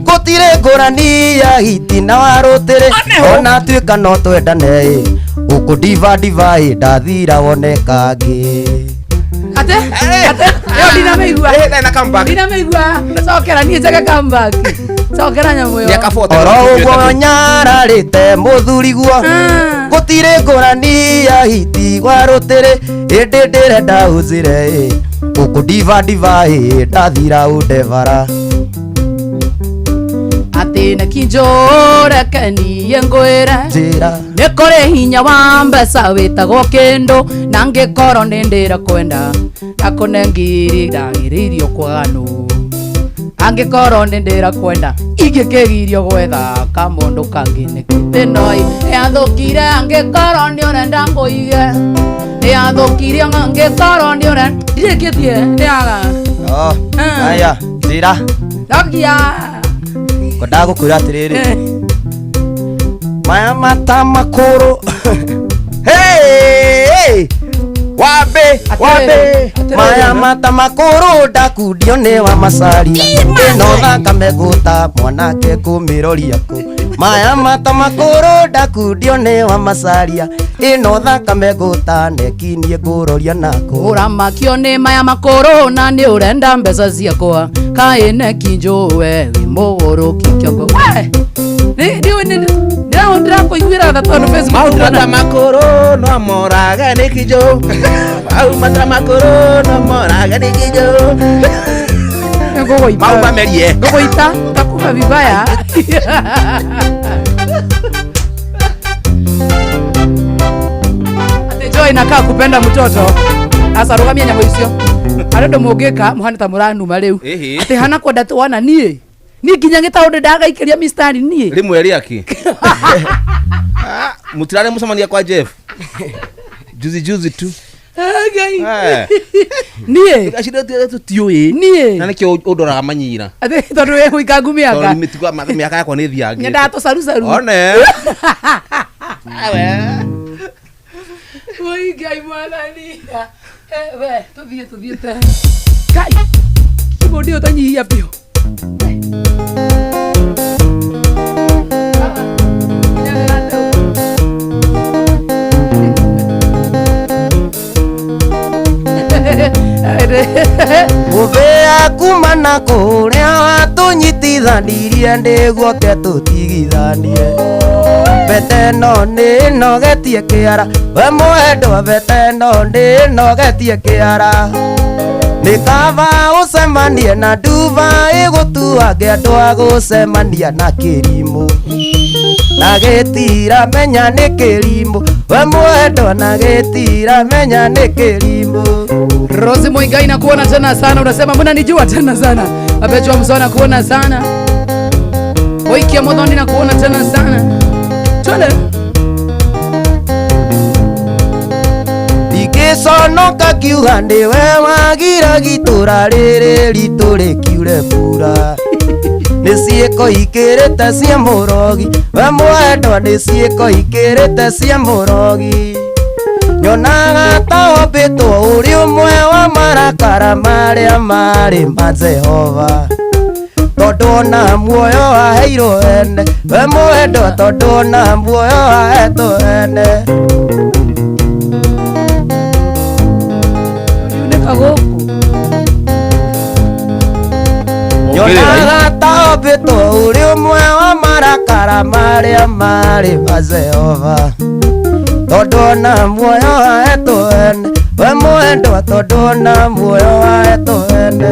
gũtirĩ ngũrani ya hiti na warũtĩrĩ ona tuĩka no twendane ĩ ũkũndivadiva ĩ ndathira wone kangĩ ate ate ĩyo ndinamĩigua na comeback ndinamĩigua cokera niĩ njage comeback cokera nyamũ ĩyo mĩaka 40 oro ũguo nyararĩte mũthuriguo gũtirĩ ngũrani ya hiti warũtĩrĩ ĩndĩ ndĩrenda ũnjĩre ĩ ũkũndivadiva ĩ ndathira ũndebara atĩ nĩ kinjũreke niĩ ngwĩre njĩra nĩ kũrĩ hinya wa mbeca wĩtagwo kĩndũ na ngĩkorwo nĩ ndĩra kwenda ndakũne ngiri ndagĩrĩirio kwaganũ angĩkorwo nĩ ndĩra kwenda ingĩkĩgirio gwetha kamũndũ kangĩ nĩkĩ thĩno ĩ nĩyathũkire angĩkorwo nĩ ũrenda ngũige nĩyathũkire angĩkorwo nĩ ũrenda ndirĩkĩtie nĩyaga Oh, aya njĩra thokia kwendaga gũkwĩra atĩrĩrĩ maya mata makũrũ Hey, hey! Wambe, wambe maya mata makũrũ ndakundio nĩ wa macaria ĩno thakame ngũta mwanake kũmĩroria kũ maya mata makũrũ ndakundio nĩ wa macaria ĩno thakame ngũta nekinie ngũroria nakũ ũramakio nĩ maya makũrũ na nĩ ũrenda mbeca ciakwa kaĩ nekinjũwe wĩ mũgũrũki kĩongo We! Ndĩrakũiguĩra tha tondũ Facebook Mau ndĩrona. mata makũrũ no morage nĩ kijũ mau mata makũrũ no morage nĩ kijũ Ngũgũita. mau mamerie Ngũgũita utakufa vibaya Ati Joy inakaa kupenda mtoto asa rugamia nyamũ icio harĩ ũndũ mũngĩka mũhane ta mũranuma rĩu Ĩhĩ. atĩ hana kwenda twana niĩ niĩ nginya gĩtaũndũ ndagaikĩria mistari niĩ rĩmwe rĩaki mũtirarĩ mũcemania kwa Jeff juzi juzi tu Ah, Ngai. Eh. Niĩ acio tũtiũĩ niĩ na nĩkĩo ũndoraga manyira atĩ tondũ wĩ gũikangu mĩaka tondũ mĩtugo mĩaka yakwa nĩ ĩthiangĩte nyendaga tũcarucaru one Oi, Ngai mwathani Eh, we tũthiĩ tũthiĩte Ngai keyboard ĩyo tanyihia biũ Mũthĩa kuma na kũrĩa watũnyitithanirie nĩguo ke tũtigithanie mbete no nĩ nogetie kĩara we mwendwa mbete no nĩ nogetie kĩara nĩ kaba ũcemanie na nduba ĩgũtuange andũ a gũcemania na kĩrimũ na gĩtira menya nĩ kĩrimũ we mwendwa na gĩtira menya nĩ kĩrimũ Rose Muigai nakuona tena sana, unasema mbona nijua tena sana. Mapechwa Msona nakuona sana. Oikia Modhoni nakuona tena sana. Twende. Ndingĩconoka kiuga nĩwe wagira gitũra rĩrĩ ritũ rĩkiure mbura Nĩ ciĩko ikĩrĩte cia mũrogi we mwendwa nĩ ciĩko ikĩrĩte cia mũrogi nyonaga ta wombĩtwo ũrĩ ũmwe wa marakara marĩa marĩ ma Jehova tondũ ona muoyo waheirwo ene we mwendwa tondũ ona muoyo wahetwo ene nyonaga ta wombĩtwo ũrĩ ũmwe wa marakara marĩa marĩ ma Jehova tondũ ona muoyo wahetwo ene we mwendwa tondũ ona muoyo wahetwo ene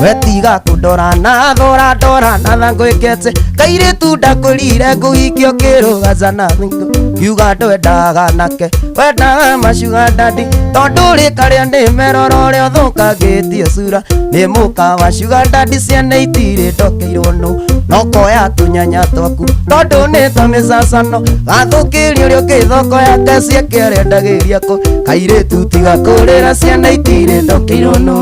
wetiga kundora na thora ndora na thangwĩkete kairĩtu ndakwĩrire ngũhikio kĩrũgaca na thingo kiuga ndwendaga nake wendaga macuga dadi tondũ rĩ karĩa nĩ meroro ũrĩa ũthũkangĩtie cura nĩ mũka wa sugar daddy ciana itirĩ ndokeirwo nũ no koya tũnyanya twaku tondũ nĩ twa mĩcacano gathũkĩria ũrĩa ũngĩ thoko yake ciake arendagĩria kũ kairĩtu tiga kũrĩra ciana itirĩ ndokeirwo nũ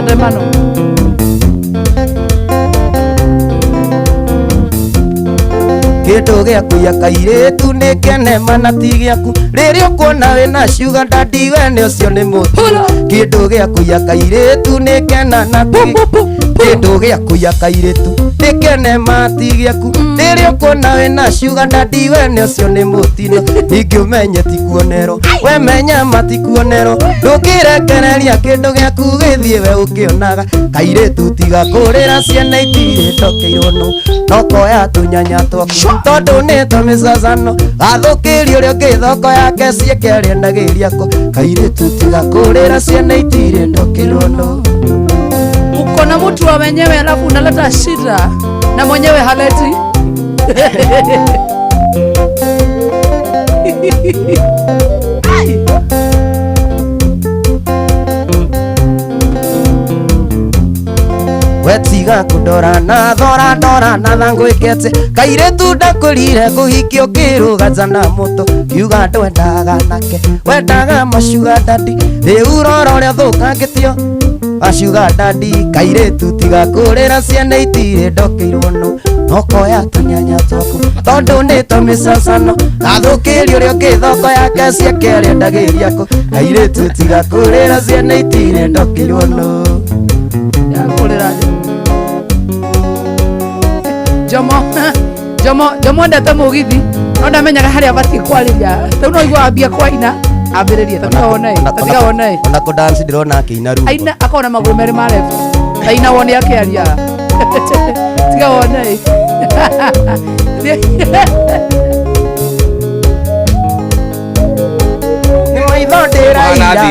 Hermano. Kĩndũ gĩaku ya kairĩtu nĩ kĩanema na ti gĩaku rĩrĩa ũkuona wĩna sugar daddy we nĩ ũcio nĩ mũtu kĩndũ gĩaku ya kairĩtu nĩ kĩana na ti kĩndũ gĩaku ya kairĩtu nĩ kĩanema ti gĩaku rĩrĩa ũkuona wĩna sugar daddy we nĩ ũcio nĩ mũtino ningĩ ũmenye ti kuonerwo we menya matikuonerwo ndũngĩrekereria kĩndũ gĩaku gĩthiĩ we ũkĩonaga kairĩtu tiga kũrĩra ciana itirĩ ndokeirwo nũ no koya tũnyanya twaku tondũ nĩ twa mĩcacano gathũkĩria ũrĩa ũngĩ thoko yake ciake arendagĩria kũ kairĩtu tiga kũrĩra ciana itirĩ ndokeirwo nũ uko na mtu wa wenyewe alafu unaleta shida na mwenyewe haleti. Wetiga kundora na thora ndora na thangwĩkete kairĩtu ndakwĩrire ngũhikio kĩrũgaca na mũtũ kiuga ndwendaga nake wendaga macuga dadi rĩu rora ũrĩa ũthũkangĩtio macuga dadi kairĩtu tiga kũrĩra ciana itirĩ ndokeirwo nũ no koya tũnyanya twaku tondũ nĩ twa mĩcacano gathũkĩria ũrĩa ũngĩ thoko yake ciake arendagĩria kũ kairĩtu tiga kũrĩra ciana itirĩ ndokeirwo nũ Jomo ndete mugithi no ndamenyaga haria abatie kwariria riu no igua ambia kwaina ambiririe tatiga wone tatiga wone ona ko dance ndirona akiina rumba aina akona maguru mere ma left aina wone akiaria tiga wone ni maitho ndiraira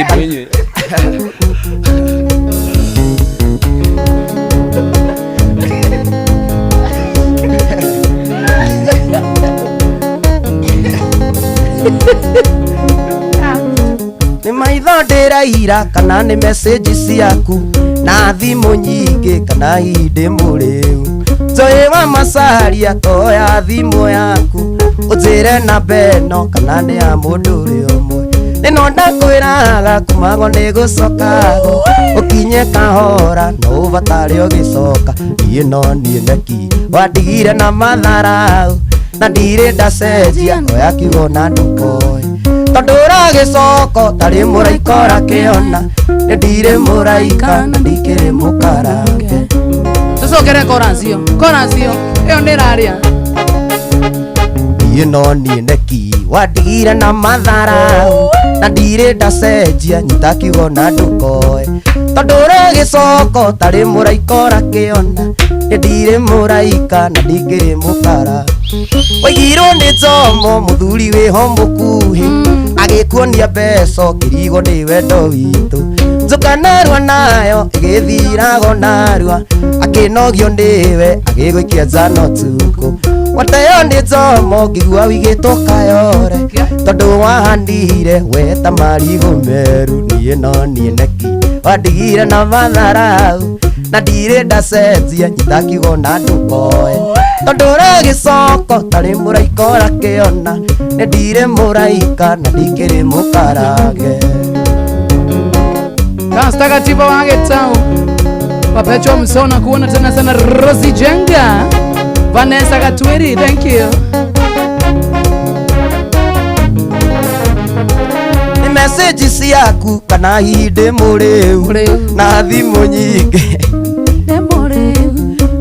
Nĩ maitho ndĩraira kana nĩ message ciaku na thimũ nyingĩ kana hihi ndĩ mũrĩu Njoĩ wa macaria toya thimũ yaku ũnjĩre namba ĩno kana nĩ ya mũndũ ũrĩa ũmwe Nĩno ndakwĩraga kumago nĩ gũcokago ũkinye kahora no ũbatare ũgĩcoka niĩ no niĩ neki wandigire na matharau na ndirĩ ndacenjia oya kiugo na ndũkoe tondũ ũragĩcoko tarĩ mũraika ũrakĩona nĩ ndirĩ mũraika na ndikĩrĩ mũkarange tũcokere korancio korancio ĩyo nĩ ĩrarĩa niĩ no niĩ neki wandigire na matharau na ndirĩ ndacenjia nyita kiugo na ndũkoe tondũ ũragĩcoko tarĩ mũraika ũrakĩona nĩ ndirĩ mũraika na ndikĩrĩ mũkara waigirwo nĩ njomo mũthuri wĩho mũkuhĩ agĩkuonia mbeca ũkĩrigwo nĩ wendo witũ njoka narua nayo ĩgĩthirago narua akĩnogio nĩwe agĩgũikia njano tukũ wateo nĩ njomo ngĩigua wigĩtwo kayore tondũ wahanire we ta marigũ meru niĩ no niĩ neki wandigire na matharau Na ndirĩ ndacenjia nyita kiugo na ndũkoe tondũ ũragĩcoko tarĩ mũraika ũrakĩona nĩ ndirĩ mũraika na ndikĩrĩ mũkarange. Kasta Katiba wa Getau Perpetua Msona kuona tena sana Rosie Jenga Vanessa Katwiri, thank you. Ni message ciaku kana hihi ndĩ mũrĩu na thimũ nyingĩ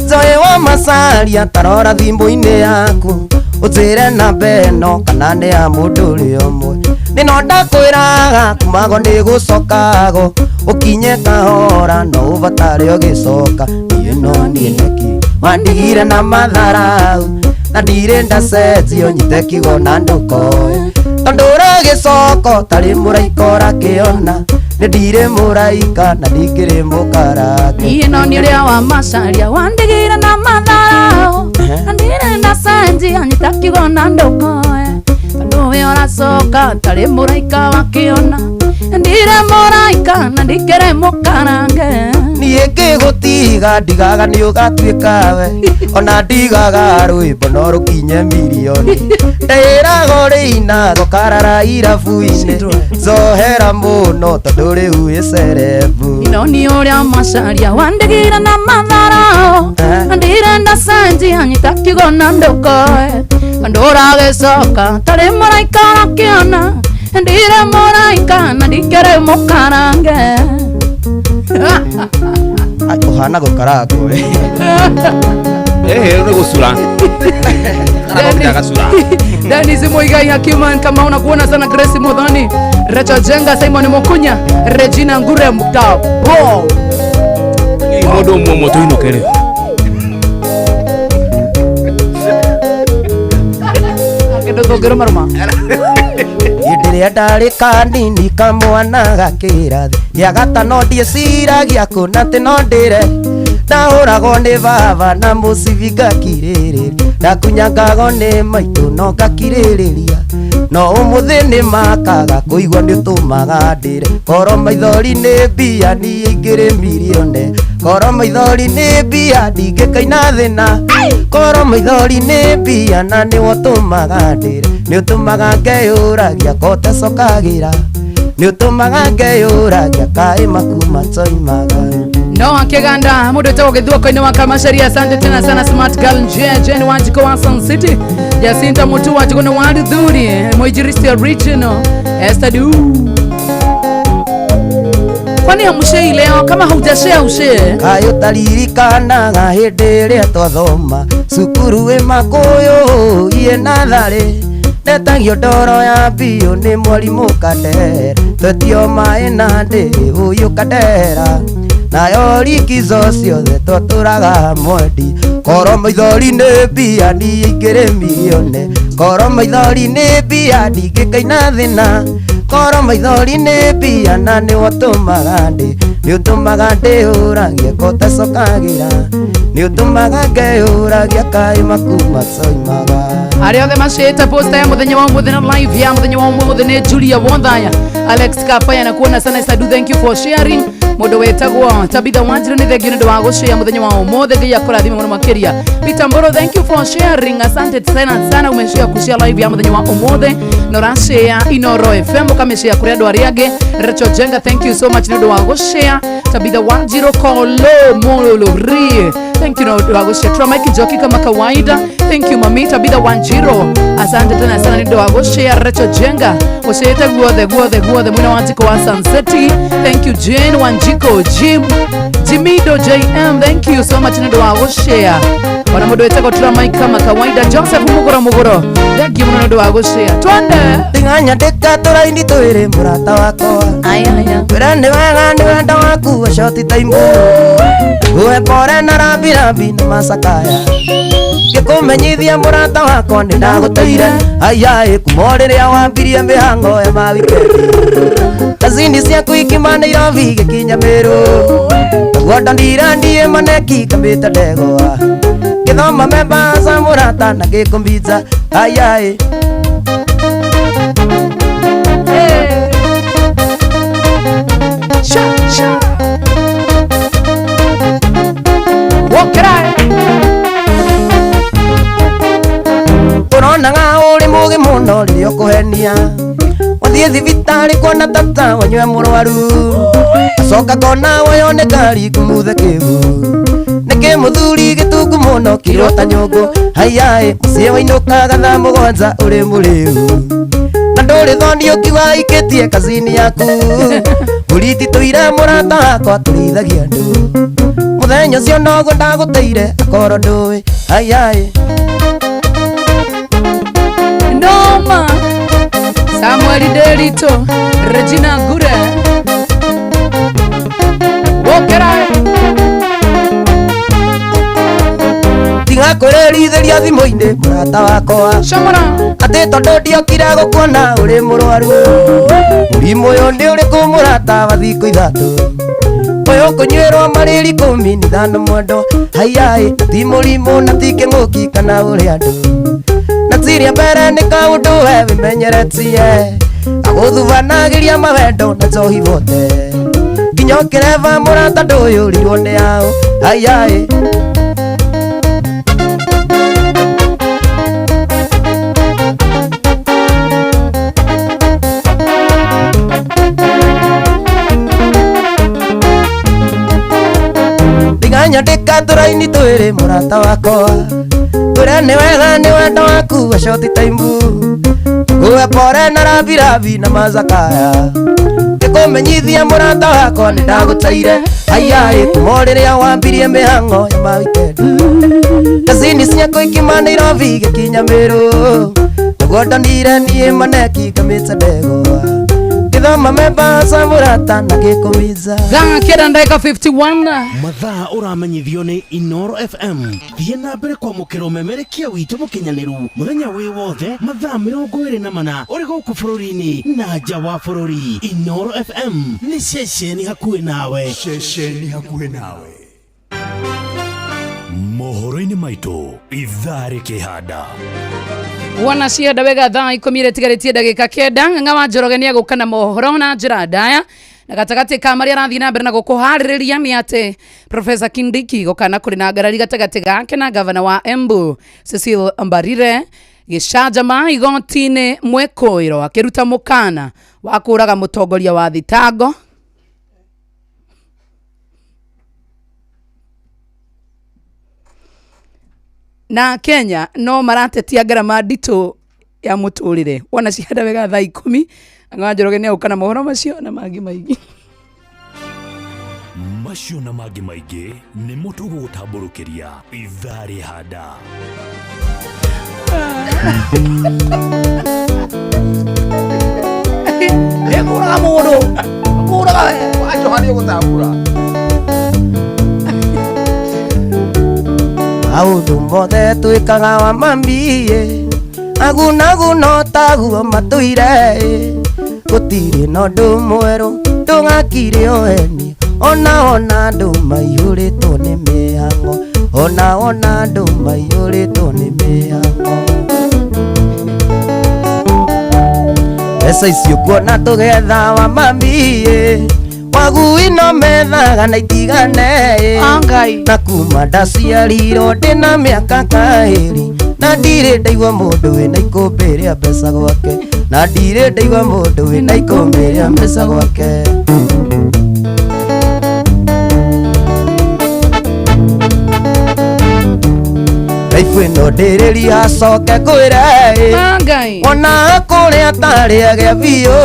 Njoĩ wa Masaria tarora thimũ-inĩ yaku ũnjĩre namba ĩno kana nĩ ya mũndũ ũrĩa ũmwe nĩno ndakwĩraga kumago nĩ gũcokago ũkinye kahora no ũbatare ũgĩcoka niĩ no niĩ nĩkĩ wandigire na matharau na ndirĩ ndacenjio nyite kiugo na ndũkoe tondũ ũragĩcoko tarĩ mũraika ũrakĩona nĩ ndirĩ mũraika na ndikĩrĩ mũkarange. Niĩ no nĩ ũrĩa wa Masaria wandigire na matharau na ndirĩ ndacenjia nyita kiugo na ndũkoe tondũ we ũracoka tarĩ mũraika wakĩona ndirĩ mũraika na ndikĩrĩ mũkarange. Niĩ ngĩgũtiga ndigaga nĩ ũgatuĩka we ona ndigaga rwĩmbo no rũkinye mirioni ndĩraga ũrĩinago karara irabu-inĩ njohera mũno tondũ rĩu wĩ cerebu. Ino nĩ ũrĩa Masaria wandigire na matharau na ndirĩ ndacenjia nyita kiugo na ndũkoe tondũ ũragĩcoka tarĩ mũraika ũrakĩona ndirĩ mũraika na ndikĩrĩ mũkarange. Ũhana gũkarangwo we. Nĩ gũcura. Dennis Muigai Hakiman kama unakuona sana Grace Muthoni, Rachel Jenga, Simon Mukunya, Regina Ngure Mutabo. Ni mũndũ ũmwe ũmwe tũinũke rĩu. Kĩndũ tũngĩrũma maruma. Hĩndĩ ĩrĩa ndarĩ kanini kamwana gakĩrathi gĩa gatano ndieciragia kũna atĩ no ndĩre ndahũragwo nĩ baba na mũcibi ngakirĩrĩria ndakunyangagwo nĩ maitũ no ngakirĩrĩria no ũmũthĩ nĩ makaga kũigua nĩ ũtũmaga ndĩre korwo maithori nĩ mbia niĩ ingĩrĩ mirione korwo maithori nĩ mbia ndingĩkaina thĩna korwo maithori nĩ mbia na nĩwe ũtũmaga ndĩre nĩ ũtũmaga ngeyũragia kotecokagĩra nĩ ũtũmaga ngeyũragia kaĩ maku matoimaga. No akiganda mundu wetagwo githuoko-inĩ wa Kamacharia, asante tena sana Smart Girl Nje Jane Wanjiko wa Sun City, Jacinta Mutua Wanjiko wa Ruthuri, Mwinjilisti Original, Esther Du. Kwani hamushei leo? Kama haujashare ushare. Kaĩ ũtaririkanaga hĩndĩ ĩrĩa twathoma cukuru wĩ Makũyũ iĩ natharĩ ndetagio ndoro ya mbiũ nĩ mwarimũ Kandera twetio maĩ na ndĩrĩ ũyũ Kandera nayo likizo ciothe twatũraga mwendi korwo maithori nĩ mbia niĩ ingĩrĩ mirione korwo maithori nĩ mbia ndingĩkaina thĩna korwo maithori nĩ mbia na nĩwe ũtũmaga ndĩ nĩ ũtũmaga ndĩyũragie kotecokagĩra nĩ ũtũmaga ngeyũragia kaĩ maku matoimaga. Arĩa othe macĩte posta ya mũthenya wa ũmũthĩ na live ya mũthenya wa ũmũthĩ nĩ Julia Wonthaya, Alex Kafaya na kuona sana Sadu, thank you for sharing. Mũndũ wetagwo Tabitha Wanjiru nĩ thengiũ nĩ ũndũ wa gũshare mũthenya wa ũmũthĩ, Ngai akũrathime mũno makĩria. Peter Mboro, thank you for sharing, asante sana sana, umeshare kushare live ya mũthenya wa ũmũthĩ na ũrashare Inoro FM ũkamĩshare kũrĩ andũ arĩa angĩ. Rachel Jenga, thank you so much nĩ ũndũ wa gũshare. Tabitha Wanjiru Kolo Molori, thank you na ũndũ wa gũshare. Tura Mike Joki kama kawaida, thank you mami Tabitha Wanjiru, asante tena sana nĩ ũndũ wa gũshare. Rachel Jenga ũshare guothe guothe guothe mwena wa Wanjiko wa Sun City, thank you Jane Wanjiko, Jim Jimido JM, thank you so much nĩ ũndũ wa gũshare. Ona mũndũ wetagwo Tura Mike kama kawaida, Joseph Mugoro Mugoro, thank you mũno nĩ ũndũ wa gũshare. Twende ting'anyandĩka tũraini twĩrĩ mũrata wakwa kwĩra nĩ wega nĩ wendo waku ũcio ti taimũ nguhe pore na rambirambi na macakaya ngĩkũmenyithia mũrata wakwa nĩ ndagũteire aiaĩ kuma o rĩrĩa wambirie mĩhango ya mawikendi kazini ciaku ikima Nairobi gĩkinya Meru naguo ndandira ndiĩ maneki kambĩte ndegwa ngĩthoma membaca mũrata na ngĩkũmbinja aiaĩ. Sha, sha. gũkũhenia Wathiĩ thibitarĩ kuona tata wanyue mũrwaru Acoka kona woywo nĩ ngari ngumuthe kĩgu Nĩkĩ mũthuri gĩtungu mũno kĩrwo ta nyũngũ Haiyaĩ mũciĩ wainũkaga thaa mũgwanja ũrĩ mũrĩu Na ndũrĩ thoni ũkiuga ikĩtie kazini yaku Mbũri titũire mũrata wakwa tũrĩithagia andũ Mũthenya ũcio noguo ndagũteire akorwo ndũĩ Haiyaĩ Noma Samuel Derito Regina Gure Wokera Tiga kwĩrĩrithĩria thimũ-inĩ mũrata wakwa Atĩ tondũ ndiokire gũkuona ũrĩ mũrwaru Mũrimũ ũyũ nĩ ũrĩkũ mũrata wa thikũ ithatũ Ũyũ ũkũnyuĩrwo marĩri 15 mwendo Haiyaĩ ti mũrimũ na ti kĩng'ũki kana ũrĩ andũ Na ti rĩa mbere nĩ kaũndũ we wĩmenyeretie Agũthubanagĩria mawendo na njohi wote Nginya ũkĩreba mũrata ndũyũrirwo nĩ aũ Haiyaĩ Nyandĩka tũraini twĩrĩ mũrata wakwa Twĩre nĩ wega nĩ wendo waku wa shoti taimbu Nguwe pore na rabirabi na mazakaya Ngĩkũmenyithia mũrata wakwa nĩ ndagũteire Haiyaĩ kuma rĩrĩa wambirie mĩhang'o ya mawikendi Kazini ciakwa ikima Nairobi gĩkinya Meru Nĩguo ndonire niĩ maneki ngamĩte ndegwa Gĩthoma membaca mũrata na gĩkũmiza Thaa kenda ndagĩka 51 Mathaa ũramenyithio nĩ Inoro FM thiĩ na mbere kwamũkĩra ũmemerekia witũ mũkinyanĩru mũthenya wĩ wothe mathaa 24 ũrĩ gũkũ bũrũri-inĩ na nja wa bũrũri. Inoro FM nĩ ceceni hakuhĩ nawe. Ceceni hakuhĩ nawe. Mohoro-inĩ maitũ ithaa rĩkĩhanda Wana cienda wega thaa 10 ĩtigarĩtie ndagĩka 9 Ng'ang'a wa Njoroge nĩ egũka na mohoro na njĩra ndaya na gatagatĩ ka marĩa arathiĩ na mbere na gũkũharĩrĩria nĩ atĩ Professor Kindiki gũkana kũrĩ na ngarari gatagatĩ gake na gavana wa Embu Cecil Mbarire gĩcanjama igoti-inĩ mwĩkũĩro akĩruta mũkana wa kũraga mũtongoria wa thitango na Kenya no maratetia ngarama nditũ ya mũtũrĩre wona cienda wega thaa 10 Ng'ang'a wa Njoroge nĩ egũka na mohoro macio na mangĩ maingĩ macio na mangĩ maingĩ nĩmo tũgũgũtambũrũkĩria ithaa rĩhanda Nĩngũraga mũndũ ngũraga we Wanjoha nĩũgũtambũra Maũndũ mothe twĩkaga wa mami agunaguno taguo matũire gũtirĩ na ũndũ mwerũ ndũgakire ũheni ona ona andũ maiyũrĩtwo nĩ mĩhang'o ona ona andũ maiyũrĩtwo nĩ mĩhang'o Mbeca icio kuona tũgetha wa mami wagui no methaga na itigane na kuma ndaciarirwo ndĩna mĩaka kaĩrĩ na ndirĩ ndaigua mũndũ wĩna ikũmbĩ rĩa mbeca gwake na ndirĩ ndaigua mũndũ wĩna ikũmbĩ rĩa mbeca gwake Raifu ĩno ndĩrĩria acoke ngwĩre ona kũrĩa tarĩage biũ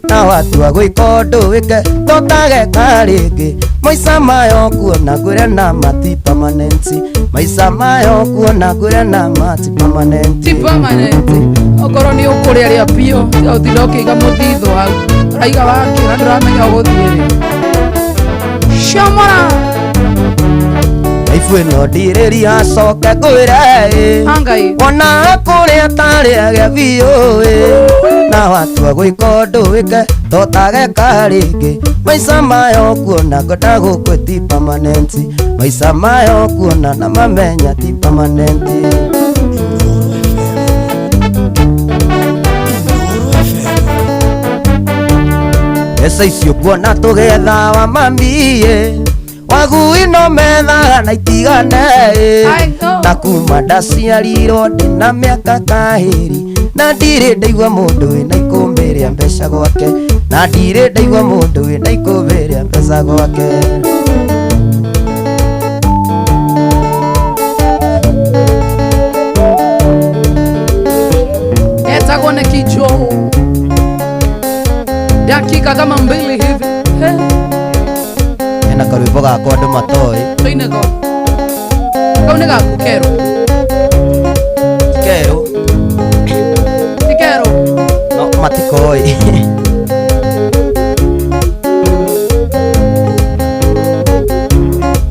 na watua gwĩka ũndũ wĩke tũtageka rĩngĩ maica mayo kuona ngwĩre na mati permanent maica mayo kuona ngwĩre na mati permanent ti permanent okorwo nĩ ũkũrĩa rĩa biũ tiga ũtinda ũkĩiga mũthithũ hau ũraiga wakĩra ndũramenya ũgũthiĩ rĩ Shomora Raifu ĩno ndirĩria acoke ngwĩre ona kũrĩa tarĩage biũ na watua gwĩka ũndũ wĩke tũtageka rĩngĩ maica mayo kuona ngwenda gũkũ ti permanent maica mayo kuona na mamenya ti permanent Mbeca icio kuona tũgetha wa mami wagui no methaga na itigane na kuma ndaciarirwo ndĩna mĩaka kahĩri Na ndirĩ ndaigua mũndũ wĩna ikũmbĩ rĩa mbeca gwake. Na ndirĩ ndaigua mũndũ wĩna ikũmbĩ rĩa mbeca gwake. Etagwo nĩ Kicho. Dakika kama mbili hivi. He, Hena karwĩmbo gakwa andũ matoĩ. Tũine go. Kau nĩ gaku kerũ. Kerũ. Ti kerũ. No matikoĩ.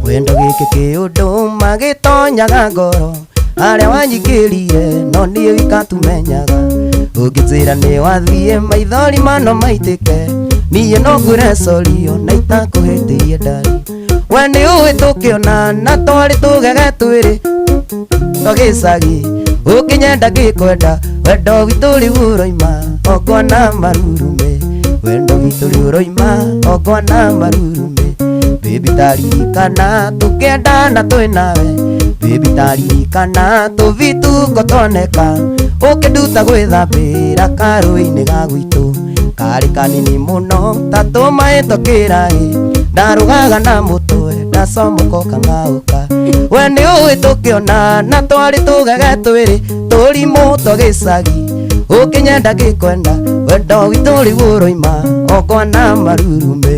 Wendo gĩkĩ kĩũndũ magĩtonyaga ngoro arĩa wanyikĩrie no niĩ wika tumenyaga. Ũngĩnjĩra nĩ wathiĩ maithori mano maitĩke niĩ no ngwĩre corio na itakũhĩtĩrie ndari. We nĩ ũĩ tũkĩona na twarĩ tũgege twĩrĩ twa gĩcagi ũkĩnyenda ngĩkwenda wendo witũ rĩu ũroima ongwa na marurume. Wendo witũ rĩu ũroima ongwa na marurume. Baby taririkana tũkĩendana twĩ nawe. Baby taririkana tũvituko twoneka ũkĩnduta gwĩthambĩra karũĩ-inĩ ga gwitũ karĩ kanini mũno ta tũmaĩ tũkĩraĩ ndarũgaga na mũtwe ndacomoka ũkang'aũka. We nĩ ũĩ tũkĩona na twarĩ tũgege twĩrĩ tũrimũ twa gĩcagi ũkĩnyenda ngĩkwenda wendo witũ rĩu ũroima ongwa na marurume.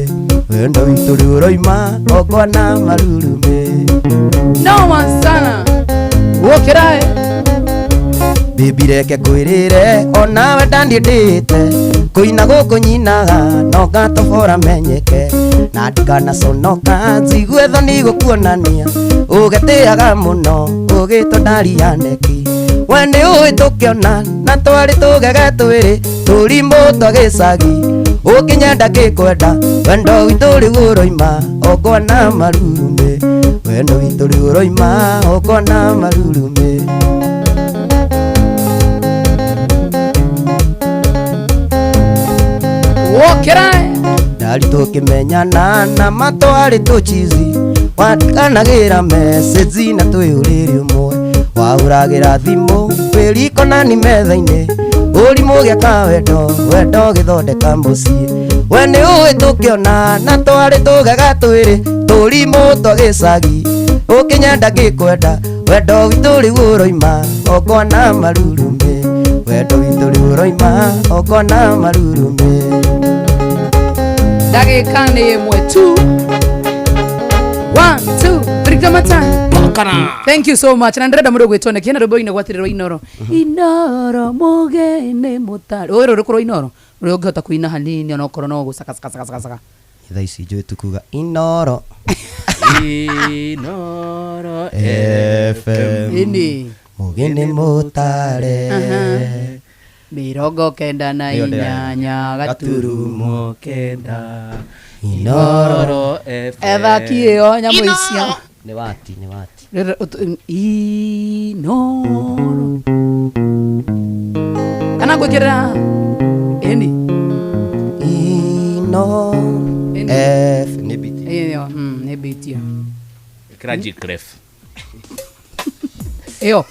Wendo witũ rĩu ũroima ongwa na marurume. Noma sana. Wokĩrae. Baby reke ngwĩrĩre onawe ndandiendete kũina gũkũ nyinaga no ngatobora menyeke na ndikanaconoka njigue thoni gũkuonania ũgetĩaga mũno ũgĩtwo ndaria neki. We nĩ ũĩ tũkĩona na twarĩ tũgege twĩrĩ tũrimũ twa gĩcagi ũkĩnyenda ngĩkwenda wendo witũ rĩu ũroima ongwa na marurume. Wendo witũ rĩu ũroima ongwa na marurume. Wokĩrae. Ndari tũkĩmenyana na matwarĩ tũchizi wandikanagĩra message na twĩ ũrĩrĩ ũmwe wahũragĩra thimũ wĩ riko na ni metha-inĩ ũrimũ gĩaka wendo wendo gĩthondeka mũciĩ. We nĩ ũĩ tũkĩona na twarĩ tũgega twĩrĩ tũrimũ twa gĩcagi ũkĩnyenda ngĩkwenda wendo witũ rĩu ũroima ongwa na marurume. Wendo witũ rĩu ũroima ongwa na marurume. Ndagĩka nĩ ĩmwe tu. 1 2 3 kamata. Thank you so much. Na ndĩrenda mũndũ gwĩtwo nĩkĩ na rwĩmbo-inĩ gwatĩrĩrwo Inoro. Inoro mũgeni mũtarĩ. Ũĩ rũrũ rũkorwo Inoro. Rũrĩa ũngĩhota kũina hanini onokorwo no gũcaka caka caka caka caka. Thaa ici njũĩ tu kuga Inoro. Inoro FM. Ĩni. Mũgeni mũtare. 98 gaturumo kenda. Inoro FM. Ethaki ĩyo nyamũ icio. Nĩ wati, nĩ wati. Inoro. Kana ngwĩkĩrĩra ĩni. Ino F nĩ biti. Ĩyo, nĩ biti ĩyo. Ĩkĩra G clef. Ĩyo.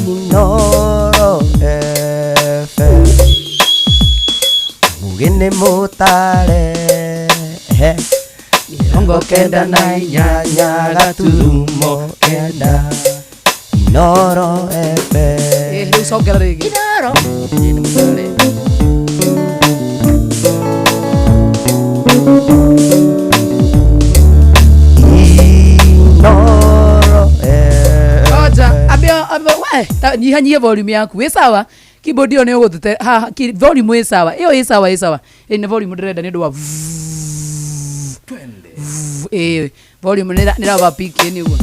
Inoro FM. Mũgeni mũtare. 98.9. Inoro FM. Rĩu congera rĩngĩ. Inoro. Ĩĩ, nĩ mũtare. Inoro FM. Oja, ambia ambia we, nyihanyihie volume yaku. Wĩ sawa? Keyboard ĩyo nĩ ũgũtũte haha, volume ĩ sawa. Ĩyo ĩ sawa, ĩ sawa. Ĩ nĩ volume ndĩrenda nĩ ũndũ wa ĩĩ, volume nĩ nĩ peak nĩ ũguo.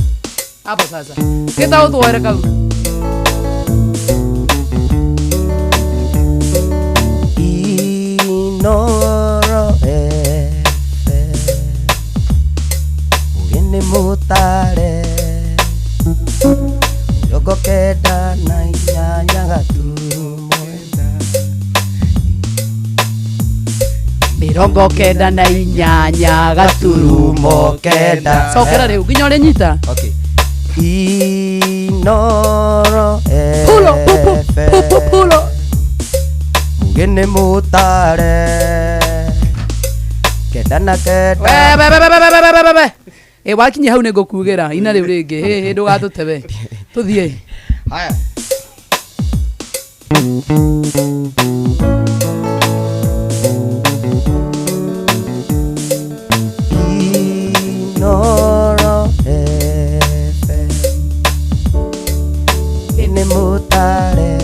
Hapo sasa. Gĩta ũtware kau. Inoro FM. Mũgeni mũtare. 98.8. Mirongo kenda na inyanya gaturumo kenda. Cokera riu nginya uri nyita. Okay. Inoro Pulo, pu, pu, pu, pulo. Mugene mutare kenda na kenda. We we. E wakinya hau nĩngũkugĩra ina rĩu rĩngĩ hĩ ndũgatũtebe tũthiĩ. Haya. Inoro FM nĩ mutare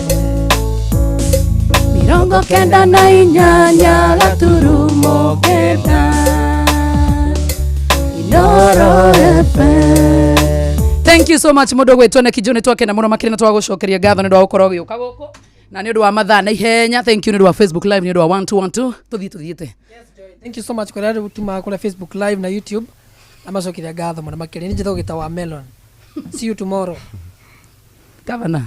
mirongo kenda na inyanya gaturumo kenda. Inoro FM. Thank you so much mundu gwitwo na kijone twakena muno makiri na twagucokeria ngatho ni ndu wa gukorwo ugiuka guku na ni undu wa mathaa na ihenya. Thank you ni undu wa Facebook live ni undu wa 1212 tuthie tuthiete. Yes Joy, thank you so much kwa rä tuma kula Facebook live na YouTube na macokeria ngatho muno makiri ni njithwo gita wa Melon. See you tomorrow. Governor.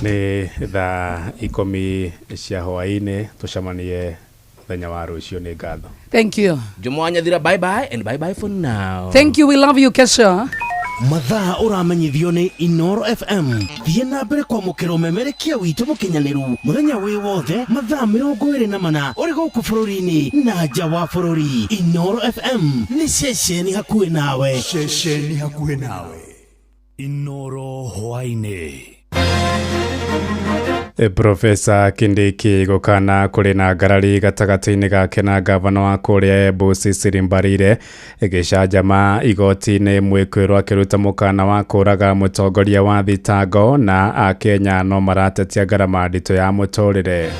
Ni thaa 10 cia hwaini tucemanie muthenya wa rucio ni ngatho. Thank you. Jumaa Nyathira, bye bye and bye bye for now. Thank you, we love you kesho. Mathaa ũramenyithio nĩ Inoro FM. Thiĩ na mbere kwamũkĩra ũmemerekia witũ mũkinyanĩru mũthenya wĩ wothe mathaa 24 ũrĩ gũkũ bũrũri-inĩ na nja wa bũrũri. Inoro FM nĩ ceceni hakuhĩ nawe. Ceceni hakuhĩ nawe. Inoro hwaĩ-inĩ. Profesa Kindiki gũkana kũrĩ na ngarari gatagatĩ-inĩ gake na gavana wa kũrĩa Embu Cecily Mbarire gĩcanjama igoti-inĩ mwĩkwĩrwo akĩruta mũkana wa kũraga mũtongoria wa thitango na akenya no maratetia ngarama nditũ ya mũtũrĩre.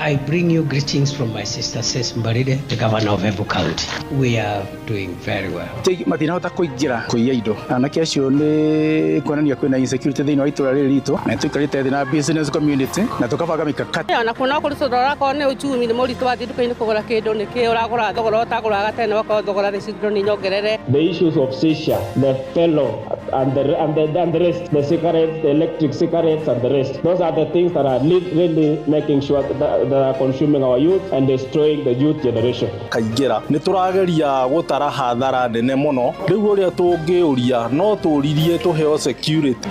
I bring you greetings from my sister Cecily Mbarire, the governor of Embu County. We are doing very well. Matinahota kũingĩra kũiya indo anake acio nĩ kuonania kwĩna insecurity thĩinĩ wa itũra rĩrĩ ritũ na tũikarĩte thĩ na business community na tũkabanga mikakati ona kuona kũrĩ tũrora korwo nĩ uchumi nĩ mũritũ wathiĩ nduka-inĩ kũgũra kĩndũ nĩkĩ ũragũra thogora ũtagũraga tene wakorwo thogora theci indo nĩ nyongerere. The issues of seizure, the fellow and the rest, the cigarettes, the electric cigarettes and the rest. Those are the things that are really making sure that are consuming our youth and destroying the youth generation. Kaingĩra nĩ tũrageria gũtara hathara nene mũno rĩu ũrĩa tũngĩũria no tũririe tũheo security.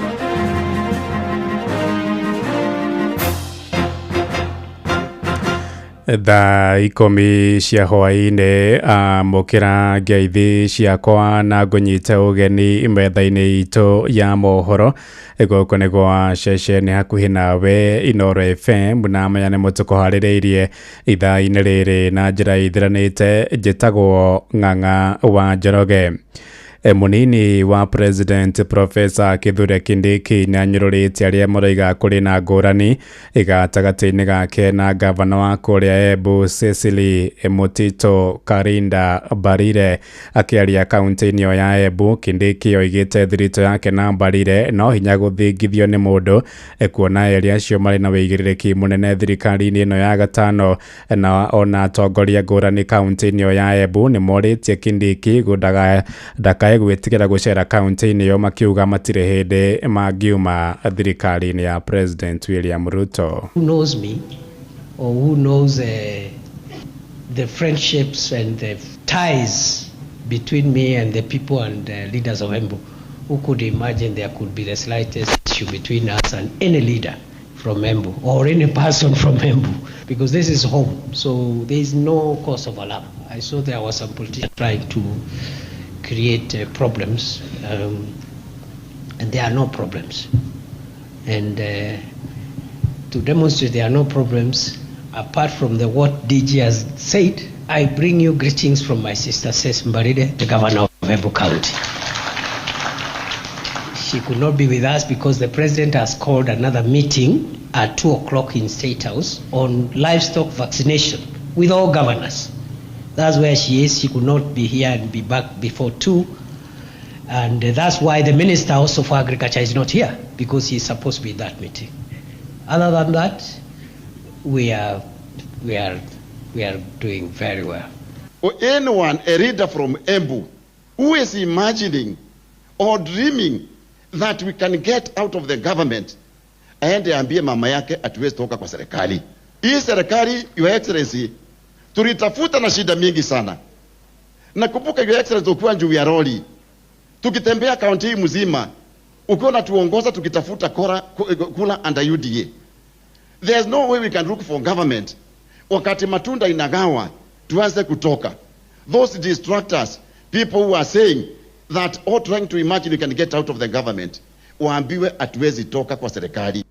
Thaa 10 cia hwaĩ-inĩ amũkĩra ngeithi ciakwa na ngũnyite ũgeni metha-inĩ itũ ya mohoro gũkũ nĩ gwa ceceni hakuhĩ nawe Inoro FM na maya nĩ mũtũkũharĩrĩirie ithaa-inĩ rĩrĩ na njĩra ithiranĩte. Njĩtagwo Ng'ang'a wa Njoroge. Munini wa President Professor Kithure Kindiki nĩanyũrũrĩtie arĩa maroiga kũrĩ na ngũrani gatagatĩ-inĩ gake na gavana wa kũrĩa Embu Cecily Mutito Karinda Mbarire. Akĩaria kaunti-inĩ ĩyo ya Embu, Kindiki oigĩte thiritũ yake na Mbarire no hinya gũthingithio nĩ mũndũ kuona erĩ acio marĩ na wĩigĩrĩrĩki mũnene thirikari-inĩ ĩno ya gatano, na ona atongoria ngũrani kaunti-inĩ ĩyo ya Embu nĩmorĩtie Kindiki ndakae gwĩtigĩra gũcera kaunti-inĩ ĩyo makiuga matirĩ hĩndĩ mangiuma thirikari-inĩ ya President William Ruto. Who knows me or who knows the friendships and the ties between me and the people and the leaders of Embu, who could imagine there could be the slightest issue between us and any leader from Embu or any person from Embu, because this is home, so there is no cause of alarm. I saw there was some politicians trying to create problems, and there are no problems. And to demonstrate there are no problems, apart from the what DG has said, I bring you greetings from my sister Cecily Mbarire, the governor of Embu County. She could not be with us because the president has called another meeting at 2 o'clock in State House on livestock vaccination with all governors. That's where she is. She could not be here and be back before 2. And that's why the minister also for agriculture is not here, because he's supposed to be in that meeting. Other than that, we are doing very well. Or anyone, a reader from Embu, who is imagining or dreaming that we can get out of the government aende aambie mama yake hatuwezi toka kwa serikali. Hii serikali, Your Excellency, tulitafuta na shida mingi sana. Nakumbuka Your Excellency, ukiwa juu ya roli, tukitembea kaunti hii mzima, ukiwa unatuongoza tukitafuta kura, kura under UDA. There's no way we can look for government wakati matunda inagawa tuanze kutoka. Those distractors, people who are saying that all trying to imagine you can get out of the government, waambiwe hatuwezi toka kwa serikali.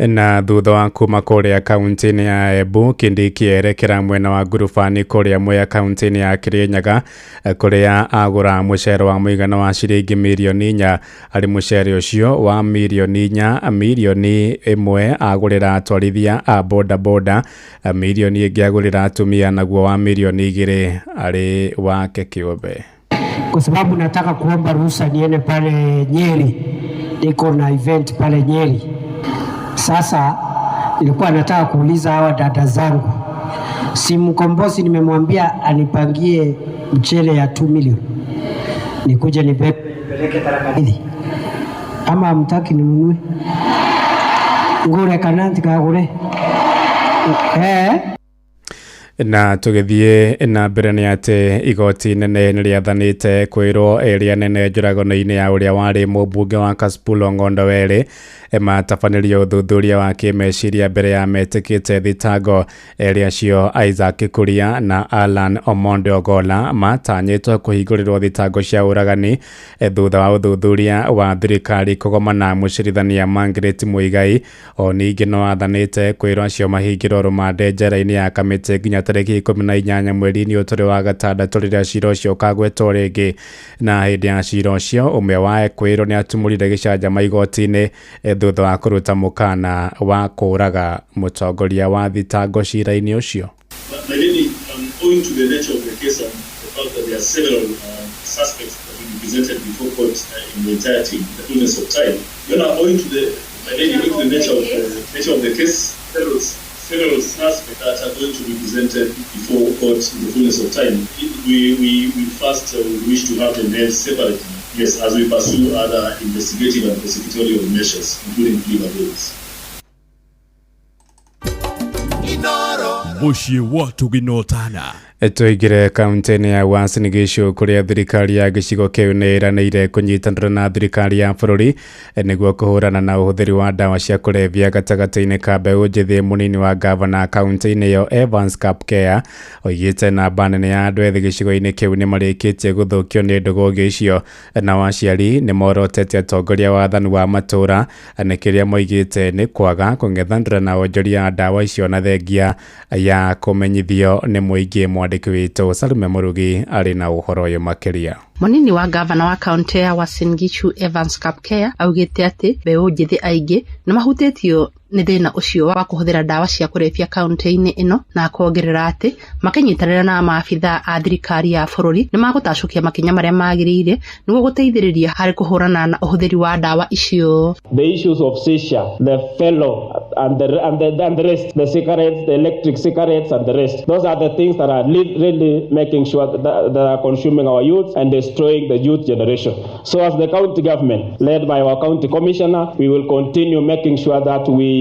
Na thutha wa kuma kũrĩa kaunti-inĩ ya Embu, Kindiki erekera mwena wa Ngurubani kũrĩa Mwea kaunti-inĩ ya Kirinyaga, kũrĩa agũra mũcere wa mũigana wa ciringi mirioni 4. Harĩ mũcere ũcio wa mirioni 4, mirioni 1 agũrĩra atwarithia a bodaboda, mirioni ĩngĩ agũrĩra atumia, naguo wa mirioni 2 arĩ wake kĩũmbe. Kwa sababu nataka kuomba ruhusa niende pale Nyeri, niko na event pale Nyeri. Sasa nilikuwa nataka kuuliza hawa dada zangu, si mkombozi nimemwambia anipangie mchele ya 2 million nikuje nipeleke Tharaka-Nithi, ama hamtaki ninunue ngure kana ntikagure? Na tũgĩthiĩ na mbere nĩ atĩ igoti nene nĩ rĩathanĩte kwĩrwo ĩrĩa nene njũragano-inĩ ya ũrĩa warĩ mũmbunge wa Kasipul Ong'ondo Were matabanĩrio ũthuthuria wa kĩmeciria mbere ya metĩkĩte thitango. Erĩ acio Isaac Kuria na Alan Omondi Ogolla matanyĩtwo kũhingũrĩrwo thitango cia ũragani thutha wa ũthuthuria wa thirikari kũgomana mũcirithania Margaret Muigai. O ningĩ no athanĩte kwĩrwo acio mahingĩrwo rũmande njera-inĩ ya Kamĩtĩ nginya tarĩki 18 mweri-inĩ ũyũ tũrĩ wa gatandatũ rĩrĩa cira ũcio ũkagwetwo rĩngĩ. Na hĩndĩ ya cira ũcio ũmwe wa ekwĩrwo nĩ atumũrire gĩcanjama igoti-inĩ thutha wa kũruta mũkana wa kũũraga mũtongoria wa thitango cira-inĩ ũcio. My lady, owing to the nature of the case and the fact that there are several suspects that will be presented before court in the entirety, in the fullness of time, owing to the, my lady, owing to the nature of the case, several suspects that are going to be presented before court in the fullness of time. We first wish to have them held separately, yes, as we pursue other investigative and prosecutorial measures, including plea bargains. Mũciĩ wa tũginotana. Tũingĩre kaunti-inĩ ya Uasin Gishu kũrĩa thirikari ya gĩcigo kĩu nĩ ĩranĩire kũnyitanĩra na thirikari ya bũrũri nĩguo kũhũrana na ũhũthĩri wa ndawa cia kũrebia gatagatĩ-inĩ ka mbeũ njĩthĩ. Mũnini wa gavana kaunti-inĩ ĩyo Evans Kapkea oigĩte namba nene ya andũ ethĩ gĩcigo-inĩ kĩu nĩ marĩkĩtie gũthũkio nĩ ndũgũgĩ icio, nao aciari nĩ morotete atongoria wa wathani wa matũũra nĩ kĩrĩa moigĩte nĩ kwaga kũng'ethanĩra na wonjoria wa ndawa icio na thengia ya kũmenyithio nĩ mũingĩ. Mwandĩki witũ Salume Mũrugi arĩ na ũhoro ũyũ makĩria. Mũnini wa gavana wa kaunti ya Uasin Gishu Evans Kapkea augĩte atĩ mbeũ njĩthĩ aingĩ nĩ mahutĩtio nĩ thĩna ũcio wa kũhũthĩra ndawa cia kũrebia kaunti-inĩ ĩno, na akongerera atĩ makĩnyitanĩra na maabithaa a thirikari ya bũrũri nĩ magũtacũkia makinya marĩa magĩrĩire nĩguo gũteithĩrĩria harĩ kũhũrana na ũhũthĩri wa ndawa icio. The issues of seizure, the fellow and the rest, the cigarettes, the electric cigarettes and the rest. Those are the things that are really making sure that are consuming our youth and destroying the youth generation. So as the county government, led by our county commissioner, we will continue making sure that we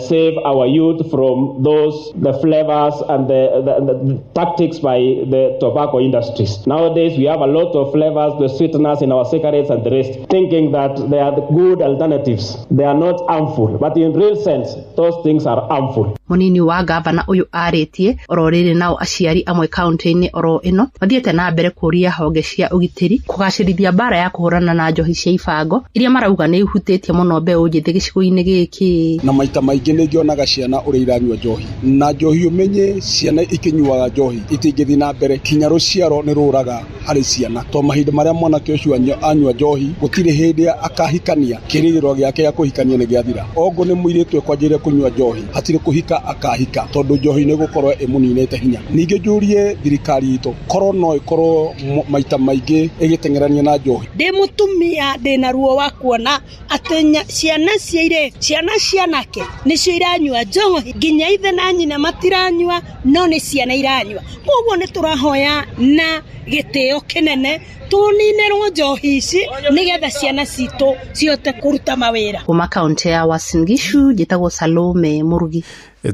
save our youth from those, the flavors and the tactics by the tobacco industries. Nowadays, we have a lot of flavors, the sweeteners in our cigarettes and the rest, thinking that they are the good alternatives. They are not harmful, but in real sense, those things are harmful. Mũnini wa gavana ũyũ arĩtie oro rĩrĩ nao aciari amwe kaunti-inĩ oro ĩno mathiĩte na mbere kũria honge cia ũgitĩri kũgacĩrithia mbara ya kũhũrana na njohi cia ibango iria marauga nĩ ihutĩtie mũno mbeũ njĩthĩ gĩcigo-inĩ gĩkĩ. Na maita maingĩ nĩ ngĩonaga ciana ũrĩa iranyua njohi, na njohi ũmenye ciana ikĩnyuaga njohi itingĩthiĩ na mbere, kinya rũciaro nĩ rũraga harĩ ciana, to mahinda marĩa mwanake ũcio anyua njohi gũtirĩ hĩndĩ akahikania, kĩrĩgĩrĩro gĩake gĩa kũhikania nĩ gĩathira. Ongo nĩ mũirĩtu ekwanjĩrĩria kũnyua njohi hatirĩ kũhika akahika, tondũ njohi nĩ gũkorwo ĩmũninĩte hinya. Ningĩ njũrie thirikari itũ korwo no ĩkorwo maita maingĩ ĩgĩteng'erania na njohi. Ndĩ mũtumia ndĩna ruo wa Kuona atĩ ciana cia airĩtu, ciana cia anake nĩcio iranyua njohi, nginya ithe na nyina matiranyua, no nĩ ciana iranyua. Koguo nĩ tũrahoya na gĩtĩo kĩnene tũninĩrwo njohi ici nĩgetha ciana citũ cihote kũruta mawĩra. Kuma kaunti ya Uasin Gishu njĩtagwo Salome Murugi.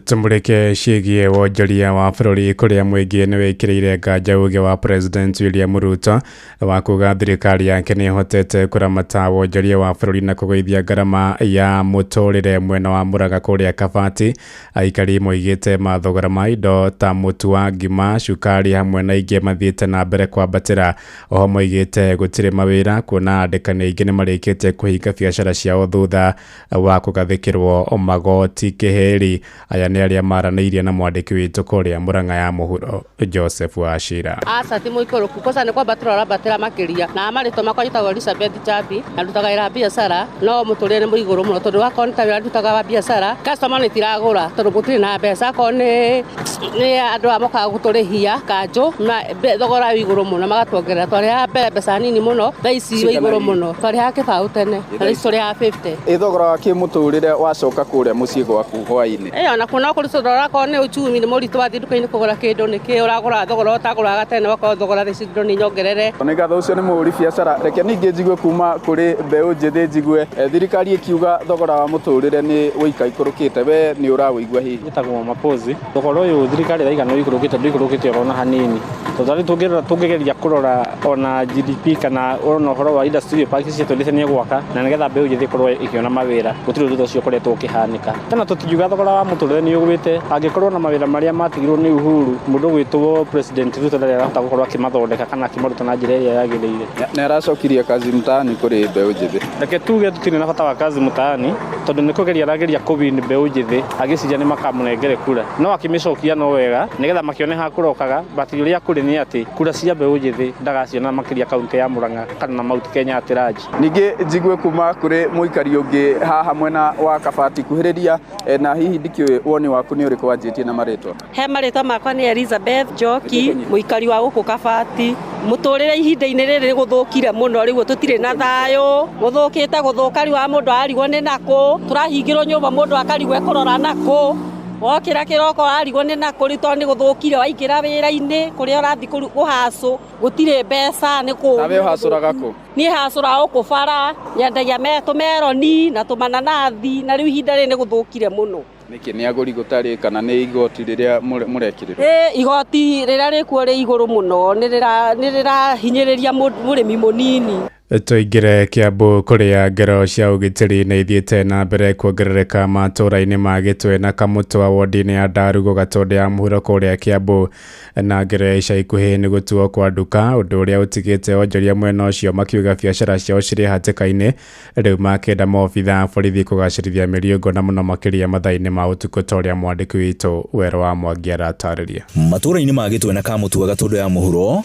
Tumurike ciĩgiĩ wonjoria wa bũrũri kũrĩa mũingĩ nĩ wĩkĩrĩire nganja uge wa President William Ruto wa kuga thirikari yake nĩ ĩhotete kũramata wonjoria wa bũrũri na kũgũithia ngarama ya mũtũrĩre. Mwena wa Mũrang'a kũrĩa Kabati, aikari moigĩte mathogora ma indo ta mũtu wa ngima, cukari hamwe na ingĩ mathiĩte na mbere kwambatĩra. Oho moigĩte gũtirĩ mawĩra kuona andĩkani aingĩ nĩ marĩkĩtie kũhinga biacara ciao thutha wa kũgathĩkĩrwo magoti kĩhĩri. Aya nĩ arĩa maranĩirie na mwandĩki witũ kũrĩa Mũrang'a ya mũhuro Joseph Wachira. Aca ti mũikũrũku kosa nĩ kwambatĩra ũrambatĩra makĩria na marĩtwa makwa njĩtagwo Elizabeth Chambi na ndutaga wĩra wa biacara, no mũtũrĩre nĩ mũigũrũ mũno tondũ wakorwo nĩ ta wĩra ndutaga wa biacara, customer nĩ tiragũra tondũ gũtirĩ na mbeca, akorwo nĩ andũ aya mokaga gũtũrĩhia kanjũ thogora wĩ igũrũ mũno magatuongerera. Twarĩhaga mbere mbeca nini mũno, thaa ici wĩ igũrũ mũno, twarĩhaga kĩbaũ tene na thaa ici tũrĩhaga 50. Ĩ thogora wa kĩmũtũrĩre wacoka kũrĩa mũciĩ gwaku hwaĩ-inĩ? Ĩ ona kuona kũrĩ tondũ okorwo nĩ uchumi nĩ mũritũ, wathiĩ nduka-inĩ kũgũra kĩndũ nĩkĩ ũragũra thogora ũtagũraga tene, wakorwo thogora thaa ici indo nĩ nyongerere. Nĩ ngatho, ũcio nĩ mũhũri biacara. Reke ningĩ njigue kuma kũrĩ mbeũ njĩthĩ, njigue thirikari ĩkiuga thogora wa mũtũrĩre nĩ ũikaikũrũkĩte, we nĩ ũrawĩigua hihi? Njĩtagwo Mapozi. Thogora ũyũ thirikari ĩraiga nĩ ũikũrũkĩte, ndũikũrũkĩte orona hanini, tondũ tarĩu tũngĩgeria kũrora ona GDP kana ona ũhoro wa industrial park ici twendete nĩ gwaka na nĩgetha mbeũ njĩthĩ ĩkorwo ĩkĩona mawĩra, gũtirĩ ũndũ ũcio ũkoretwo ũkĩhanĩka. Tena tũtingiuga thogora wa mũtũrĩre nĩ ũgwĩte, angĩkorwo na mawĩra marĩa matigirwo nĩ Uhuru, mũndũ ũgwĩtwo President Ruto ndarĩ arahota gũkorwo akĩmathondeka kana akĩmaruta na njĩra ĩrĩa yagĩrĩire. Nĩ aracokirie kazi mtaani kũrĩ mbeũ njĩthĩ. Reke tuge tũtirĩ na bata wa kazi mtaani tondũ nĩ kũgeria arageria kũwin mbeũ njĩthĩ agĩciria nĩ makamũnengere kura, no akĩmĩcokia no wega nĩgetha makĩone ha kũrokaga, but ũrĩa kũrĩ nĩ atĩ kura cia mbeũ njĩthĩ ndagaciona makĩria kaunti ya Murang'a kana na Mount Kenya at large. Ningĩ njigue kuma kũrĩ mũikari ũngĩ haha mwena wa Kabati, kuhĩrĩria na hihi ndikĩũĩ woni waku nĩ ũrĩkũ wanjĩtie na marĩtwa? He marĩtwa makwa nĩ Elizabeth Njoki, mũikari wa gũkũ Kabati. Mũtũrĩre ihinda-inĩ rĩrĩ gũthũkire mũno, rĩu tũtirĩ na thayũ, gũthũkĩte gũthũka, rĩu wa mũndũ ararigwo nĩ nakũ, tũrahingĩrwo nyũmba mũndũ akarigwo ekũrora nakũ, wokĩra kĩroko arigwo nĩ nakũ, rĩu tondũ nĩ gũthũkire, waingĩra wĩra-inĩ kũrĩa ũrathiĩ kũhacũ gũtirĩ mbeca nĩ kũu. Nawe ũhacũraga kũ? Niĩ hacũraga gũkũ bara, nyendagia tũmeroni na tũmananathi, na rĩu ihinda rĩrĩ nĩ gũthũkire mũno. Nĩkĩ, nĩ agũri gũtarĩ kana nĩ igoti rĩrĩa mũrekĩrĩrwo? Ĩ igoti rĩrĩa rĩkuo rĩ igũrũ mũno, nĩ rĩrahinyĩrĩria mũrĩmi mũnini. Tũingĩre Kiambu kũrĩa ngero cia ũgitĩri nĩ ithiĩte na mbere kuongerereka matũũra-inĩ ma Gĩtwe na Kamũtwa wodi-inĩ ya Ndarugo Gatũndũ ya mũhuro kũrĩa Kiambu, na ngero ya ica ikuhĩ nĩ gũtuo kwa nduka, ũndũ ũrĩa ũtigĩte onjoria mwena ũcio makiuga biacara ciao cirĩ hatĩka-inĩ. Rĩu makĩenda maobitha a borithi kũgacĩrithia mĩriũngũ na mũno makĩria mathaa-inĩ ma ũtukũ ta ũrĩa mwandĩki witũ Werũ wa Mwangi aratarĩria. Matũũra-inĩ ma Gĩtwe na Kamũtwa Gatũndũ ya mũhuro,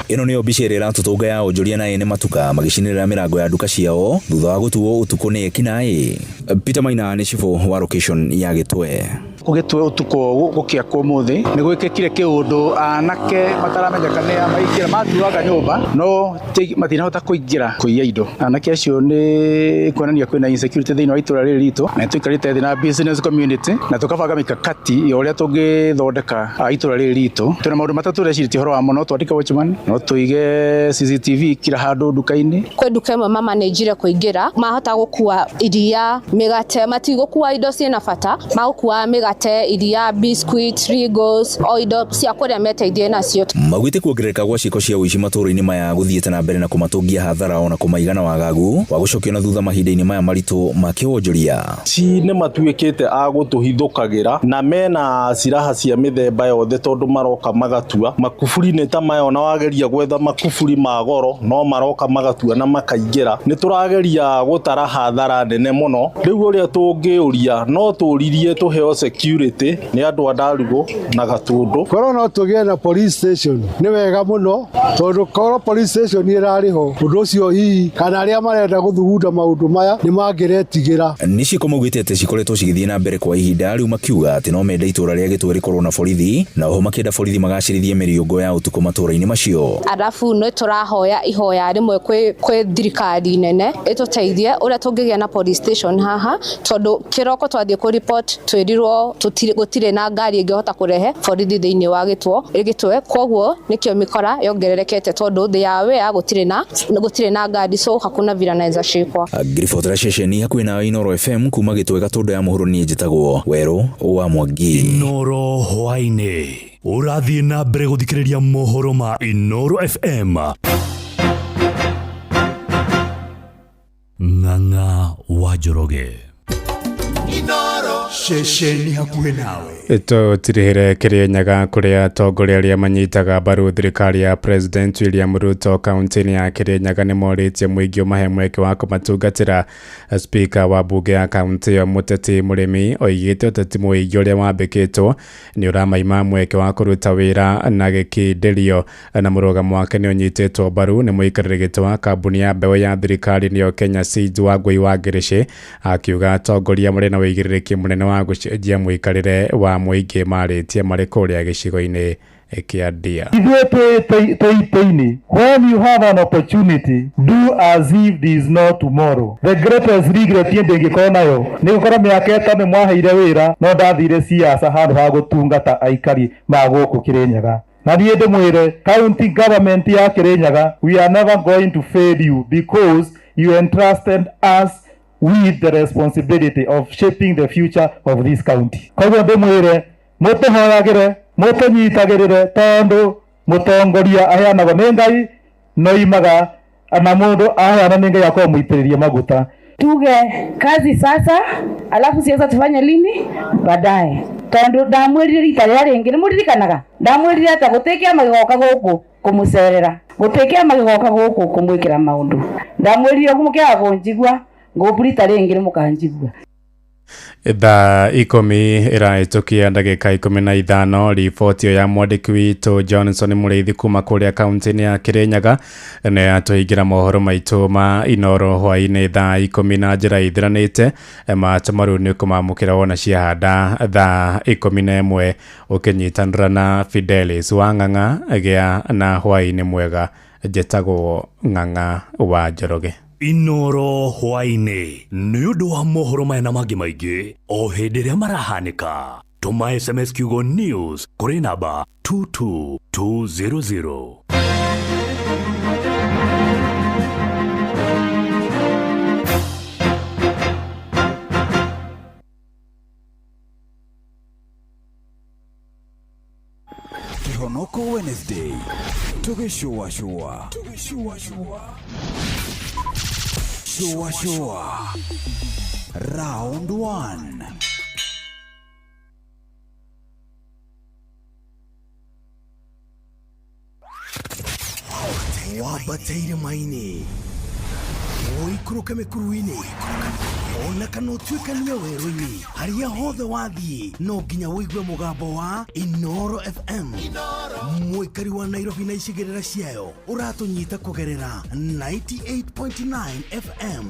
ĩno nĩyo mbica ĩrĩa ĩratũtũnga ya onjoria na ene matuka magĩcinĩrĩra mĩrango ya nduka ciao thutha wa gũtuo ũtukũ nĩ ekinaĩ. Peter Maina nĩ cibũ wa location ya Gĩtwe. Gũgĩtwe ũtukũ gũkĩa ũmũthĩ nĩ gwĩkĩkire kĩũndũ anake mataramenyeka nĩ a maingĩra matuaga nyũmba no matinahota kũingĩra kũiya indo. Anake acio nĩ kuonania kwĩna insecurity thĩinĩ wa itũra rĩrĩ ritũ, na tũikarĩte thĩ na business community na tũkabanga mikakati ya ũrĩa tũngĩthondeka itũra rĩrĩ ritũ. Twĩna maũndũ matatũ tũrecirĩtie ũhoro wamo, no twandĩke watchman, no tũige CCTV kila handũ nduka-inĩ. Kwĩ nduka ĩmwe mamanĩnjire kũingĩra, mahota gũkua iria, mĩgate, matigũkua indo ciĩna bata, magũkua mĩgate, iria, biscuit, Rigos, o indo cia kũrĩa meteithie nacio. Maugĩte kuongerereka gwa ciĩko cia ũici matũũra-inĩ maya gũthiĩte na mbere na kũmatũngia hathara ona kũmaigana wagagu wa gũcokio na thutha mahinda-inĩ maya maritũ ma kĩwonjoria. Ci nĩ matuĩkĩte a gũtũhithũkagĩra na mena silaha cia mĩthemba yothe tondũ maroka magatua makuburi nĩ ta maya, ona wageria gwetha makuburi ma goro no maroka magatua na makaingĩra. Nĩ tũrageria gũtara hathara nene mũno. Rĩu ũrĩa tũngĩũria no tũririe tũheo security Security nĩ andũ a Ndarugũ na Gatũndũ. Korwo no tũgĩe na police station nĩ wega mũno, tondũ korwo police station ĩrarĩ ho, ũndũ ũcio hihi kana arĩa marenda gũthugunda maũndũ maya nĩ mangĩretigĩra. Nĩ ciĩko maugĩte atĩ cikoretwo cigĩthiĩ na mbere kwa ihinda rĩu, makiuga atĩ no mende itũra rĩa Gĩtwe rĩkorwo na borithi, na oho makĩenda borithi magacĩrithie mĩriũngũ ya ũtukũ matũra-inĩ macio. Arabu nĩ tũrahoya ihoya rĩmwe kwĩ thirikari nene ĩtũteithie ũrĩa tũngĩgĩa na police station haha, tondũ kĩroko twathiĩ kũ report twĩrirwo gũtirĩ na ngari ĩngĩhota kũrehe borithi thĩinĩ wa Gĩtwe, koguo nĩkĩo mĩkora yongererekete, tondũ they are aware gũtirĩ na ngari, so hakuna vile anaweza shikwa. Ngiribotera ceceni hakuhĩ na Inooro FM kuma Gĩtwe Gatũndũ ya mũhuro, niĩ njĩtagwo Werũ wa Mwangi. Inooro hwaĩ-inĩ ũrathiĩ na mbere gũthikĩrĩria mohoro ma Inooro FM. Ng'ang'a wa Njoroge. Ceceni hakuhĩ nawe. Tũtirihĩre Kĩrĩnyaga kũrĩa atongoria arĩa manyitaga mbaru thirikari ya President William Ruto kaunti-inĩ ya Kĩrĩnyaga nĩ morĩtie mũingĩ ũmahe mweke wa kũmatungatĩra. Spika wa mbunge ya kaunti ĩyo Mũteti Mũrĩmi oigĩte ũteti mũingĩ ũrĩa wambĩkĩtwo nĩ ũramaima mweke wa kũruta wĩra na gĩkindĩrio, na mũrũgamo wake nĩ ũnyitĩtwo mbaru nĩ mũikarĩri gĩtĩ wa kambuni ya mbeũ ya thirikari nĩyo Kenya Seeds Wangũi wa Ngĩrĩcĩ, akiuga atongoria marĩ na ũigĩrĩrĩki mũnene wa gũcenjia mũikarĩre wa mũingĩ marĩtie marĩ kũrĩa gĩcigo-inĩ kĩa Ndia. Ithuĩ twĩ itĩ-inĩ, when you have an opportunity, do as if there is no tomorrow. The greatest regret niĩ ndĩngĩkorwo nayo nĩ gũkorwo mĩaka 5 mwaheire wĩra no ndathire siasa handũ ha gũtungata aikari ma gũkũ Kĩrĩnyaga. Na niĩ ndĩmwĩre county government ya Kĩrĩnyaga, we are never going to fail you because you entrusted us with the responsibility of shaping the future of this county. Koguo ndĩmwĩre mũtũhoyagĩre, mũtũnyitagĩrĩre, tondũ mũtongoria aheanagwo nĩ Ngai no imaga na mũndũ aheana nĩ Ngai akorwo mũitĩrĩrie maguta. Tuge kazi sasa, alafu siasa tufanye lini baadaye. Tondu ndamwĩrire rita rĩrĩa rĩngĩ, nĩmũririkanaga ndamwĩrire atĩ gũtĩ kĩama gĩgoka gũkũ kũmũcerera, gũtĩ kĩama gĩgoka gũkũ kũmwĩkĩra maũndũ. Ndamwĩrire ũguo mũkĩaga kũnjigua, ngũbu rita rĩngĩ nĩmũkanjigua. Thaa 10 ĩrahĩtũkia ndagĩka 15. Riboti ĩyo ya mwandĩki witũ Johnson Mũrĩithi kuma kũrĩa kaunti-inĩ ya Kĩrĩnyaga nĩ yatũhingĩra mohoro maitũ ma Inooro hwaĩ-inĩ thaa 10 na njĩra ithiranĩte. Matũmaru nĩ ũkũmamũkĩra wona ciahanda thaa 11 ũkĩnyitanĩra na Fidelis wa Ng'ang'a. Gĩa na hwaĩ-inĩ mwega. Njĩtagwo Ng'ang'a wa Njoroge. Inooro hwaĩ-inĩ nĩ ũndũ wa mohoro maya na mangĩ maingĩ o hĩndĩ ĩrĩa marahanĩka. Tũma SMS kiugo news kũrĩ namba 22200. Kihonoko Wednesday tugĩcũacũa Shua Shua Round 1. Wambateire maini ũikũrũke mĩkuru-inĩ ona kana ũtuĩkanie werũ-inĩ, harĩa hothe wathiĩ no nginya ũigue mũgambo wa Inooro FM. Mũikari wa Nairobi na icigĩrĩra ciayo ũratũnyita kũgerera 98.9 FM.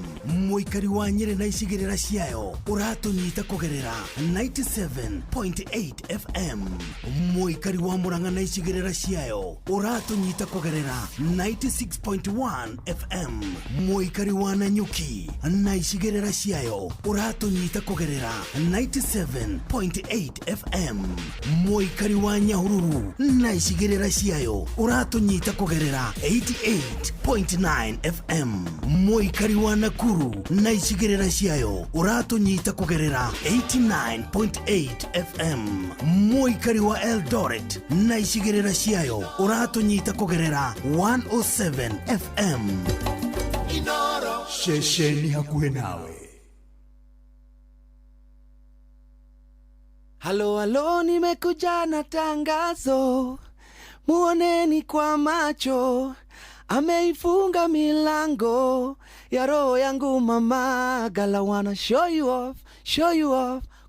Mũikari wa Nyĩrĩ na icigĩrĩra ciayo ũratũnyita kũgerera 97.8 FM. Mũikari wa Murang'a na icigĩrĩra ciayo ũratũnyita kũgerera 96.1 FM. Mũikari wa Nanyuki na icigĩrĩra ciayo ũratũnyita kũgerera 97.8 FM. Mũikari wa Nyahururu na icigĩrĩra ciayo ũratũnyita kũgerera 88.9 FM. Mũikari wa Nakuru na icigĩrĩra ciayo ũratũnyita kũgerera 89.8 FM. Mũikari wa Eldoret na icigĩrĩra ciayo ũratũnyita kũgerera 107 FM. Ceceni hakuhĩ nawe. Halo halo, nimekuja na tangazo, muoneni kwa macho, ameifunga milango ya roho yangu mama. Gala wanna show you off,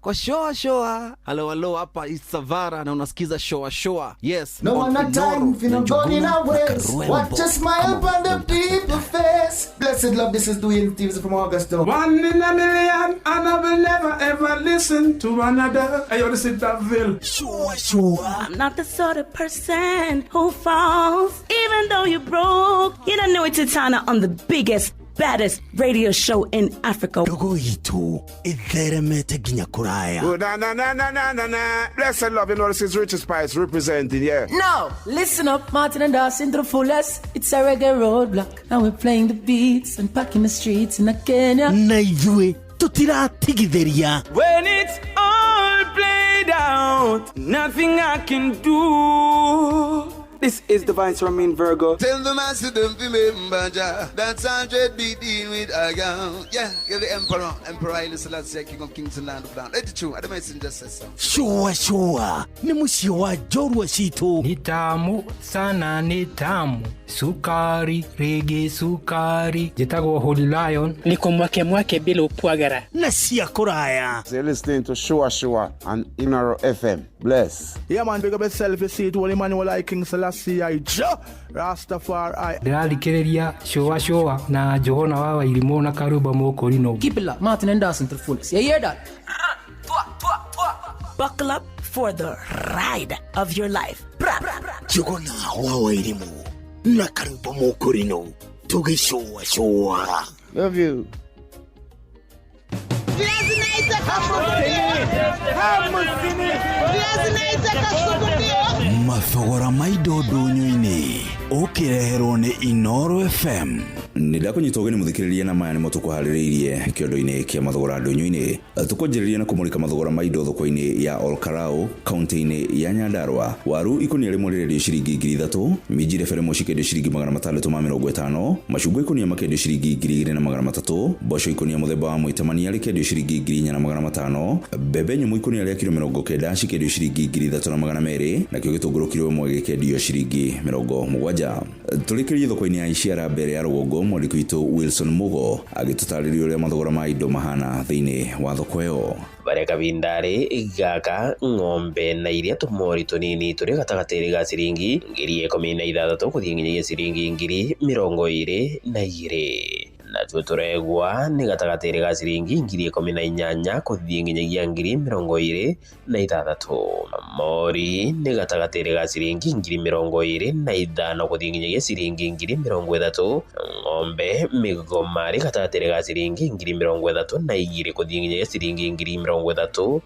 Kwa shoa shoa. Halo halo, hapa is Savara na unasikiza shoa shoa. Yes. No on one a Inoro time for na no gun in Njuguna a na waist. Karwembo. Watch a smile upon the people face. Blessed love, this is Dwayne Stevens from Augusta. One in a million, and I will never ever listen to another. Hey, yo, this is Daville. Sure, sure. I'm not the sort of person who falls, even though you're broke. You don't know it's Titana on the biggest, baddest radio show in Africa. Ndogo itu itheremete nginya kuraya. Oh, na na na na na na na. Blessed love, you know, this is Richard Spice representing, yeah. Now, listen up, Martin and Dawson to the fullest. It's a reggae roadblock. Now we're playing the beats and packing the streets in Kenya. Na ithuĩ tũtiratigithĩria. When it's all played out, nothing I can do. This is the Vice Ramin Virgo. Tell the master don't remember Jah. That's 100 be deal with a girl. Yeah, you're the emperor, Emperor Haile Selassie, King of Kings and Land of Land. Let it true. I the messenger says so. Sure, sure. Nĩ mũciĩ wa njorua citũ. Ni tamu sana, ni tamu sukari rĩngĩ sukari. Njĩtagwo Holy Lion. Niko mwake mwake bila upwagara na cia kũraya. You're listening to Shua Shua on Inoro FM. Bless. Yeah, man, big up yourself. You see it, Holy Emmanuel I, King Selassie I, Jah Rastafari. Ndĩrathikĩrĩria Shua Shua na Johana wa Wairimũ na Karumba Mũkũrinũ. Keep it locked, Martin and Dawson to the fullest. You hear that? Buckle up for the ride of your life. Bra, bra, bra. Njuguna wa Wairimũ na Karumba Mũkũrinũ tũgĩcũa cũa. Love you. Mathogora ma indo ndũnyũ-inĩ ũkĩreherwo nĩ Inoro FM. Nĩ ndakũnyita ũgeni mũthikĩrĩria na maya nĩmo tũkũharĩrĩirie kĩondo-inĩ kĩa mathogora ndũnyũ-inĩ. Tũkwanjĩrĩria na kũmũrĩka mathogora ma indo thoko-inĩ ya Olkarau kaunti-inĩ ya Nyandarua. Waru ikũnia rĩmwe rĩrendio ciringi 3,000, minji rebe rĩmwe cikĩendio ciringi 650, macungwa ikũnia makĩendio ciringi 2,300, mboco ikũnia mũthemba wa mwĩtamania rĩkĩendio ciringi 4,500, mbembe nyũmũ ikũnia rĩa kiro 90 cikĩendio ciringi 3,200, nakĩo gĩtũngũrũ kiro ĩmwe gĩkĩendio ciringi 70. Tũrĩkĩrie thoko-inĩ ya Iciara mbere ya rũgongo, mwandĩki witũ Wilson Mugo agĩtũtarĩria ũrĩa mathogora ma indo mahana thĩinĩ wa thoko ĩyo. Barĩa kabindarĩ gaka ng'ombe na iria tũmori tũnini tũrĩ gatagatĩ ga ciringi 16,000 gũthiĩ nginyagia ciringi 22,000. Natuo tũregwa nĩ gatagatĩ ga ciringi 18,000 gũthiĩ nginyagia 26,000. Mori nĩ gatagatĩ ga ciringi 25,000 gũthiĩ nginyagia ciringi 30,000. Ng'ombe mĩgoma rĩ gatagatĩ ga ciringi 32,000 gũthiĩ nginyagia ciringi 37,000.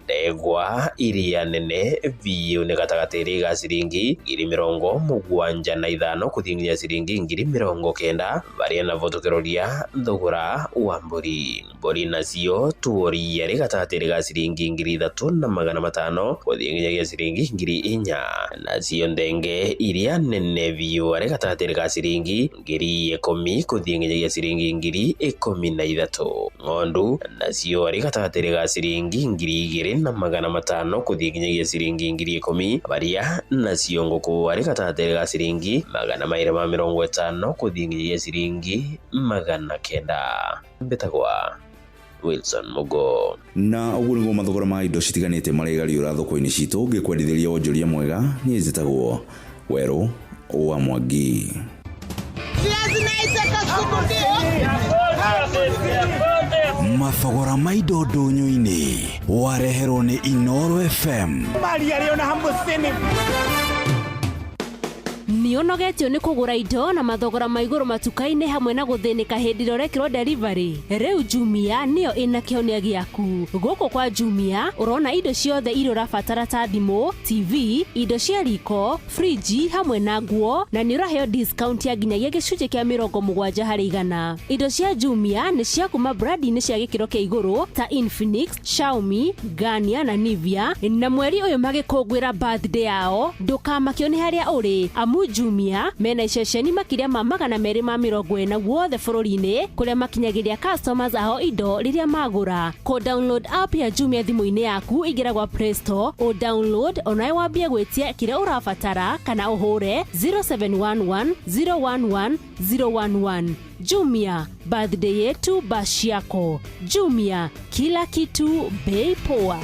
Ndegwa iria nene biũ nĩ gatagatĩ ga ciringi 75,000 gũthiĩ nginya ciringi 90,000. Barĩa navo tũkĩroria thogora wa mbũri. Mbũri nacio tuoria rĩ gatagatĩ ga ciringi 3,500 gũthiĩ nginyagia ciringi 4,000. Nacio ndenge iria nene biũ arĩ gatagatĩ ga ciringi 10,000 gũthiĩ nginyagia ciringi 13,000. Ng'ondu nacio arĩ gatagatĩ ga ciringi 2,500 gũthiĩ nginyagia ciringi 10,000. Baria nacio ngũkũ arĩ gatagatĩ ga ciringi 250 gũthiĩ nginyagia ciringi 900. Mbetagwa Wilson Mugo. Na ũguo nĩguo mathogora ma indo citiganĩte marĩgariũra thoko-inĩ citũ. Ngĩkwendithĩria wonjoria mwega, niĩ njĩtagwo Werũ wa Mwangi. Mathogora ma indo ndũnyũ-inĩ wareherwo nĩ Inoro FM. Nĩ ũnogetio nĩ kũgũra indo na mathogora ma igũrũ matuka-inĩ hamwe na gũthĩnĩka hĩndĩ ĩrĩa ũrekĩrwo delivery. Rĩu Jumia nĩyo ĩna kĩhonia gĩaku. Gũkũ kwa Jumia ũrona indo ciothe iria ũrabatara ta thimũ, TV, indo cia riko, friji hamwe na nguo, na nĩ ũraheo discount ya nginyagia gĩcunjĩ kĩa 70%. Indo cia Jumia nĩ cia kuma brandi-inĩ cia gĩkĩro kĩa igũrũ ta Infinix, Xiaomi, Garnier na Nivea, na mweri ũyũ magĩkũngũĩra birthday yao ndũkamakio nĩ harĩa ũrĩ amu Jumia mena iceceni makĩria ma 240 guothe bũrũri-inĩ kũrĩa makinyagĩria customers ao indo rĩrĩa magũra. Kũ download app ya Jumia thimũ-inĩ yaku ingĩra gwa Play Store o download onawe wambie gwĩtia kĩrĩa ũrabatara kana ũhũre 0711 011 011. Jumia, birthday yetu bash yako. Jumia, kila kitu bei poa.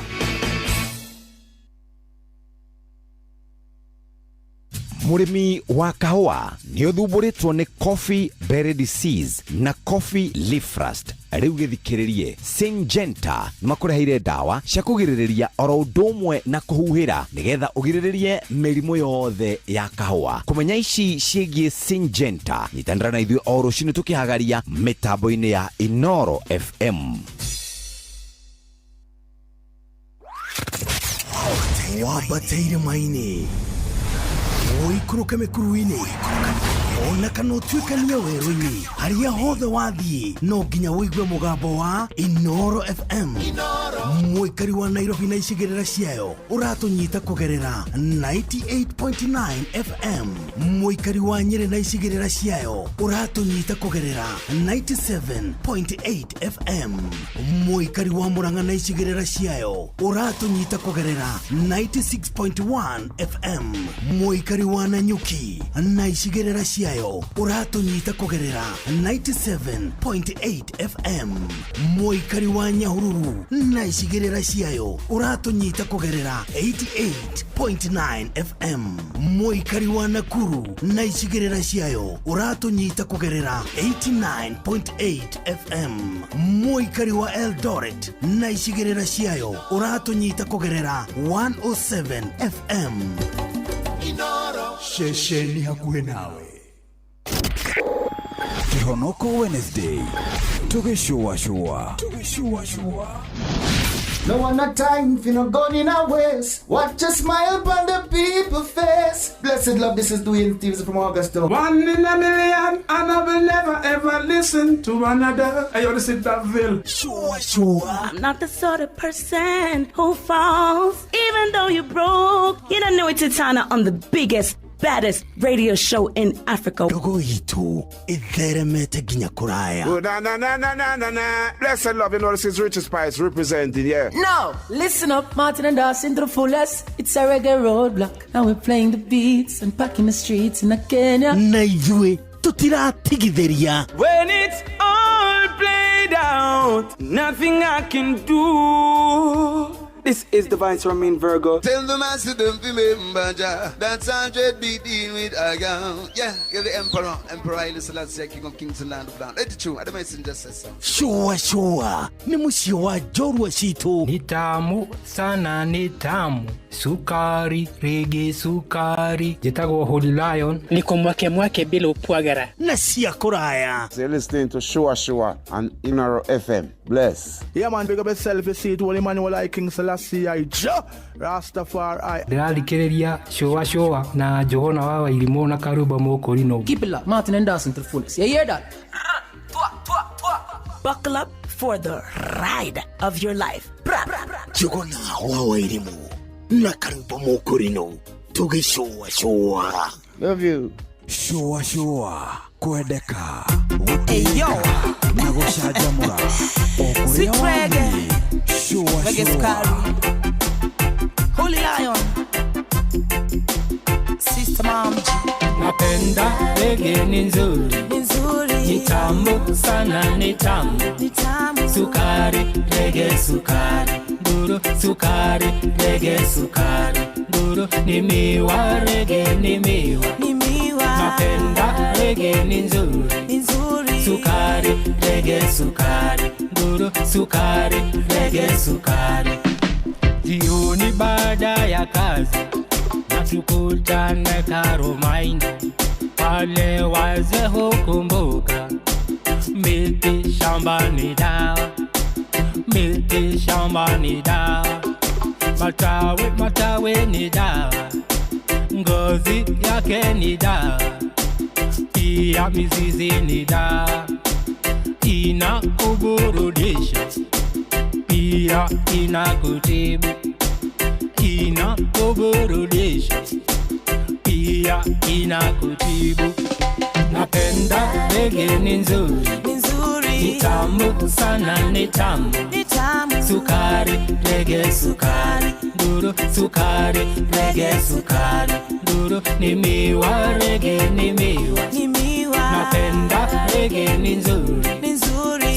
Mũrĩmi wa kahũa nĩ ũthumbũrĩtwo nĩ coffee berry disease na coffee leaf rust. Rĩu gĩthikĩrĩrie, Syngenta nĩ makũreheire ndawa cia kũgirĩrĩria oro ũndũ ũmwe na kũhuhĩra nĩgetha ũgirĩrĩrie mĩrimũ yothe ya kahũa. Kũmenya ici ciĩgiĩ Syngenta, nyitanĩra na ithuĩ o rũcinĩ tũkĩhagaria mĩtambo-inĩ ya Inoro FM. Wambate irĩma-inĩ, ũikũrũke mĩkuru-inĩ, ona kana ũtuĩkanie werũ-inĩ, harĩa hothe wathiĩ no nginya ũigue mũgambo wa Inoro FM. Mũikari wa Nairobi na icigĩrĩra ciayo ũratũnyita kũgerera 98.9 FM. Mũikari wa Nyĩrĩ na icigĩrĩra ciayo ũratũnyita kũgerera 97.8 FM. Mũikari wa Murang'a na icigĩrĩra ciayo ũratũnyita kũgerera 96.1 FM. Mũikari wa Nanyuki na icigĩrĩra ciayo ũratũnyita kũgerera 97.8 FM. Mũikari wa Nyahururu na icigĩrĩra ciayo ũratũnyita kũgerera 88.9 FM. Mũikari wa Nakuru na icigĩrĩra ciayo ũratũnyita kũgerera 89.8 FM. Mũikari wa Eldoret na icigĩrĩra ciayo ũratũnyita kũgerera 107 FM. Ceceni hakuhĩ nawe. Kihonoko Wednesday tugĩcũacũa. No one not time for no gun in our waist. Watch a smile upon the people face. Blessed love, this is Dwayne Stevens from Augusta. One in a million, and I will never ever listen to another. Hey, yo, this is Daville. Sure. I'm not the sort of person who falls, even though you're broke. You don't know it's Titana on the biggest, baddest radio show in Africa. Ndogo itu itheremete nginya kuraya. Oh, na na na na na na na. Blessed love, you know this is Richard Spice representing, yeah. No, listen up, Martin and Dawson to the fullest. It's a reggae roadblock, and we're playing the beats and packing the streets in Kenya. Na ithuĩ tutiratigithĩria. When it's all played out, nothing I can do. This is the Vice Ramin Virgo. Tell the master don't remember Jah. That's 100 beating with a gun. Yeah, you're the Emperor. Emperor Haile Selassie, King of Kings and Land of Land. Let it true. I the messenger says so. Shua shua. Ni mũciĩ wa njorua citũ. Ni tamu sana, ni tamu. Sukari, rege sukari. Njĩtagwo Holy Lion. Niko mwake mwake bila upwagara. Na cia kũraya. So you're listening to Shua Shua on Inoro FM. Bless. Yeah, man, big up yourself. You see it, Holy Emmanuel I King Selassie I Jah Rastafari. Ndĩrathikĩrĩria Shua Shua na Johana wa Wairimũ na Karuba Mũkũrinũ. Keep it locked, Martin and Dawson to the fullest. You hear that? Buckle up for the ride of your life. Johana wa Wairimũ na Karuba Mũkũrinũ tũgĩcũa cũa. Love you. Shua shua kwendeka gũtĩĩka na gũcanjamũra o kũrĩa wathiĩ. Shua shua. Holy Lion, Sister Mom. Napenda reggae ni nzuri, ni tamu sana, ni tamu, sukari reggae sukari, nduru sukari reggae sukari, nduru ni miwa reggae ni miwa, napenda reggae ni nzuri, sukari reggae sukari, nduru sukari reggae sukari. Jioni baada ya kazi natukutane Karumaini, pale wazee hukumbuka miti shamba ni dawa, miti shamba ni dawa, matawi matawi ni dawa, ngozi yake ni dawa, pia mizizi ni dawa, inakuburudisha pia inakutibu, inakuburudisha pia pia inakutibu. Napenda reggae ni nzuri, ni tamu sana, ni tamu, sukari reggae sukari, nduru sukari reggae sukari, nduru ni miwa reggae ni miwa, napenda reggae ni nzuri,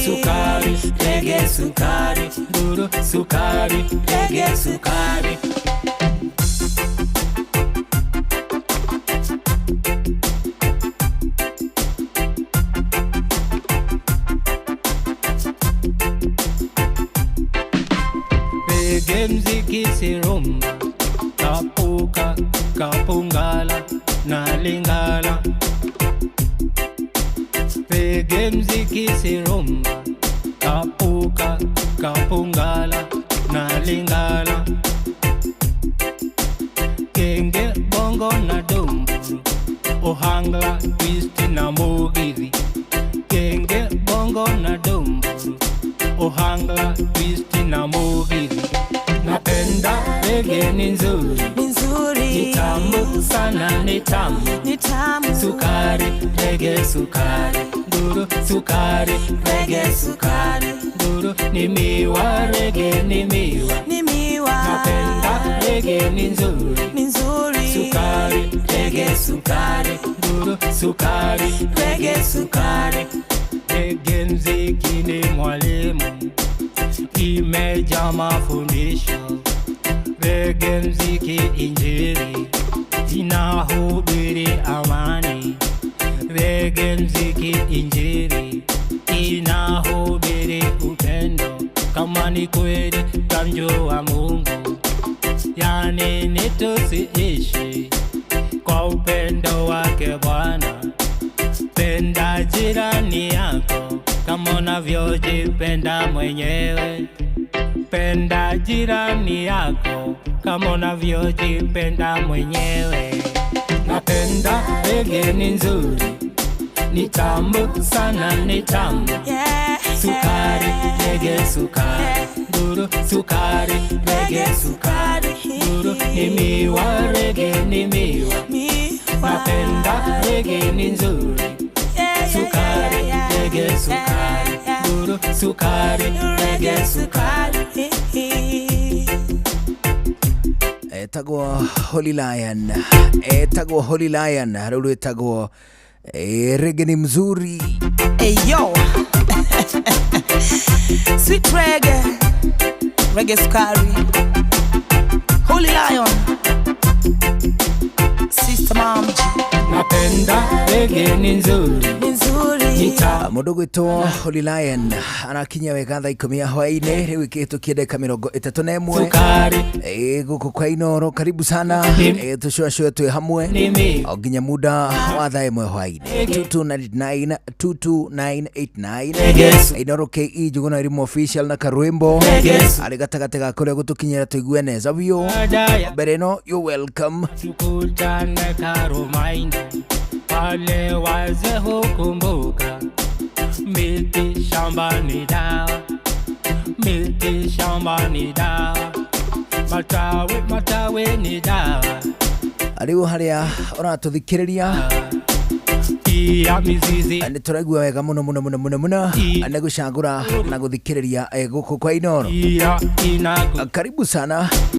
sukari reggae sukari, nduru sukari reggae sukari. Reggae mziki si rumba, kapuka kapungala na lingala. Reggae mziki si rumba, kapuka kapungala na lingala. Genge bongo na dumburu, ohangla twist na mugithi. Genge bongo na dumburu, ohangla twist na mugithi. Napenda reggae ni nzuri, ni tamu sana, ni tamu, sukari reggae sukari, nduru sukari reggae sukari, nduru ni miwa reggae ni miwa, napenda reggae ni nzuri, sukari reggae sukari, nduru sukari reggae sukari. Reggae mziki ni mwalimu, imejaa mafundisho. Reggae mziki injili, inahubiri amani. Reggae mziki injili, inahubiri upendo. Kama ni kweli tamjua Mungu, yani ni tusiishi kwa upendo wake Bwana. Penda jirani yako kama unavyojipenda mwenyewe. Penda jirani yako kama unavyojipenda mwenyewe. Napenda reggae ni nzuri, ni tamu sana, ni tamu, sukari reggae sukari, nduru sukari reggae sukari, nduru ni miwa reggae ni miwa, napenda reggae ni nzuri, sukari reggae sukari, nduru sukari reggae sukari. Etagwo Holy Lion, etagwo Holy Lion, rĩu etagwo reggae ni mzuri. Hey yo. Sweet reggae, reggae sukari, Holy Lion, Sister Mamji. Napenda reggae ni nzuri, Mundu gwitwo Holy Lion arakinya wega thaa 10 ya hwaini riu ikihitukia ndagika 31 guku kwa Inoro. Karibu sana, tucuacue twi hamwe o nginya muda wa thaa 1 hwaini. 2299 22989 Inoro KE Njuguna Elimu official na karwimbo ari gatagati ga kuria gutukinyira tuigue neza biũ. Mbere ĩno, you welcome. Tukutane Karumaini, wale wazee hukumbuka miti shamba ni dawa, miti shamba ni dawa, matawi matawi ni dawa. Ariu haria uratuthikiriria nĩ tũraigua wega mũno mũno mũno mũno mũno nĩ gũcagũra na gũthikĩrĩria gũkũ kwa Inoro. Karibu sana.